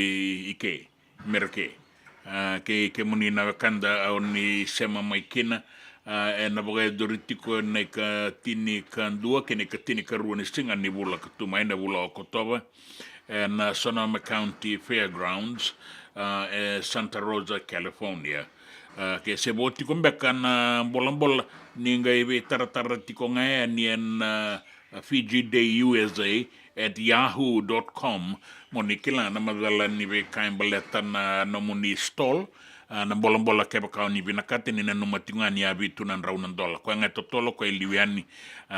i ke, Mereke. E, kei kemuni na wekada o ni sema mai kina, e, ena vakayacori tiko ena ikatinikadua kei na ikatinikarua ni siga ni vula ka tu mai, na vula o Okotova, ena Sonoma County Fairgrounds, e, e Santa Rosa, California. E, ke se vo tiko beka na bolabola, ni qai veitaratara tiko ga yani ena, e, Fiji Day U S A at yahoo dot com, mo ni kila na macala ni veika e baleta na nomuni stall, e, na bolabola kevaka o ni vinakata ni nanuma tiko ga ni a vitu na drau na dola. Koya ga e totolo, koya e liu yani, e,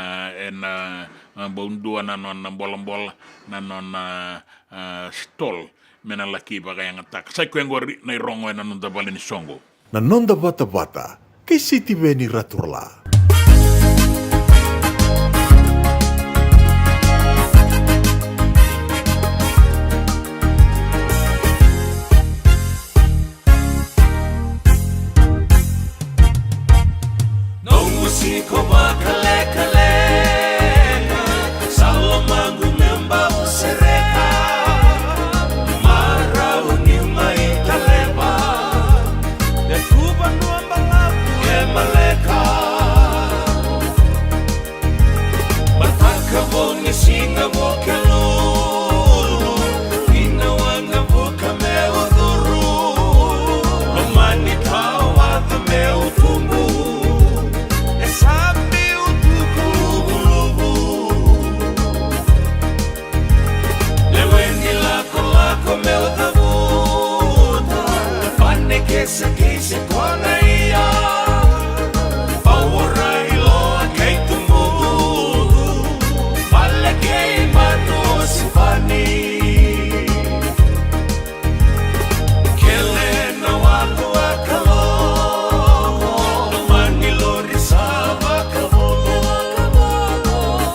ena, e, bau dua na nona bolabola, na nona, e, stall, me na laki vakayagataka. Sa i koya qori na irogo ena noda vale ni soqo. Na noda vatavata kei Sitiveni Raturala. Noqu siko vakalekaleka, sa lomaqu me bau sereka. Marau ni mai Taleva, e tu vanua balavu e maleka. Mataka vo ni siga vo ke lulu, ina waqa vuka me ucuru. Lomani tawaca me utubu, e sabi utuku luvuluvu. Leweni lakolako meu cavuta, pane kese kei se kona ia. Paura i loa kei tubutu, vale kei manu o Sipani. Kele na walu a Kalou, mani lori sa vakavulu.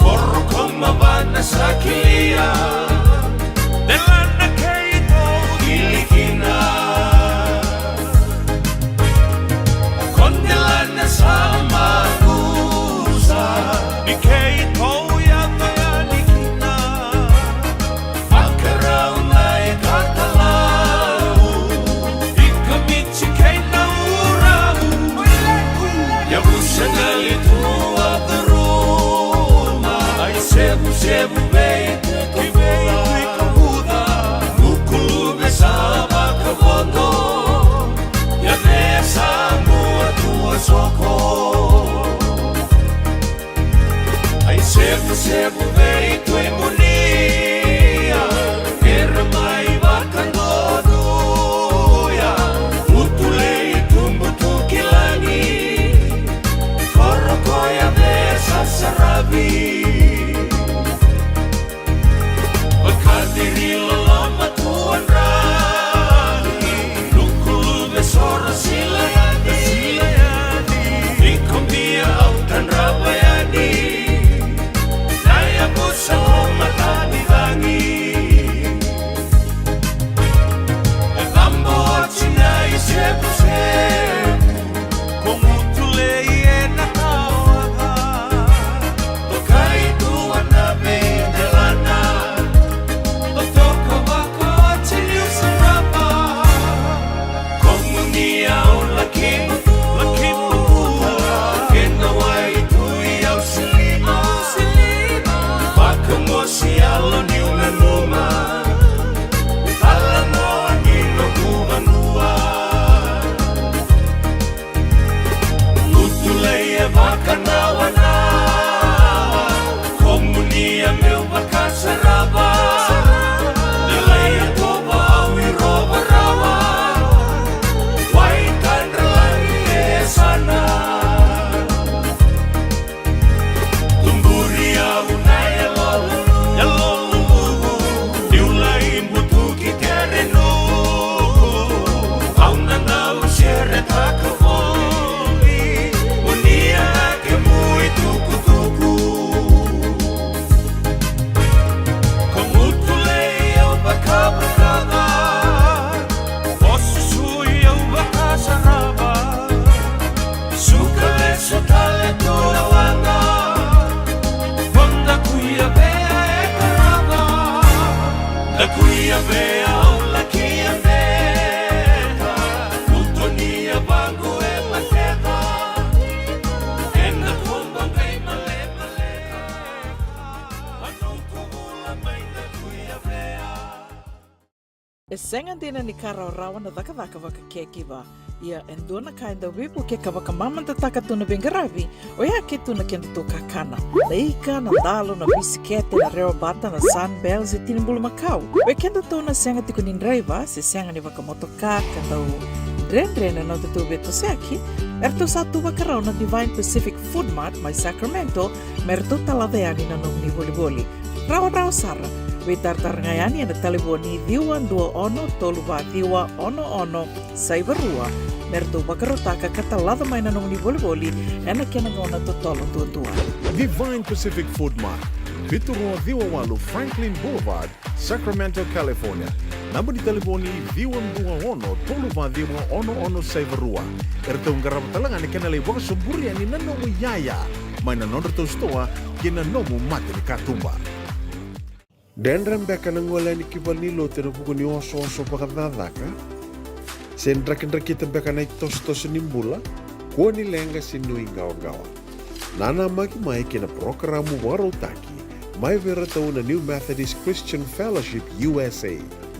Koro ko mavana sa kilia, delana keitou kilikina. Ko delana sa makusa, ni keitou yaco yani kina. Vakarau na ikatalau, ika Miti kei na urau. Yavusa qali tu a curuma, ai sevusevu vei tu ki vei tu i kavuca. Nukuluve sa vakavodo, yavesa mua tu a soko. Ai sevusevu vei tu i munia, era mai vakadonuya. Utulei tubu tu ki lagi, koro koya me sasaravi. Vakaciri loloma tu a draki, nukuluve soro sila yani. Iko bia au tadrava yani, na yavusa Sega dina ni ka rawarawa na cakacaka vaka caregiver. Ia e dua na ka e dau veivuke ka vakamamadataka tu na veiqaravi, oya ke tu na kedatou kakana. Na ika, na dalo, na bisikete, na rewa bata, na Sunbell se tini bulumakau. Vei kedatou na sega tiko ni draiva se sega ni vakamotoka ka dau dredre na nodatou veitosoyaki, eratou sa tu vakarau na Divine Pacific Food Mart mai Sacramento me ratou talaca yani na nomuni volivoli. Rawarawa sara. Veitaratara ga yani ena talevoni ciwa dua ono tolu va ciwa ono ono saiva rua me ratou vakarautaka ka talaca mai na nomuni volivoli ena kena gauna totolo duadua. Divine Pacific Food Mart, vitu rua ciwa walu Franklin Boulevard, Sacramento, California. Naba ni talevoni ciwa dua ono tolu va ciwa ono ono saiva rua. Eratou qarava tale ga na kena lai vakasoburi yani na nomu iyaya mai na nodratou sitoa kei na nomu matanikatuba. Dredre beka na gole yani ki valenilotu ena vuku ni osooso vakacakacaka? Se drakidrakita beka na itosotoso ni bula? Kua ni leqa se nuiqawaqawa. Nanamaki mai kei na parokaramu vakarautaki mai vei iratou na New Methodist Christian Fellowship U S A,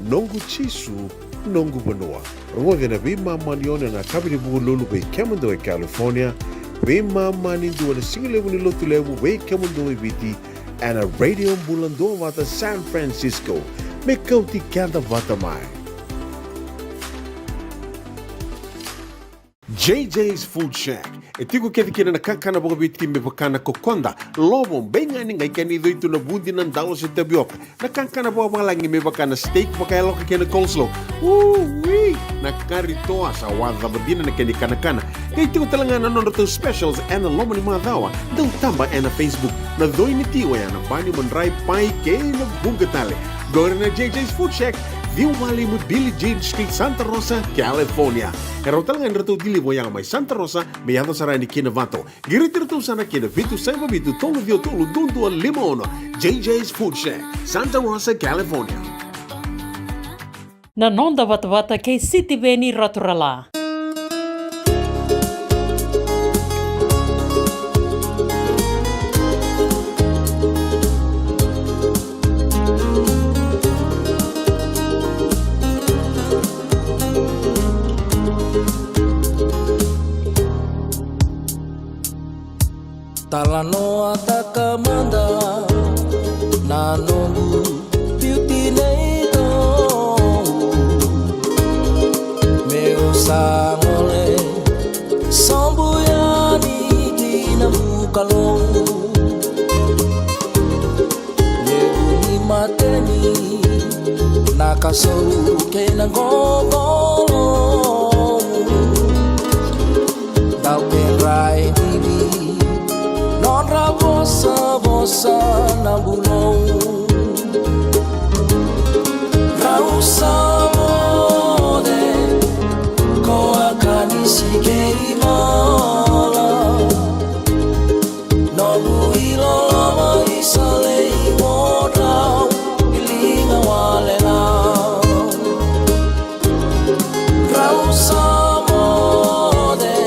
Noqu Jisu, Noqu Vanua. Rogoci ena veimama ni ono ena yakavi ni Vukelulu vei kemudou e California, veimama ni dua ena sigalevu ni Lotulevu vei kemudou e Viti, ena Radio Bula Duavata San Francisco. Me kauti keda vata mai. J J's Food Shack. E tiko kece kina na kakana vakaviti me vaka na kokoda, lovo, beigani, qai kena icoi tu na vudi, na dalo se tavioka. Na kakana vakavalagi me vaka na steak vakayaloka kei na coleslaw. Ui! Na kari toa, sa wacava dina na kena ikanakana. Qai tiko tale ga na nodratou specials ena loma ni macawa. Dau taba ena Facebook. Na coi ni ti oya na bani, madrai, pai kei na vuqa tale. Qori na J J's Food Shack, ciwa va lima Billie Jean Street, Santa Rosa, California. E rawa tale ga ni ratou deliver oya mai Santa Rosa me yaco sara yani ki Novato. Qiriti iratou sara ki na vitu saiva vitu tolu ciwa tolu dua dua lima ono. J J's Food Shack, Santa Rosa, California. Na noda vatavata kei Sitiveni Raturala. Talanoataka mada na noqu biuti nei Tou. Meu sa gole sobu yani ki na bukalou. Levu ni mateni na kasou kei na qobolo. Dau kedra e dili nodra vosavosa na bulou. Rau sa moce ko a kanisi kei mala. Noqu iloloma isa lei mo drau i liga wale ga. Rau sa moce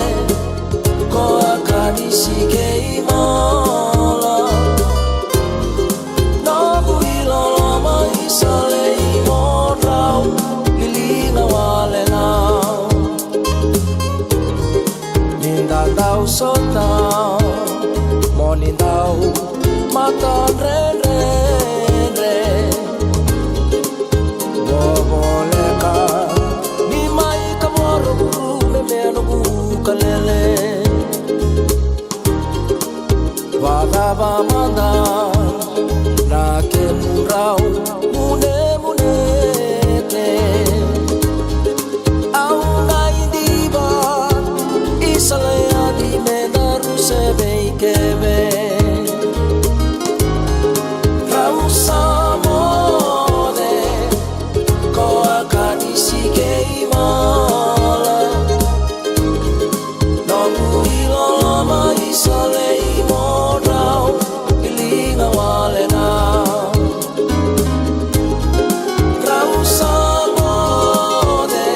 ko a kanisi kei mala. Noqu iloloma isa lei mo drau i liga wale ga. Ni da dau sota mo ni dau matadredredre. Vovoleka ni mai ka voro vuru me meno vuka lele. Vacava mada na kemudrau munemuneke. Au na idiva isa leani me daru se veikeve. Rau sa moce ko a kanisi kei mala. Noqu iloloma isa lei mo drau i liga wale ga. Rau sa moce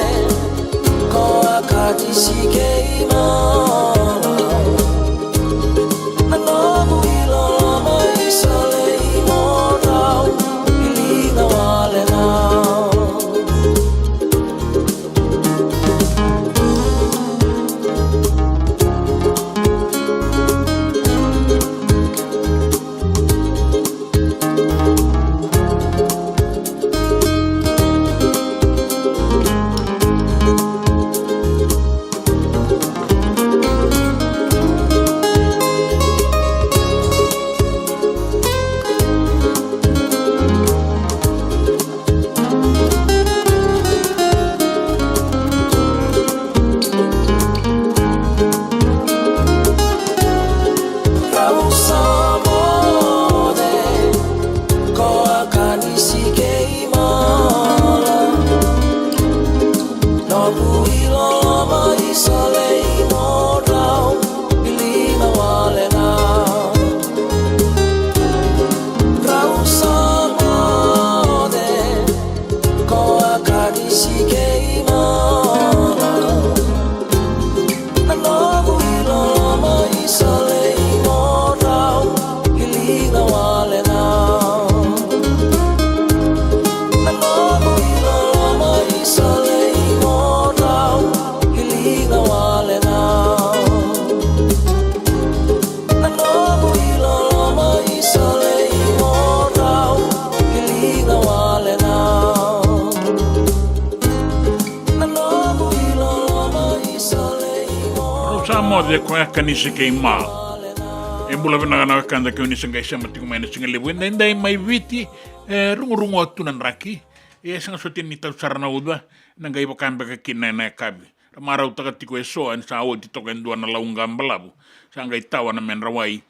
ko a kanisi kei mala. Na noqu iloloma isa lei mo drau i liga wale ga. Noqu iloloma i Salei mo drau i liga wale ga. Drau sa moce ko a kanisi keimami. Na noqu iloloma i Salei mo drau i liga wale ga. Na noqu iloloma i Salei mo drau i liga wale ga. Na noqu iloloma i Salei mo drau i liga wale ga. Na noqu iloloma i Salei mo. Drau sa moce ko a kanisi keimami. E bula vinaka na wekada, ke o ni sa qai sema tiko mai na siga levu edaidai mai Viti, e rugurugu tu na draki. E sega soti ni tau sara na uca, na qai vaka beka kina ena yakavi. Ra marautaka tiko eso, ena sa oti toka e dua na lauqa balavu. Sa qai tawa na medra wai,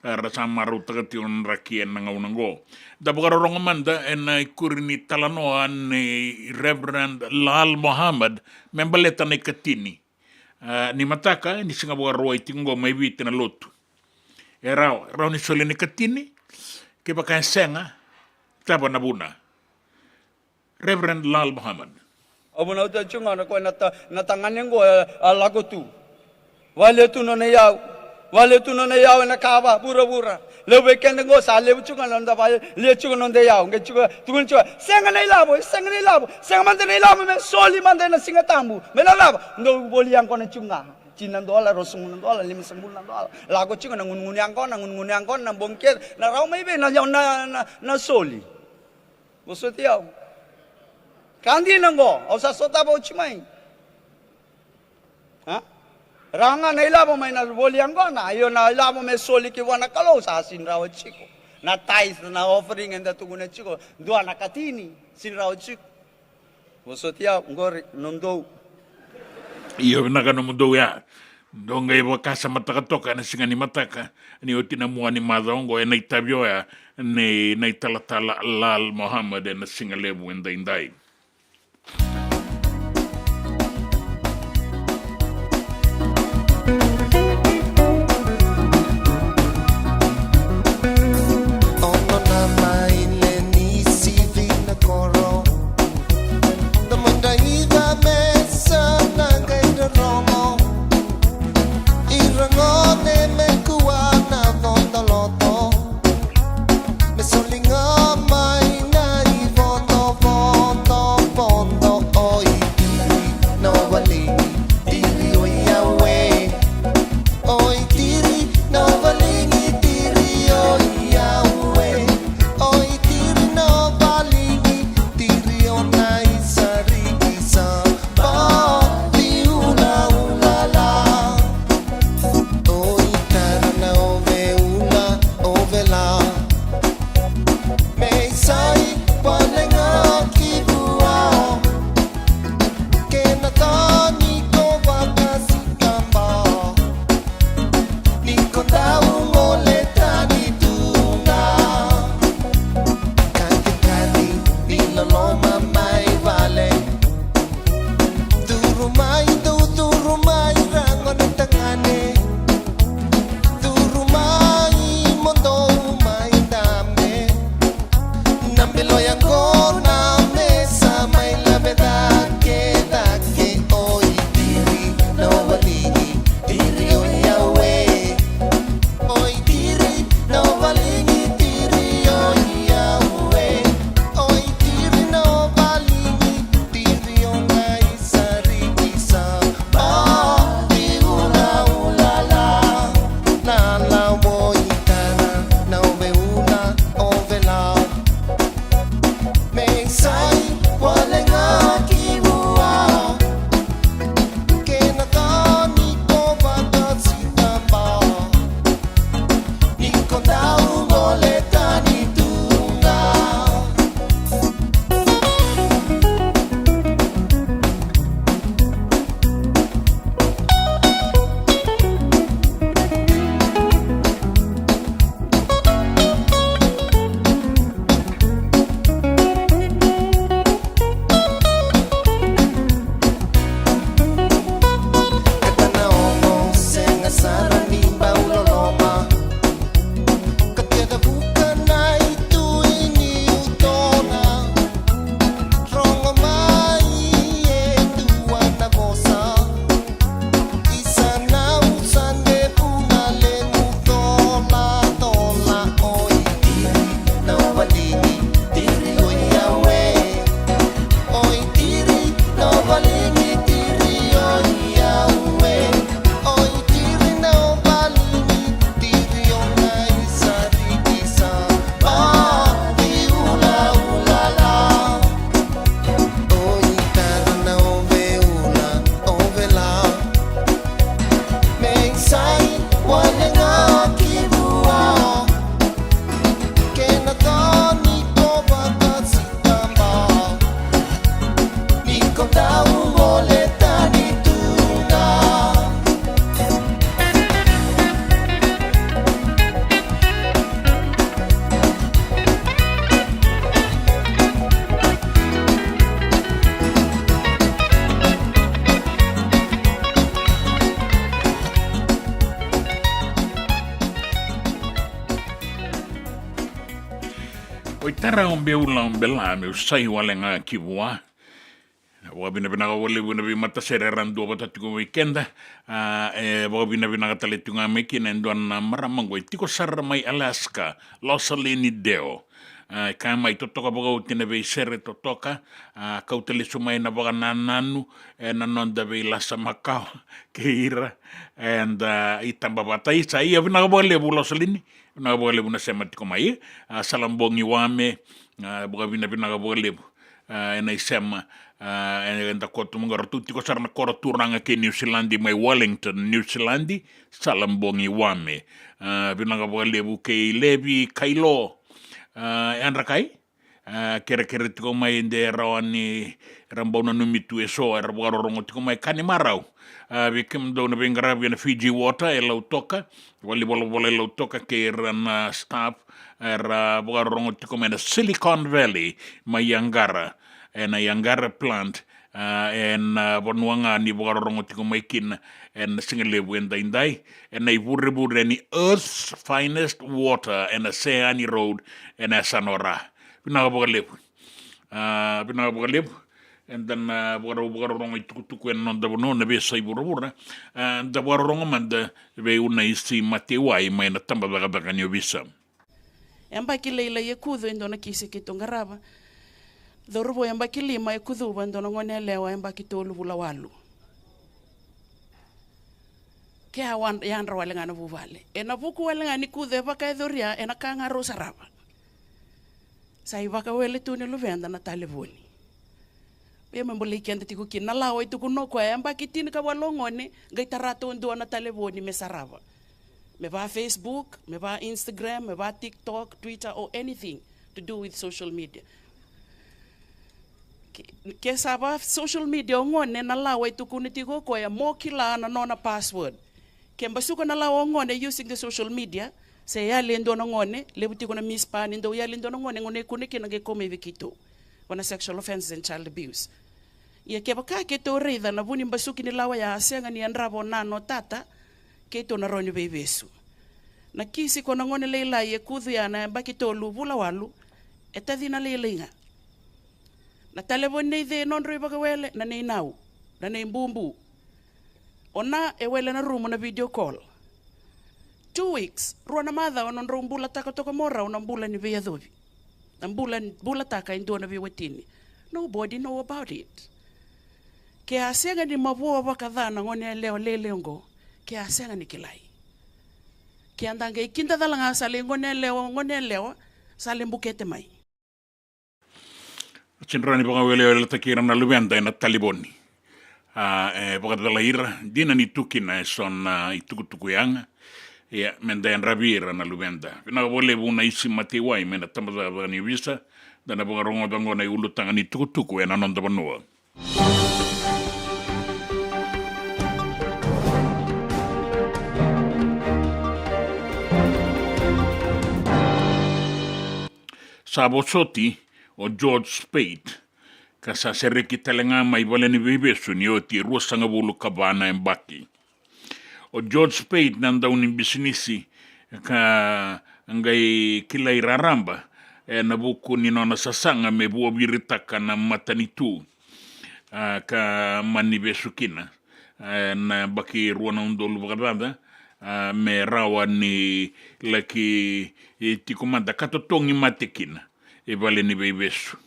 e, ra sa marautaka tiko na draki ena gauna qo. Da vakarorogo mada ena ikuri ni talanoa nei Reverend Lal Mohammed me baleta na ikatini. E, ni mataka, ni siga Vakarauwai tiko qo mai Viti na lotu. E rawa, rawa ni soli na ikatini, kevaka e sega, cava na vuna? Reverend Lal Mohammed. Au vunauta tiko ga na koya na ta-, na tagane qo, e, a lako tu. Vale tu nona iyau. Vale tu nona iyau ena kava, vuravura. Levu vei keda qo sa levu tiko ga na noda vale, levu tiko noda iyau. Qai tiko, tukuna tiko, sega na ilavo, sega na ilavo. Sega mada na ilavo me soli mada ena Siga Tabu. Me na cava? Dou voli yaqona tiko ga. Tini na dola, ruasagavulu na dola, limasagavulu na dola. Lako tiko na gunugunu yaqona, gunugunu yaqona, na bogi kece. Na rawa mai vei na, na, na, na soli. Vosoti au. Ka dina qo, au sa sotava oti mai. A? Rawa ga na ilavo mai na voli yaqona, io na ilavo me soli ki vua na Kalou sa sini rawa tiko. Na tithe, na offering eda tukuna tiko, dua na katini, sini rawa tiko. Vosoti au, qori, nomudou. Io, vinaka nomudou ya. Dou qai vakasamataka toka ena siga ni mataka, ni oti na mua ni macawa oqo, ena itavi oya nei, na italatala Lal Mohammed ena siga levu edaidai. Ono na maile ni sivi na koro. Na madraica me sa na qai rorogo. Ira gone me kua na vodo loto. Me soli ga mai na ivodovodo. Oi tara, o Beula, o Bela, meu sai wale ga ki vua. Vakavinavinaka vakalevu na veimatasere era duavata tiko vei keda. A, e vakavinavinaka tale tiko ga mai kina e dua na marama qo e tiko sara mai Alaska, Losalini Deo. A, e kaya mai totoka vakaoti na veisere totoka, a, kauta lesu mai na vakanananu ena noda veilasa makawa kei ira, eda, a, itaba vata. Isa, ia vinaka vakalevu Losalini, vinaka vakalevu na sema tiko mai. A, Salabogi Wame, a, vakavinavinaka vakalevu, a, ena isema, a, eda koto mai qo, ratou tiko sara na koro turaga kei Niusiladi mai Wellington, Niusiladi, Salabogi Wame. A, vinaka vakalevu kei Levi Kailo, a, Yadrakai. A, kerekere tiko mai de rawa ni ra bau nanumi tu eso era vakarorogo tiko mai, ka ni marau. A, vei kemudou na veiqaravi ena Fiji Water e Lautoka, valenivolavola e Lautoka kei ira na staff era vakarorogo tiko mai na Silicon Valley, mai Yangara, ena Yangara plant, a, ena vanua ga ni vakarorogo tiko mai kina ena sigalevu edaidai, ena ivurevure ni Earth's Finest Water ena Seani Road ena yasana o Ra. Vinaka vakalevu. A, vinaka vakalevu. Eda na vakarau vakarorogo itukutuku ena noda vanua na veiyasai vuravura. A, da vakarorogo mada vei Unaisi Mateiwai mai na tabacakacaka ni ovisa. Yabaki lailai e kucu e dua na kisi keitou qarava. Cauravou yabaki lima e kucuva e dua na gone yalewa yabaki tolu vula walu. Ke a wa-, yadra wale ga na vuvale. Ena vuku wale ga ni kucu e vakayacoria, ena ka ga rau sarava. Sa ivakawele tu ni luveda na talevoni. Ia me bolei keda tiko kina na lawa e tukuna o koya, yabaki tinikawalu o gone, qai tara tu e dua na talevoni me sarava. Me va Facebook, me va Instagram, me va TikTok, Twitter, or anything to do with social media. Ke, ke sa va social media o gone, na lawa e tukuna tiko o koya mo kila na nona password. Ke basuka na lawa o gone using the social media, se yali e dua na gone, levu tiko na mispa ni dau yali e dua na gone, gone e kune kina qai kau mai vei keitou. Vua na sexual offences and child abuse. Ia kevaka keitou raica na vu ni basuki ni lawa ya a sega ni yadrava o nana o tata, keitou na rawa ni veivesu. Na kisi ko na gone lailai e kucu ya na yabaki tolu vula walu, e tacina lailai ga. Na talevoni nei cei e nodrau ivakawele, na nei nau, na nei bubu. O na e wele na rumu na video call. Two weeks, rua na macawa nodrau bulataka toka mo rau na bula ni veiyacovi. Na bula, bulataka e dua na veiwatini. Nobody know about it. Ke a sega ni mavoa vakaca na gone yalewa lele oqo, ke a sega ni kilai. Ke a da qai kidacala ga sa lai gone yalewa, gone yalewa, sa lai bukete mai. Sa rawa ni vakaweleweletaki ira na luveda ena talevoni. A, e vakacalai ira, dina ni tu kina eso na itukutuku yaga. Ia, meda yadravi ira na luveda. Vinaka vakalevu Unaisi Mateiwai mai na tabacakacaka ni ovisa, da na vakarogoca oqo na iulutaga ni tukutuku ena noda vanua. Sa vosoti o George Speight, ka sa sereki tale ga mai vale ni veivesu ni oti e ruasagavulu ka va na yabaki. O George Speight na daunibisinisi ka qai kilai raraba ena vuku ni nona sasaga me vuaviritaka na matanitu, a, ka mani vesu kina, a, na yabaki rua na udolu vakacaca, a, me rawa ni laki, e, tiko mada ka totogi mate kina e vale ni veivesu.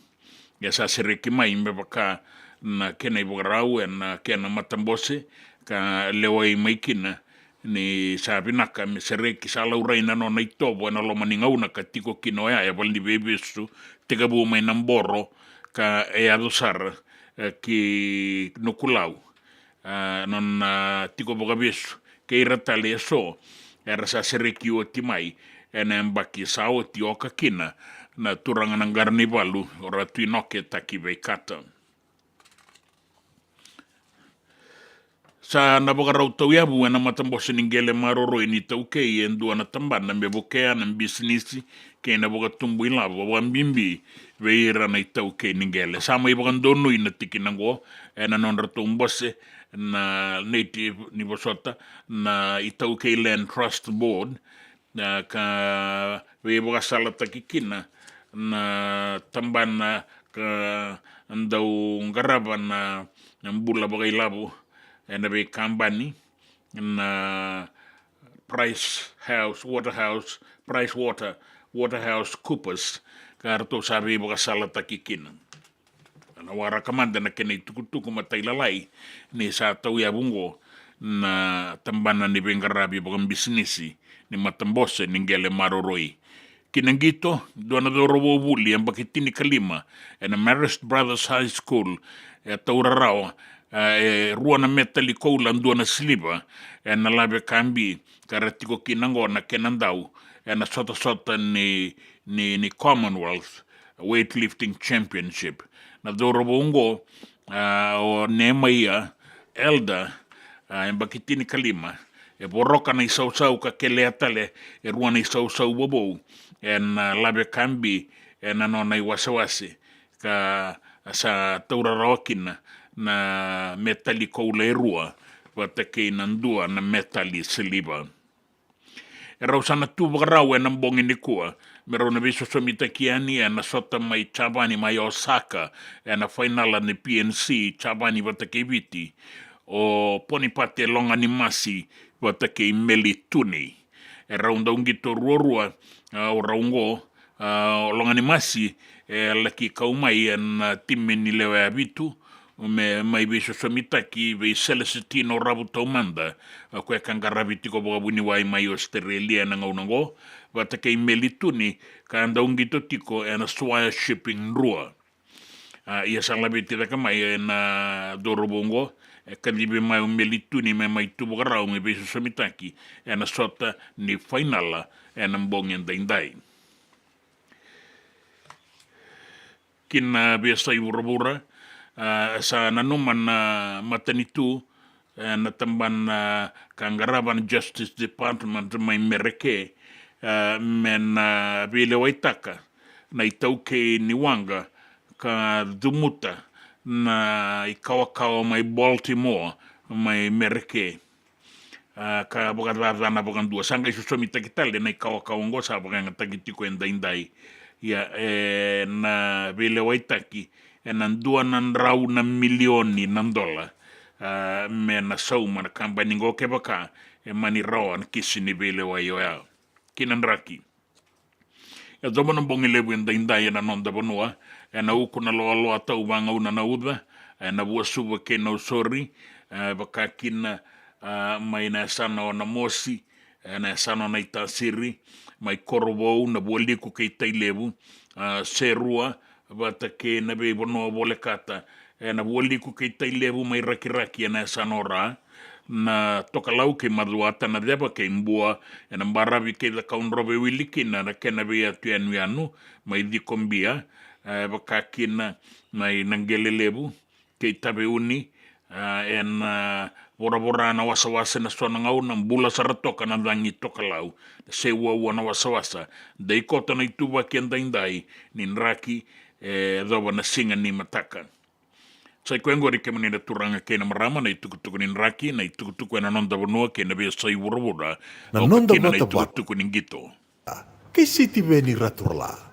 Ia sa sereki mai me vaka na kena ivakarau ena kena matabose, ka lewai mai kina ni sa vinaka me sereki, sa laurai na nona itovo ena loma ni gauna ka tiko kina oya e vale ni veivesu, tekivu mai na boro ka e yaco sara, e, ki Nukulau. A, nona, a, tiko vakavesu kei ira tale eso era sa sereki oti mai ena yabaki sa oti, oka kina na turaga na Qaranaivalu, o Ratu Inoke Takiveikata. Sa na vakarau tauyavu ena matabose ni qele maroroi ni taukei e dua na tabana me vukea na bisinisi kei na vakatubu ilavo, vakabibi vei ira na itaukei ni qele. Sa mai vakadonui na tikina oqo ena nodratou bose na Native, ni vosota, na iTaukei Land Trust Board, a, ka veivakasalataki kina, na tabana ka dau qarava na, na bula vakailavo ena veikabani, na Price House, Waterhouse, Price Water, Waterhouse Coopers, ka ratou sa veivakasalataki kina. Na waraka mada na kena itukutuku matailalai ni sa tauyavu oqo na tabana ni veiqaravi vakabisinisi ni matabose ni qele maroroi. Ki na qito, dua na cauravou vuli yabaki tinikalima ena Marist Brothers High School e taura rawa, e, e rua na metali koula, dua na siliva ena lave ka bi, ka ra tiko kina oqo na kena dau ena sotasota ni, ni, ni Commonwealth Weightlifting Championship. Na cauravou oqo, a, o Nemaia Elder, a, yabaki tinikalima, e voroka na isausau ka kelea tale e rua na isausau vovou ena, a, lave ka bi ena nona iwasewase, ka sa taura rawa kina na metali koula e rua vata kei na dua na metali siliva. E rau sa na tu vakarau ena bogi nikua me rau na veisosomitaki yani ena sota mai Japani, mai Osaka, ena fainala ni P N C Japani vata kei Viti, o Ponipate Loganimasi vata kei Meli Tuni. E rau dau qito ruarua, a, o rau oqo, a, o Loganimasi e laki kau mai ena, a, timi ni lewe vitu, me mai veisosomitaki vei Celestino Ravutaumada, a, o koya ka qaravi tiko vakavuniwai mai Australia ena gauna oqo, vata kei Meli Tuni ka dau qito tiko ena Swire Shipping Drua. A, ia sa laveti cake mai ena cauravou oqo, e kacivi mai o Meli Tuni me mai tu vakarau me veisosomitaki ena sota ni fainala ena bogi edaidai. Ki na veiyasai vuravura, a, sa nanuma na matanitu, e, na tabana ka qarava na Justice Department mai Mereke, e, me na veilewaitaka na itaukei ni waqa ka cumuta na ikawakawa mai Baltimore mai Mereke. A, ka vakacacana vakadua. Sa qai sosomitaki tale na ikawakawa oqo sa vakayagataki tiko edaidai. Ia, e na veilewaitaki ena dua na drau na milioni na dola, a, me na sauma na kabani oqo kevaka e mani rawa na kisi ni veilewai oya. Ki na draki. E yacova na bogi levu edaidai ena noda vanua, ena uku na loaloa tau vagauna na uca, ena Vuasuva kei Nausori, e, vaka kina, a, mai na yasana o Namosi, ena yasana o Naitasiri, mai Korovou, Navualiku kei Tailevu, a, Serua, vata kei na veivanua volekata, ena Vualiku kei Tailevu, mai Rakiraki ena yasana o Ra, na Tokalau kei Macuata, Naceva kei Bua, ena Baravi kei Cakaudrove, wili kina na kena veiyatu yanuyanu mai Cikobia, e, vaka kina mai Naqelelevu kei Taveuni, a, ena, a, voravora na wasawasa ena so na gauna, bula sara toka na cagi tokalau, na seuaua na wasawasa. Dei koto na ituvaki edaidai ni draki, e yacova na siga ni mataka. Sa i koya oqori, kemuni na turaga kei na marama, na itukutuku ni draki, na itukutuku ena noda vanua kei na veiyasai vuravura, na noda kina na itukutuku ni qito. Kei Sitiveni Raturala.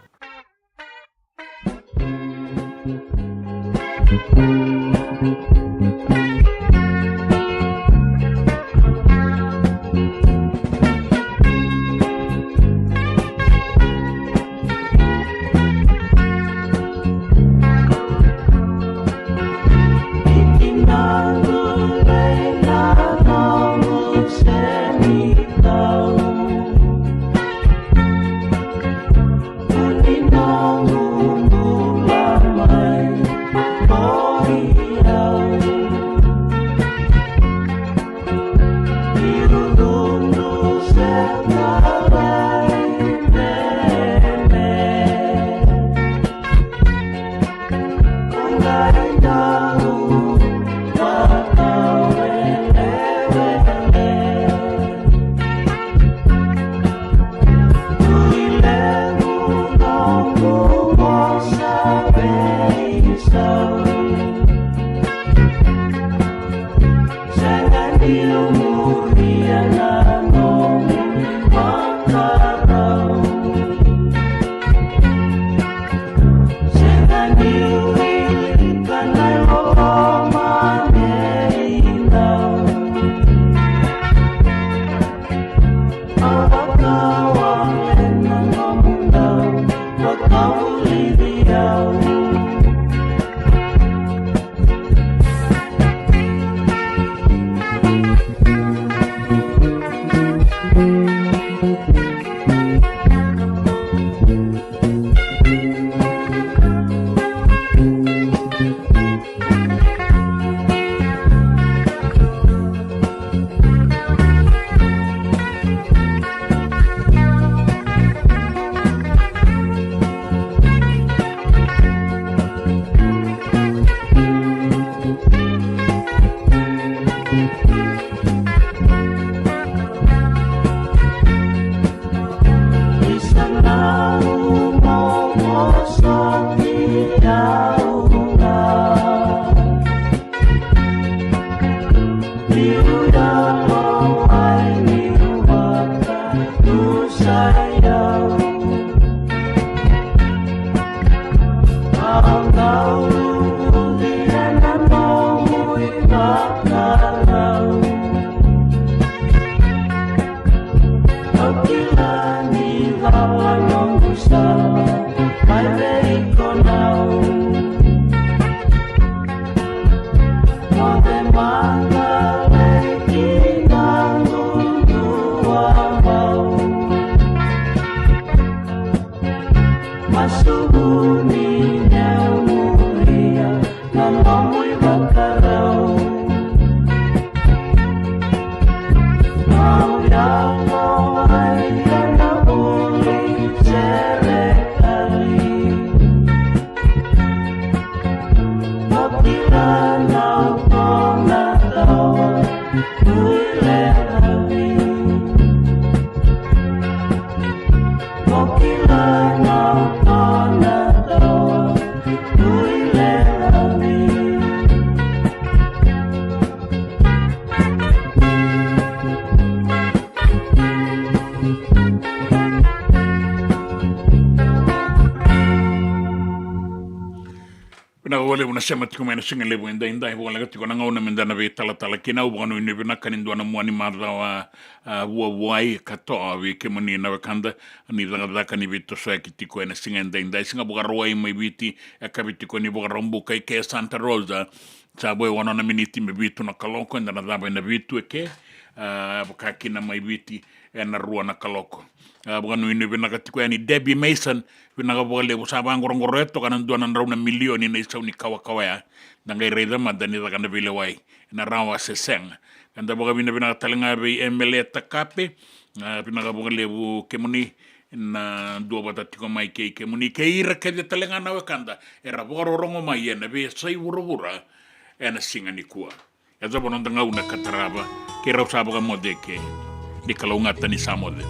Vinaka vakalevu na sema tiko mai na siga levu edaidai, voleka tiko na gauna meda na veitalatala kina. Au vakanuinui vinaka ni dua na mua ni macawa, a, vuavuai katoa vei kemuni na wekada ni cakacaka ni veitosoyaki tiko ena siga edaidai. Siga Vakarauwai mai Viti, e kavi tiko ni Vakaraubuka eke Santa Rosa. Sa vo e ono na miniti me vitu na kaloko, eda na cava ena vitu eke, a, vaka kina mai Viti ena rua na kaloko. A, vakanuinui vinaka tiko yani Debbie Mason, vinaka vakalevu. Sa vaqoroqoroya toka na dua na drau na milioni na isau ni kawakawa ya. Da qai raica mada ni caka na veilewai ena rawa se sega. Ka da vakavinavinaka tale ga vei Emele Takape, a, vinaka vakalevu kemuni na duavata tiko mai kei kemuni kei ira kece tale ga na wekada era vakarorogo mai ena veiyasai vuravura ena siga nikua. Yacova noda gauna ka tarava, keirau sa vakamoce eke. Ni kalougata ni sa moce.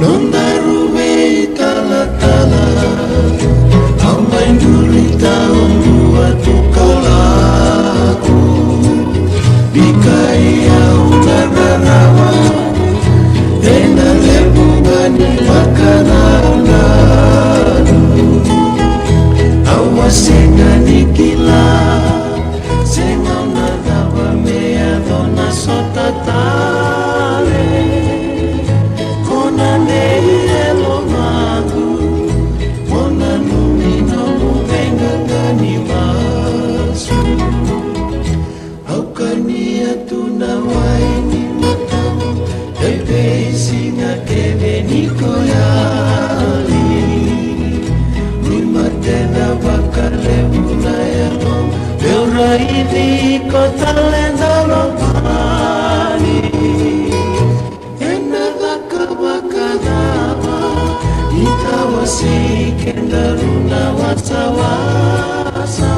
Nodaru veitalatala, au mai duri taudua tu ka lako. Bikai au na rarawa, ena levu ga ni vakanananu. Au a sega ni kila, se gauna cava me yaco na sota tale. Ko na dei e lomaqu, mo nanumi nomu veiqaqa ni masu. Au kania tu na wai ni matamu, e veisiga kece ni ko yali. Ni matena vakalevu na yalomu, meu raici iko tale na lomani. Ena caka vakacava, ni tawasei kedaru na wasawasa.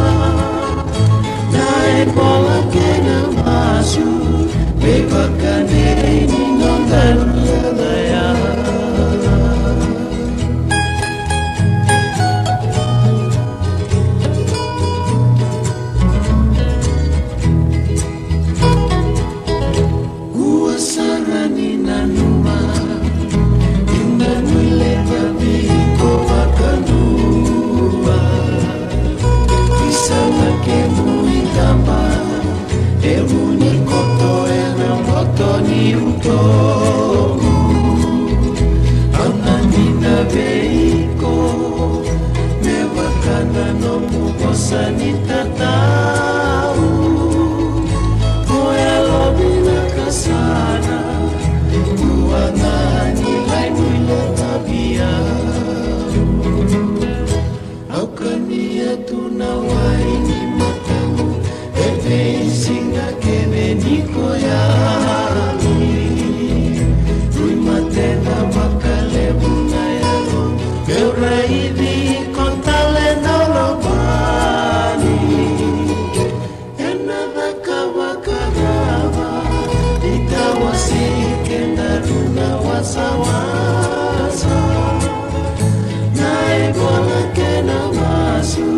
Na ivola kei na masu, me vakadei ni nodaru yalayala. Ua sara ni nanuma, ni nanumi levu vei iko vakadua. Ni sa na kemu itaba, e vu ni koto ena boto ni utomu. Au na dina vei iko, me vaka na nomu vosa ni tatau. Ko yalovinaka sara, ua ga ni lai nuileva vei au. Au kania tu na wai ni matamu, e veisiga kece ni ko yali. Rui matena vakalevu na yalo, meu raici iko tale na lomani. Ena caka vakacava, Wasawasa, na ivola kei na masu,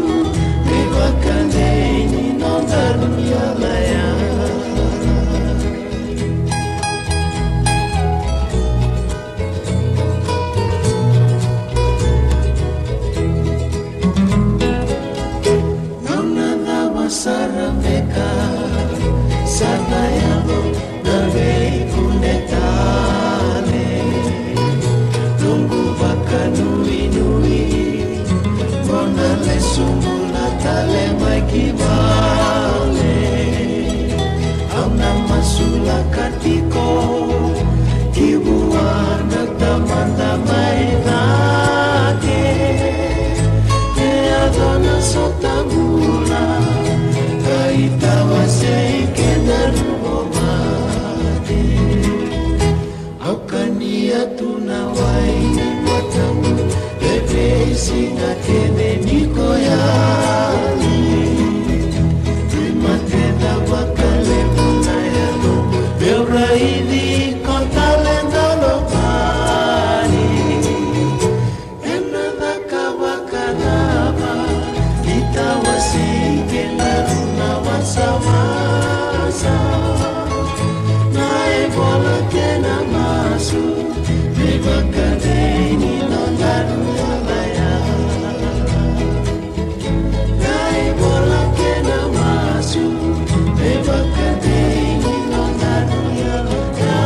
me vakadei ni nodaru yalaya. Gauna cava sara beka sa na yaco na veikune tale? Noqu vakanuinui mo na lesu bula tale mai ki vale. Au na masulaka tiko ki vua na Tamada mai cake. E yaco na sota bula, ka itawasei kedaru o mate. Au kania tu na wai ni matamu, e veisiga kece ni ko yali. Ni mate da vakalevu na yalo, meu raici ko tale da lomani. Ena caka vakacava, itawasei kedaru na wasawasa. Na ivola kei na masu, me vakadei ni nodaru yalaya. Na ivola kei na masu, me vakadei ni nodaru yalaya.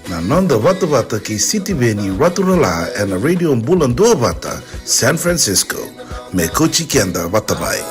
Na noda vatavata kei Sitiveni Raturala ena Radio Bula Duavata, San Francisco. Me kauti keda vata mai.